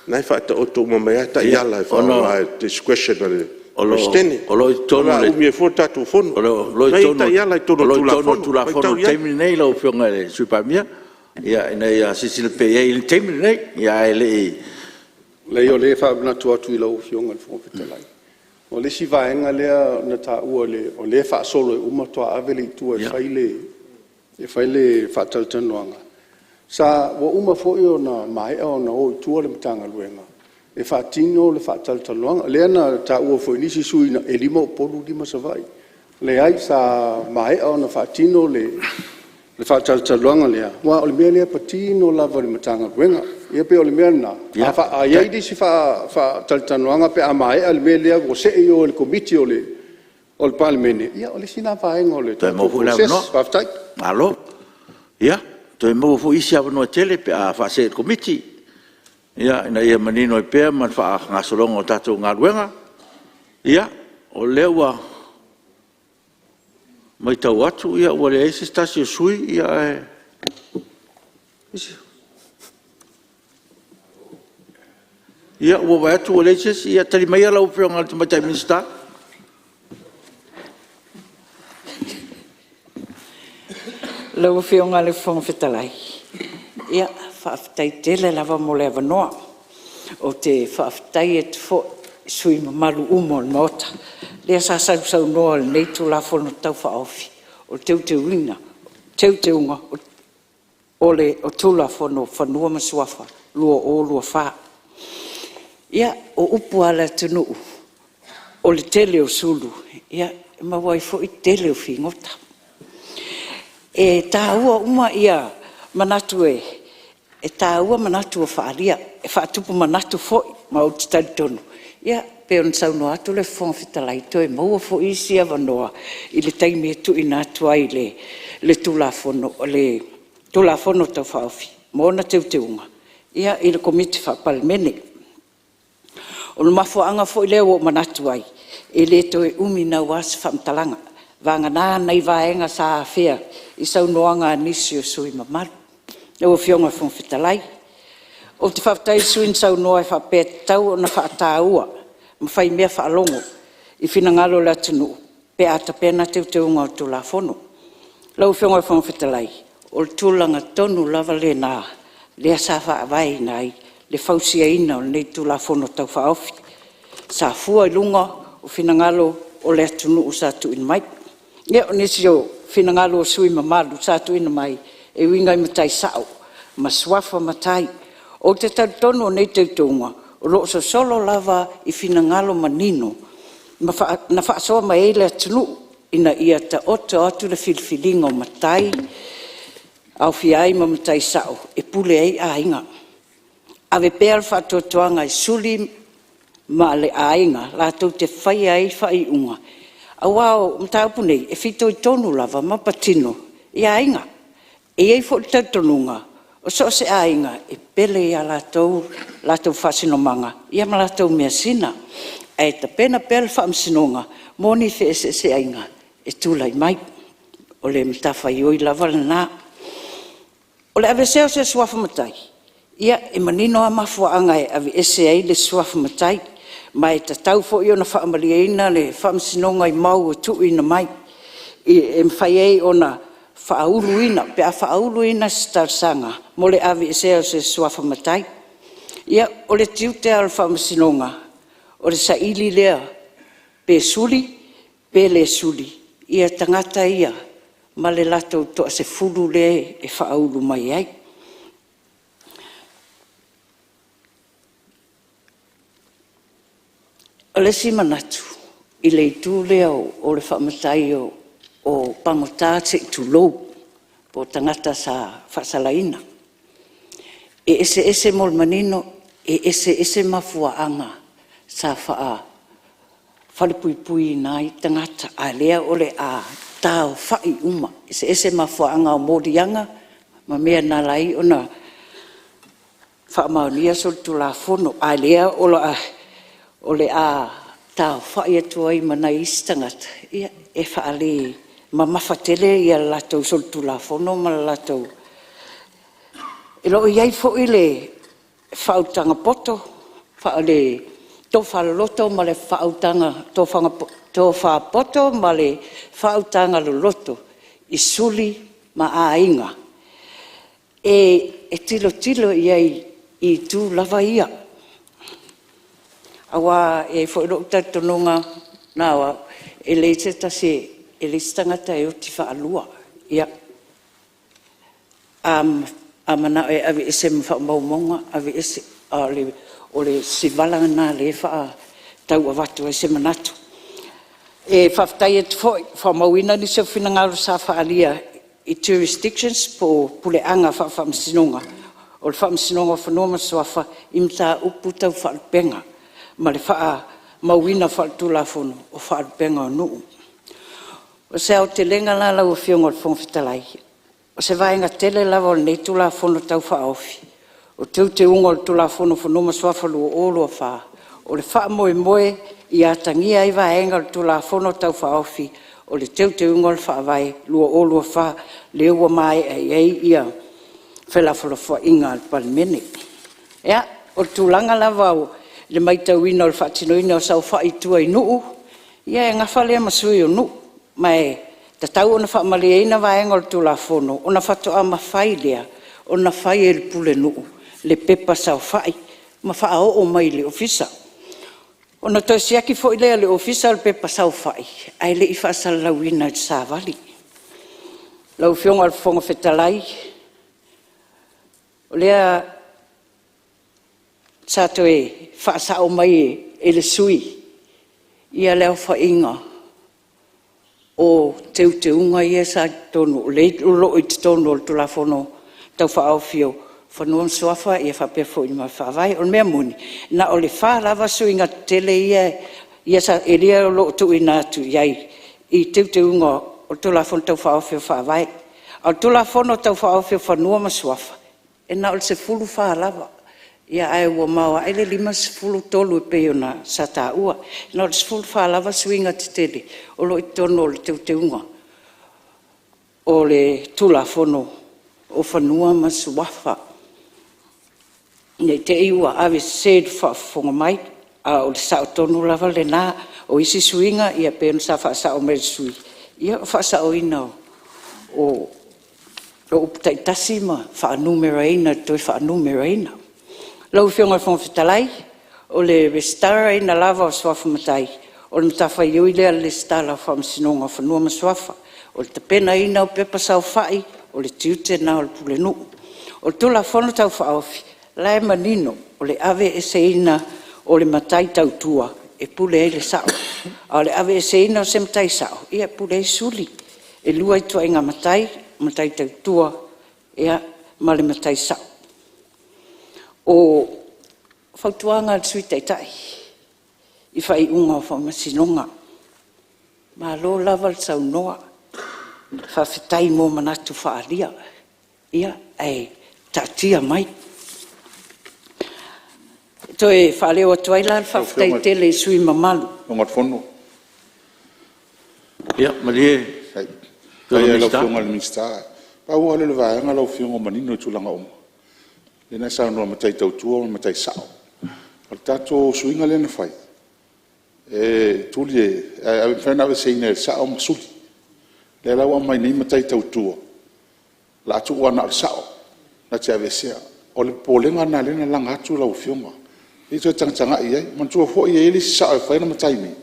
lena e faataoto uma mai lava taiala e faaaoga i le discretion a le Peresetene. O le a umi ai fua le tatou Fono. O la e i ai taiala i totonu o le Tulafono. O lo o i totonu o le Tulafono i le taimi lenei lau Afioga i le Sui Palemia, ina ia silasila pea i ai i le taimi lenei, ae le i… Leai o lea e faamanatu atu i lau Afioga i le Fofoga Fetalai, o le isi vaega lea na taua o lea e faasolo uma faatoa ave lea i tua e fai le faatalatalanoaga, ua uma foi ona maea ona o i tua le Matagaluega e faatino le faatalatalanoaga. Lea na taua foi e nisi sui usufono e 5 Upolu 5 Savaii. Leai, sa maea ona faatino le faatalatalanoaga lea, aua o le mea lea e patino lava i le Matagaluega. Ia pei o le mea lena, a i ai nisi faatalatalanoaga pe a maea le mea lea ua see i o i le Komiti o le Palemene, ia o le isi lena vaega o le tatou process. Faafetai. Malo. Ia, toe maua foi isi avanoa e tele pe a faasee i le Komiti ina ia manino ai pea ma le faagasologa o le tatou galuega. Ia, o lea ua matau atu ua leai se tasi o sui usufono, ae… Ia ua ou vaai atu ua leai se isi. Ia tali maia lau Afioga i le Tamaitai Minisita. Lau Afioga i le Fofoga Fetalai, ia faafetai tele lava mo le avanoa. Ou te faafetai atu foi i sui usufono mamalu uma o le Maota lea sa sausaunoa i lenei Tulafono Tau Faaofi o Teuteuga o le Tulafono o Fanua ma Suafa 2024. Ia, o upu lava a le atunuu, o le tele o sulu e maua ai foi le tele o figota. E taua uma manatu e taua manatu ua faaalia, e faatupu manatu foi. Ma ou te talitonu e pei ona saunoa atu le Fofoga Fetalai, toe maua foi isi avanoa i le taimi e tuuina atu ai le Tulafono Tau Faaofi ma ona Teuteuga i le Komiti Faa-Palemene. O le mafuaaga foi lea ua ou manatu ai, e le toe umi naua se faamatalaga, vagana nai vaega sa afea i saunoaga a nisi o sui usufono mamalu. Lau Afioga i le Fofoga Fetalai, ou te faafetai i le sui usufono na saunoa e faapea e tatau ona faataua ma faimea faalogo i finagalo o le atunuu pe a tapena Teuteuga o le Tulafono. Lau Afioga i le Fofoga Fetalai, o le tulaga tonu lava lena lea sa faavaeina ai le fausiaina o lenei Tulafono Tau Faaofi, sa fua i luga o finagalo o le atunuu sa tuuina mai. Ia o nisi o finagalo o sui usufono mamalu sa tuuina mai e uiga i matai sao ma suafa matai. Ou te talitonu o nei teuteuga o lo o sosolo lava i finagalo manino na faasoa mai ai le atunuu ina ia taoto atu le filifiliga o matai, aofia ai ma matai sao e pule ai aiga. Ave pea le faatuatuaga i suli ma le aiga latou te faia ai faaiuga aua o mataupu nei e fitoitonu lava ma patino i aiga. E i ai foi le talitonuga o so o se aiga e pele ia i latou le latou faasinomaga ma latou measina, ae tapena pea le Faamasinoga mo ni feeseeseaiga e tulai mai. O le matafaioi lava lena. O le aveesea o se suafa matai, ia e manino lava mafuaaga e aveese ai le suafa matai, ma e tatau foi ona faamalieina le Faamasinoga i mau ua tuuina mai e mafai ai ona faauluina, pe a faauluina se talosaga mo le aveesea o se suafa matai. Ia, o le tiute lava o le Faamasinoga o le saili lea pe suli pe le suli tagata ia. ma le latou toasefulu lea e faaulu mai ai. O le isi manatu i le itu lea o le faamatai o pagota se i tulou, po o tagata sa faasalaina. E eseese mo le manino, e eseese mafuaaga sa faa-falepuipuiina ai tagata, a o lea o le a taaofai uma. E eseese mafuaaga o moliaga ma mea na ala ai ona faamaonia solitulafono, a o lea o le a taaofai atu ai ma nai isi tagata e faalemamafa tele le latou solitulafono ma le latou… E le o i ai foi le faautaga poto, le tofa loloto ma le faautaga tofa poto ma le faautaga loloto i suli ma aiga e tilotilo i ai i itu lava ia. Aua e i ai foi lou talitonuga na o au, e leai se tagata e oti faalua. Ia, a manao e aveese ma faamaumauga, aveese, a o si vala lena o lea e tau avatu ai se manatu. E faafetai atu foi, ua faamauina nisi o finagalo sa faaalia i jurisdictions po o puleaga faale-Faamasinoga, o le Faamasinoga o Fanua ma Suafa i mataupu tau faalupega ma le faamauina faale-Tulafono o faalupega o nuu. O se aotelega la lau Afioga i le Fofoga Fetalai, o se vaega tele lava o lenei Tulafono Tau Faaofi, o Teuteuga o le Tulafono o Fanua ma Suafa 2024, o le faamoemoe ia atagia ai vaega o le Tulafono Tau Faaofi o le Teuteuga o le Faavae 2024 lea ua maea i ai felafolafoaiga a le Palemene. Ia, o le tulaga lava i le maitauina o le faatinoina o saofai i tua i nuu, ia e nafa lea ma Sui o Nuu, ma e tatau ona faamalieina vaega o le Tulafono ona faatoa mafai lea ona fai e le Pulenuu le pepa saofai ma faaoo mai i le Ofisa. Ona toe siaki foi lea e le Ofisa le pepa saofai ae le i faasalalauina i le Savali. Lau Afioga i le Fofoga Fetalai, o lea sa toe faasao mai e le sui usufono le aofaiga o Teuteuga ia sa i totonu, o lo o i totonu o le Tulafono Tau Faaofi o Fanua ma Suafa faapea foi ma le Faavae. O le mea moni, na o le 4 lava suiga tetele ia o lo o tuuina atu i ai i Teuteuga o le Tulafono Tau Faaofi o le Faavae. A o le Tulafono Tau Faaofi o Fanua ma Suafa, e na o le 14 lava, ae ua maoae le 53 e pei ona sa taua. Na o le 14 lava suiga tetele o lo o i totonu o le Teuteuga o le Tulafono o Fanua ma Suafa. Ne i te i ua avesese i le faafofoga mai, a o le sao tonu lava lena. O isi suiga e pei ona sa faasao mai e le sui usufono, ia o le faasaoina o upu taitasi ma faanumeraina i le toe faanumeraina. Lau Afioga i le Fofoga Fetalai, o le resitalaina lava o suafa matai, o le matafaioi lea a le Resitala o Faamasinoga o Fanua ma Suafa. O le tapenaina o pepa saofai, o le tiute lena o le Pulenuu. O le Tulafono Tau Faaofi, o la e manino, o le aveeseina o le matai tautua e pule ai le sao, a o le aveeseina o se matai sao, ia e pule ai suli. E 2 ituaiga matai, o matai tautua ma le matai sao. O fautuaga a le Sui Taitai i faaiuga o Faamasinoga, malo lava le saunoa, faafetai mo manatu faaalia, ae taatia mai. E toe faaleo atu ai la le faafetai tele i sui usufono mamalu. Ia malie lau Afioga i le Minisita, pau lava lea o le vaega lau Afioga ua manino i tulaga uma, lea na e saunoa i matai tautua ma matai sao. O le tatou suiga lea na fai, e tuli e… e mafai ona aveeseina e sao ma suli. O lea la ua aumai nei matai tautua, o le a tuu lava na o le sao na te aveesea. O le popolega lena lea na laga atu lau Afioga, se i toe tagatagai i ai. Manatua foi e i ai le isi sao e mafai ona matai nei,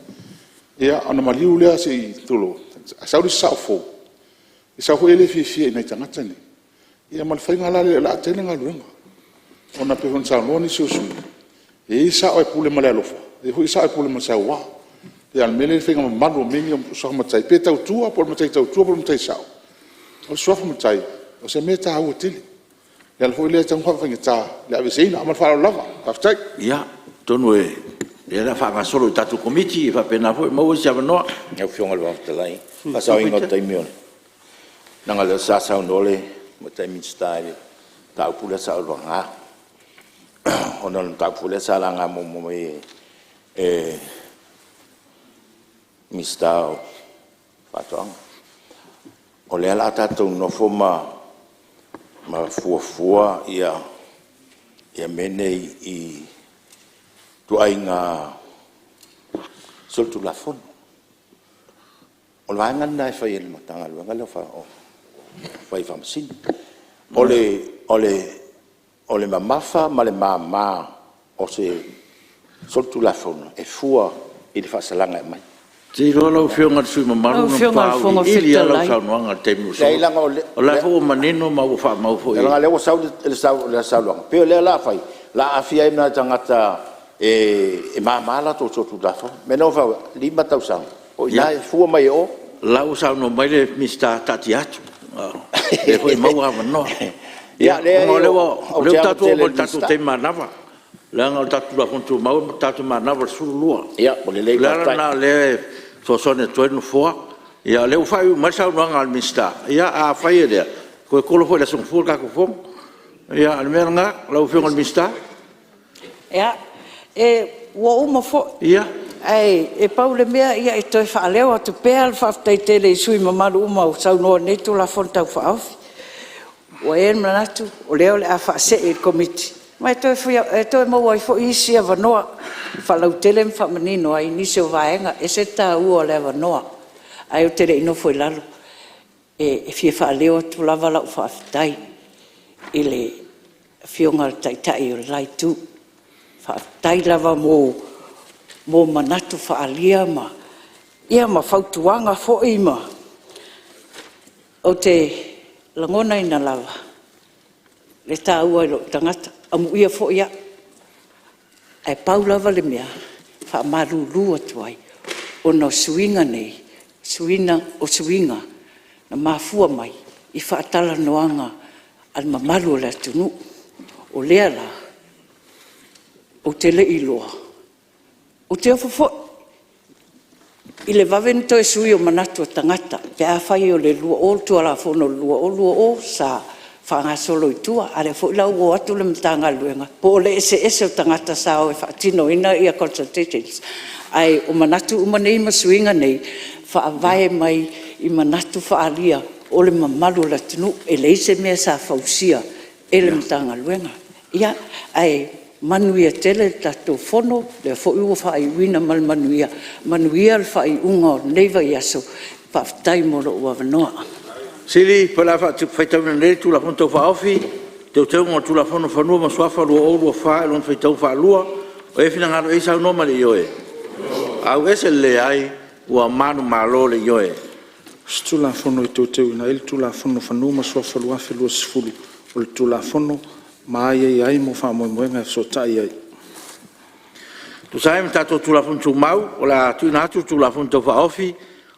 ia ona maliu lea se i tulou, ae sau le isi sao fou, E sau foi e le fiafia i nai tagata nei, ia ma le faiga la lea o le a tele galuega. Ona e pei ona saunoa nisi o sui usufono, e i ai sao e pule ma le alofa, e i ai foi sao e pule ma le saua. A o le mea lea i le faiga mamalu o mea nei o suafa matai, pe tautua po o le matai tautua po o le matai sao, o le suafa matai, o se mea e taua tele. O le ala foi lea e tatau ona faafaigata le aveeseina. Ma le faaaloalo lava. Faafetai. Ia, atonu o lea o le a faagasolo i le tatou Komiti e faapena foi ona maua isi avanoa. Lau Afioga i le Fofoga Fetalai, o le faasaoina o le taimi o le… leaga o lea sa saunoa le Tamaitai Minisita i le mataupu lea sa ou laga, ona o le mataupu foi lea sa laga muamua mai e le Minisita o Faatoaga. O lea o le a tatou nonofo ma fuafua mea nei i ituaiga solitulafono. O le vaega lena e fai e le Matagaluega lea o Faamasino. O le mamafa ma le mama o se solitulafono, e fua i le faasalaga e aumai. Ou te iloa lau Afioga i le sui usufono mamalu na matua auiliili lava lau saunoaga i le taimi ua sola. O la foi ua manino ma ua faamau foi. Leaga o lea ua sau le saunoaga, e pei o lea o le a fai, o le a aafia ai ma tagata e mama a latou solitulafono. O le mea lea ou te fai atu ai, 5 tausaga, o i ina e fua mai e o. O la ua saunoa mai le Minisita, taatia atu, o lea foi e maua avanoa. Ona o lea ua tatou oo mai i le tatou taimi manava, leaga o le tatou Tulafono Tumau tatou te manava i le 12:00. O le ala lena o lea e fesoasoani atu ai le Nofoa. Ia o lea ua faaiuiu mai le saunoaga a le Minisita, ia afai e lea, toe tolo foi i le Aso Gafua le tatou fono. Ia o le mea lena lau Afioga i le Minisita. Ia, ua uma foi. Ae pau le mea e toe faaleo atu pea le faafetai tele i sui usufono mamalu uma ua saunoa i lenei Tulafono Tau Faaofi. Ua i ai le manatu o lea o le a faasee i le Komiti ma e toe maua ai foi isi avanoa e faalautele ma faamanino ai nisi o vaega. E ese le taua o le avanoa, ae ou te le i nofo i lalo, e fia faaleo atu lava lau faafetai i le Afioga i le Taitai o le la Itu. Faafetai lava mo manatu faaalia ma fautuaga foi ma… Ou te lagonaina lava le taua i lou tagata, amuia foi au. Ae pau lava le mea, e faamalulu atu ai, ona o suiga nei, o suiga na mafua mai i faatalanoaga a le mamalu o le atunuu. O lea la, ou te le i iloa, ou te ofo foi i le vave ona toe sui o manatu o tagata pe afai o le Tulafono o le 2020 sa faagasolo i tua, a o lea foi la ua o atu le Matagaluega, po o le eseese o tagata sa o e faatinoina consultations. Ae o manatu uma nei ma suiga nei, e faavae mai i manatu faaalia o le mamalu o le atunuu. E leai se mea sa fausia e le Matagaluega. Ia, ae manuia tele le tatou Fono, o lea foi ua faaiuina ma le manuia. Manuia le faaiuga o lenei vaiaso. Faafetai mo lou avanoa. O le a faitauina nei le Tulafono Tau Faaofi o Teuteuga o le Tulafono o Fanua ma Suafa 2024 i lona faitauga faalua. O i ai se finagalo e saunoa ma le ioe? Leai. Ua manumalo le Ioe. Teuteuina ai le Tulafono o Fanua ma Suafa 2020, o le Tulafono ma aiaia ai mo faamoemoega e fesootai ai. E tusa ai ma tatou Tulafono Tumau, o le a tuuina atu le Tulafono Tau Faaofi o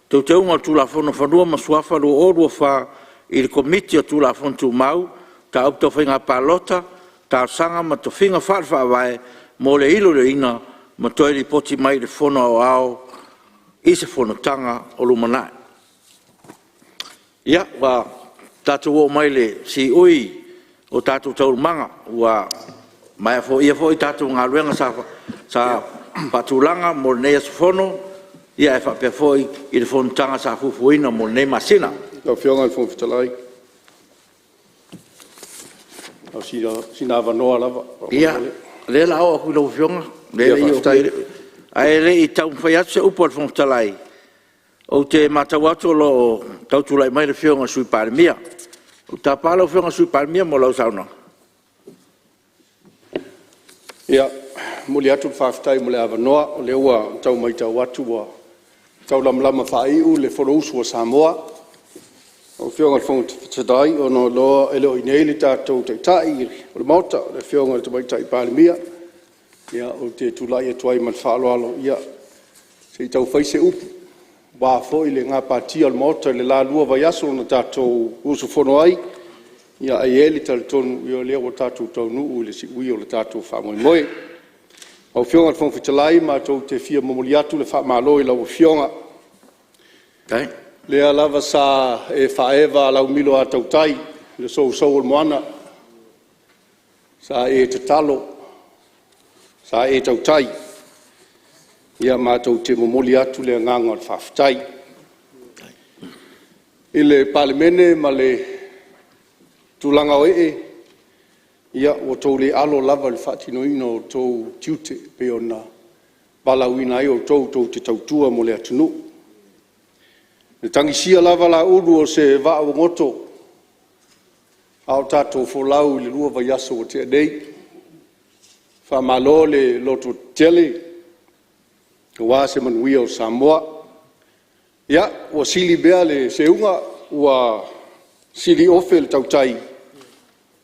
Teuteuga o le Tulafono o Fanua ma Suafa 2024 i le Komiti o Tulafono Tumau, Mataupu Tau Faiga Palota, Talosaga ma Tofiga Faale-Faavae mo le iloiloina ma toe lipoti mai i le Fono Aoao i se Fonotaga o lumanai. Ia, ua tatou oo mai i le siui o tatou taualumaga, ua maea foia foi tatou galuega sa faatulaga mo lenei aso fono, ae faapea foi i le fonotaga sa fuafuaina mo lenei masina. Lau Afioga i le Fofoga Fetalai, na o sina avanoa lava Ia, o lea o le a oo atu i lau Afioga. Ae le i taumafai atu se upu a le Fofoga Fetalai, ou te matau atu o lo o tau tulai mai le Afioga i le Sui Palemia. Ou te tapa lau Afioga i le Sui Palemia mo lau saunoaga. Ia, e momoli atu le faafetai mo le avanoa, o lea ua tau matau atu ua taulamalama faaiu le Fonousu a Samoa. Lau Afioga i le Fofoga Fetalai, ona e le o i inei le tatou Taitai o le Maota, le Afioga i le Tamaitai Palemia, ou te tulai atu ai ma le faaaloalo se i tau fai se upu aua foi le gapatia o le Maota i le la 2 vaiaso na tatou usufono ai. Ae i ai le talitonuga o lea ua tatou taunuu i le siui o le tatou faamoemoe. Lau Afioga i le Fofoga Fetalai, matou te fia momoli atu le faamalo i lau Afioga, lea lava sa e faaeva laumilo a tautai i le sousou o le moana, sa e tatalo, sa e tautai. Ia matou te momoli atu le agaga o le faafetai. I le Palemene ma le tulaga o ee, ia ua outou le alo lava i le faatinoina o outou tiute e pei ona valaauina ai outou tou te tautua mo le atunuu. E tagisia lava laulu o se vaa ua goto a o tatou folau i le 2 vaiaso ua tea nei. Faamalo le lototetele aua se manuia o Samoa. Ia, ua sili mea le seuga ua sili ofe le tautai,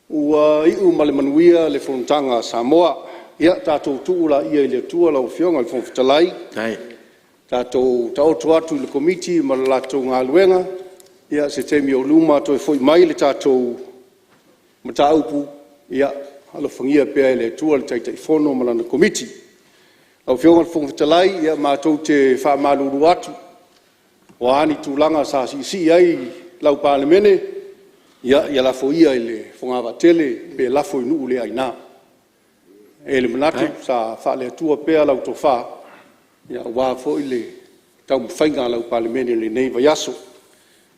ua iu ma le manuia le fonotaga a Samoa. Ia tatou tuu laia i le Atua lau Afioga i le Fofoga Fetalai, tatou taoto atu i le Komiti ma le latou galuega, ia se taimi o i luma toe foi mai le tatou mataupu, ia alofagia pea e le Atua le Taitaifono ma lana Komiti. Lau Afioga i le Fofoga Fetalai, ia matou te faamalulu atu, o a ni tulaga sa siisii ai lau Palemene, ia lafo ia i le fogavaa tele pe lafo i nuu le aina. E i ai le manatu sa faale-Atua pea lau tofa aua foi le taumafaiga a lau Palemene i lenei vaiaso.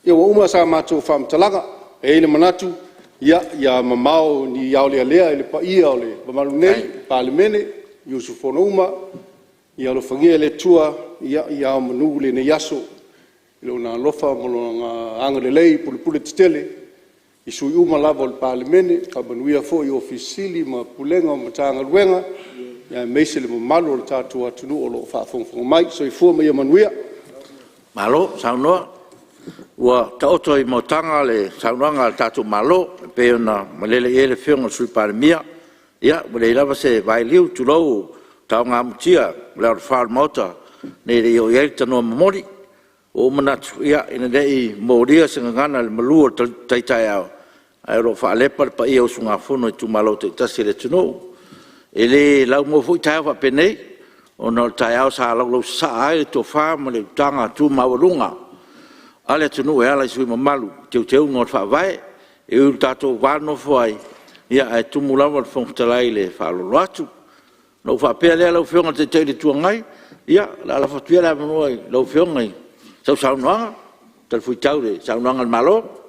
Ia ua uma sa matou faamatalaga, e i ai le manatu, ia mamao ni aolealea i le paia o le mamalu nei o le Palemene i usufono uma, ia alofagia e le Atua ia ao manu lenei aso i Lona alofa ma Lona agalelei pulepuletetele i sui usufono uma lava o le Palemene, faamanuia foi i Ofisa Sili o Pulega o Matagaluega, aemaise le mamalu o le tatou atunuu o lo o faafogafoga mai. Soifua ma ia manuia. Malo saunoa, ua taoto i moataga le saunoaga a le tatou Malo e pei ona malele i ai le Afioga i le Sui Palemia. Ia ua leai lava se vailiu tulou, le taoga mutia o le alofā o le Maota nei e le i oo i ai le tanoa momoli. Ua ou manatu, ina ne i molia se gagana i le malu o le tai taeao, ae o lo o faalepa le paia o usugafono a itumalo taitasi o le atunuu. E le laumua foi taeao faapenei, ona o le taeao sa laulausasaa ai le tofa ma le utaga tu maualuga a le atunuu e ala i sui usufono mamalu i Teuteuga o le Faavae. E ui ina tatou va nonofo ai, ae tumu lava le Fofoga Fetalai i le faaaloalo atu. Ona ou faapea lea lau Afioga i le Taitai o le Itu Agai, ia o le a lafo atu ia le avanoa i lau Afioga i sau saunoaga e talifuaitau i le saunoaga a le Malo.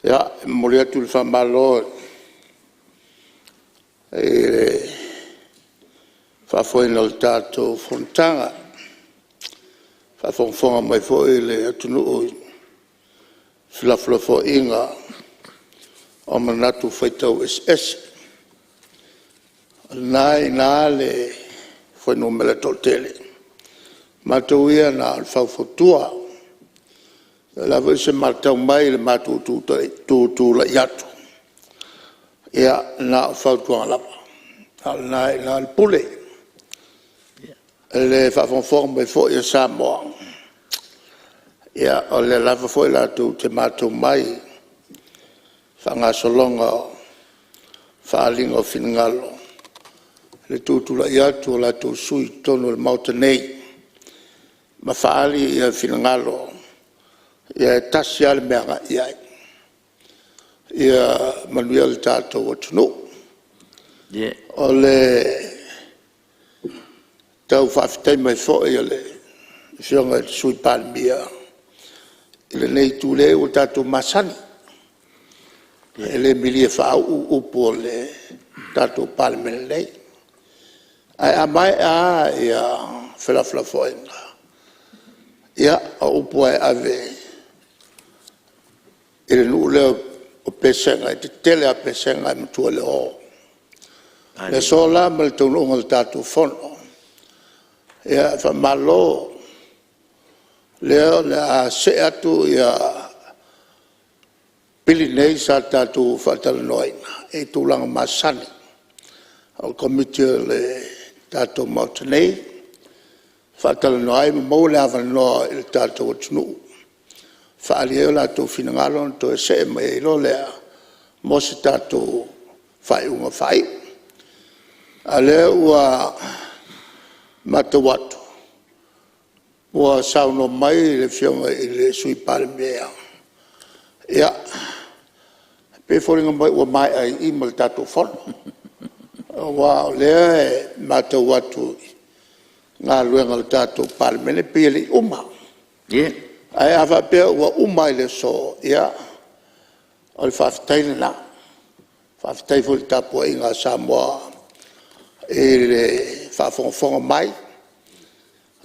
Ia, e momoli atu le faamalo i le faafoeina o le tatou fonotaga. A o faafogafoga mai foi le atunuu i felafolafoaiga o manatu faitau eseese. O lena e i ina le fuainumera toatele, o matou ia na o le faufautua. O le a foi se matau mai i le matou tutulai atu, ia na o fautuaga lava, a o lena e i ina le pule. I le faafogafoga mai foi a Samoa, ia o lea lava foi latou te matau mai i le faagasologa o faaaliga o finagalo i le tutulai atu o latou sui usufono i totonu o le Maota nei ma faaali finagalo, e tasi lava le mea e agai i ai, ia manuia le tatou atunuu. O le tau faafetai mai foi a le Afioga i le Sui Palemia i lenei itu, leai ua tatou masani, e le milia faauu upu o le tatou Palemene nei. Ae a maea lava felafolafoaiga, ia o upu lava e ave i le nuu lea o Pesega, e tetele lava Pesega ae matua i le o. Le aso la ma le taunuuga o le tatou Fono, ia faamalo o lea o le a see atu pili nei sa tatou faatalanoaina i tulaga masani o Komiti o le tatou Maota nei e faatalanoa ai ma maua le avanoa i le tatou atunuu e faaali ai o latou finagalo ona toe se'e mai ai loa lea mo se tatou faaiuga faaiu. A o lea ua matau atu ua saunoa mai le Afioga i le Sui Palemia, ia, e pei e foliga mai ua maea ai i i ma le tatou Fono. Aua o lea e matau atu i galuega a le tatou Palemene pei e le i uma. Ae a faapea ua uma lava i le aso, ia o le faafetai lena. Faafetai foi i le tapuaiga a Samoa i le faafogafoga mai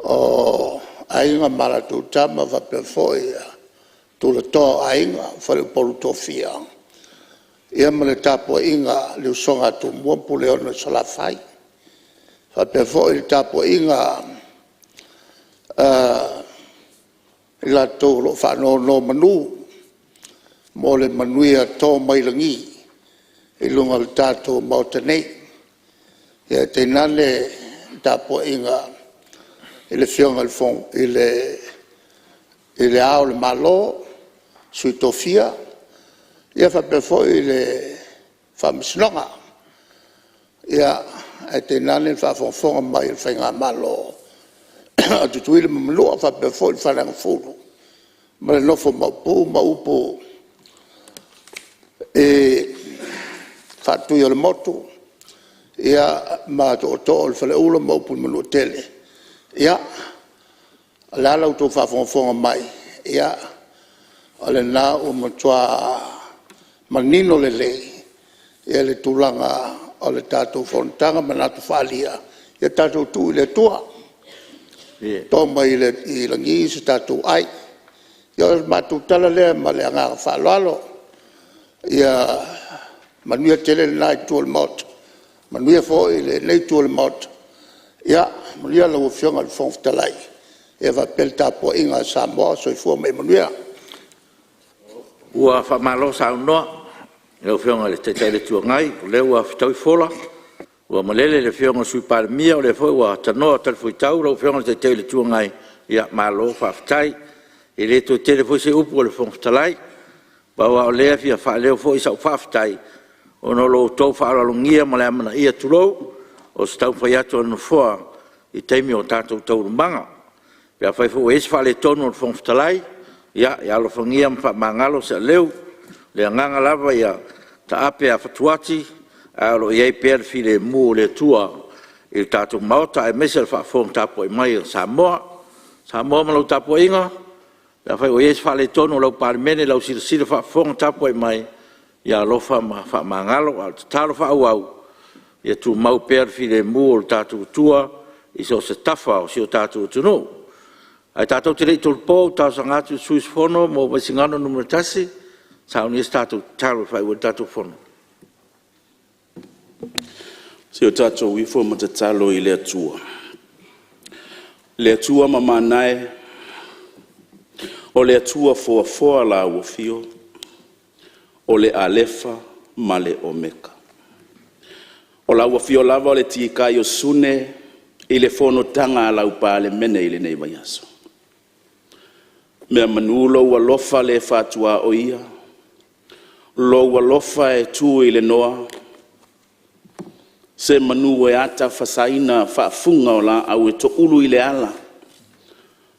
o Aiga ma latou Tama faapea foi tulatoa o Aiga, faleupolu tofia, ia ma le tapuaiga a le usoga a Tumua ma Puleono i Salafai. E faapea foi le tapuaiga a i latou o lo o faanonomanu mo le manuia to mai lagi i luga o le tatou Maota nei. Ae tainane le tapuaiga i le Afioga i Le Ao o le Malo, Sui Tofia ia faapea foi le Faamasinoga. Ae tainane le faafogafoga mai a le Faigamalo a Tutuila ma Manua, faapea foi le Faleagafulu ma le nofo a Maopu ma upu i Faatuiolemotu ma Tootoo o le Faleula ma upu i le Manuatele. Ia, o le a la outou faafogafoga mai, ia o lena ua matua manino lelei le tulaga o le tatou fonotaga, manatu faaalia, ia tatou tuu i le Atua e to mai i lagi se tatou ai. Ia o le matou tala lea ma le agaga faaaloalo. Ia manuia tele lena itu o le Maota, manuia foi lenei itu o le Maota. Ia manuia lau Afioga i le Fofoga Fetalai faapea le tapuaiga a Samoa. Soifua ma ia manuia. Ua faamalo saunoa i lau Afioga i le Taitai o le Itu Agai, o lea ua fetaui fola, ua malele le Afioga i le Sui Palemia, o lea foi ua tanoa talifuaitau lau Afioga i le Taitai o le Itu Agai, ia malo faafetai. E le toe tele foi se upu a le Fofoga Fetalai, pau lava o lea e fia faaleo foi sau faafetai ona o lo outou faaaloalogia ma le amanaia, tulou, o se taumafai atu a le Nofoa i taimi o tatou taualumaga. Pe afai foi ua i ai se faaletonu o le Fofoga Fetalai, ia alofagia ma faamagalo se aleu. O le agaga lava ia taape a fatuati ae o lo o i ai pea le filemu o le Atua i le tatou Maota aemaise o le faafofoga tapuai mai a Samoa. Samoa ma lau tapuaiga, pe afai ua i ai se faaletonu o lau Palemene i lau silasila faafofoga tapuai mai, ia alofa ma faamagalo. A o le tatalo faaauau, ia tumau pea le filemu o le tatou Atua i so o se tafa o si o tatou atunuu. Ae tatou te le i tolopo, ou te talosaga atu i le sui usufono mo Vaisigano 1 e saunia se tatou tatalo e faaiu ai le tatou fono. Se i o tatou ifo ma tatalo i le Atua. Le Atua mamana e, o le Atua foafoa Lau Afio, o le Alefa ma le Omeka. O lau Afio lava o le Titaiosune i le fonotaga a lau Palemene i lenei vaiaso. Meamanu lou alofa le faatuaoia, lou alofa e tu i le noa, semanu e ata fasaina faafuga o laau e toulu i le ala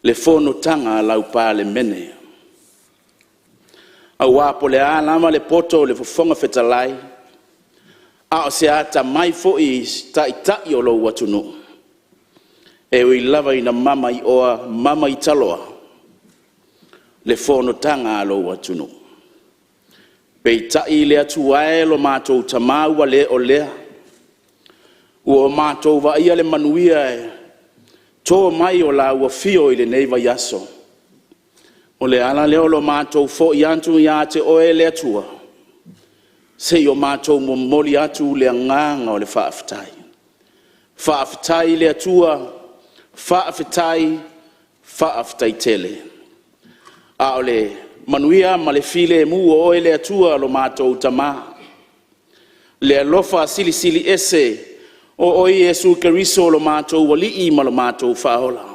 le fonotaga a lau Palemene. Aua po o le a lava le poto a le Fofoga Fetalai, a o se atamai foi i Taitai o lou atunuu, e ui lava ina mamaioa mamaitaloa le fonotaga a lou atunuu. Peitai le Atua e lo matou Tama ua le o lea, ua matou vaaia le manuia e to mai o lau Afio i lenei vaiaso. O le ala lea o lo matou foi atu ia te Oe le Atua, Se i o matou momoli atu le agaga o le faafetai. Faafetai i le Atua, faafetai, faafetai tele. A o le manuia ma le filemu o oe le Atua lo matou Tama, le alofa Silisili Ese o oe Iesu Keriso o lo matou Alii ma lo matou Faaola,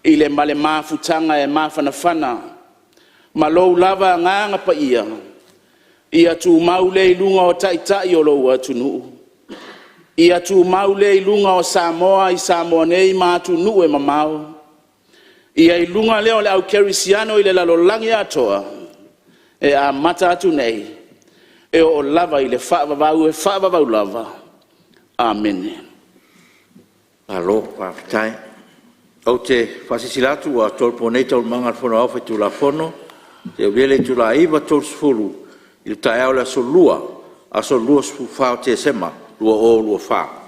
i le ma le mafutaga e mafanafana ma lou lava Agaga Paia, ia tumau lea i luga o Taitai o lou atunuu, ia tumau lea i luga o Samoa i Samoa nei ma atunuu e mamao, ia i luga lea o le Au Kerisiano i le lalolagi atoa, e amata atu nei e oo lava i le faavavau e faavavau lava. Amene. Malo faafetai. Ou te faasilasila atu ua tolopo nei Taualumaga a le Fono Aoao Faitulafono seia aulia le itula e 9:30 i le taeao o le Aso Lua, aso 24 o Tesema 2024.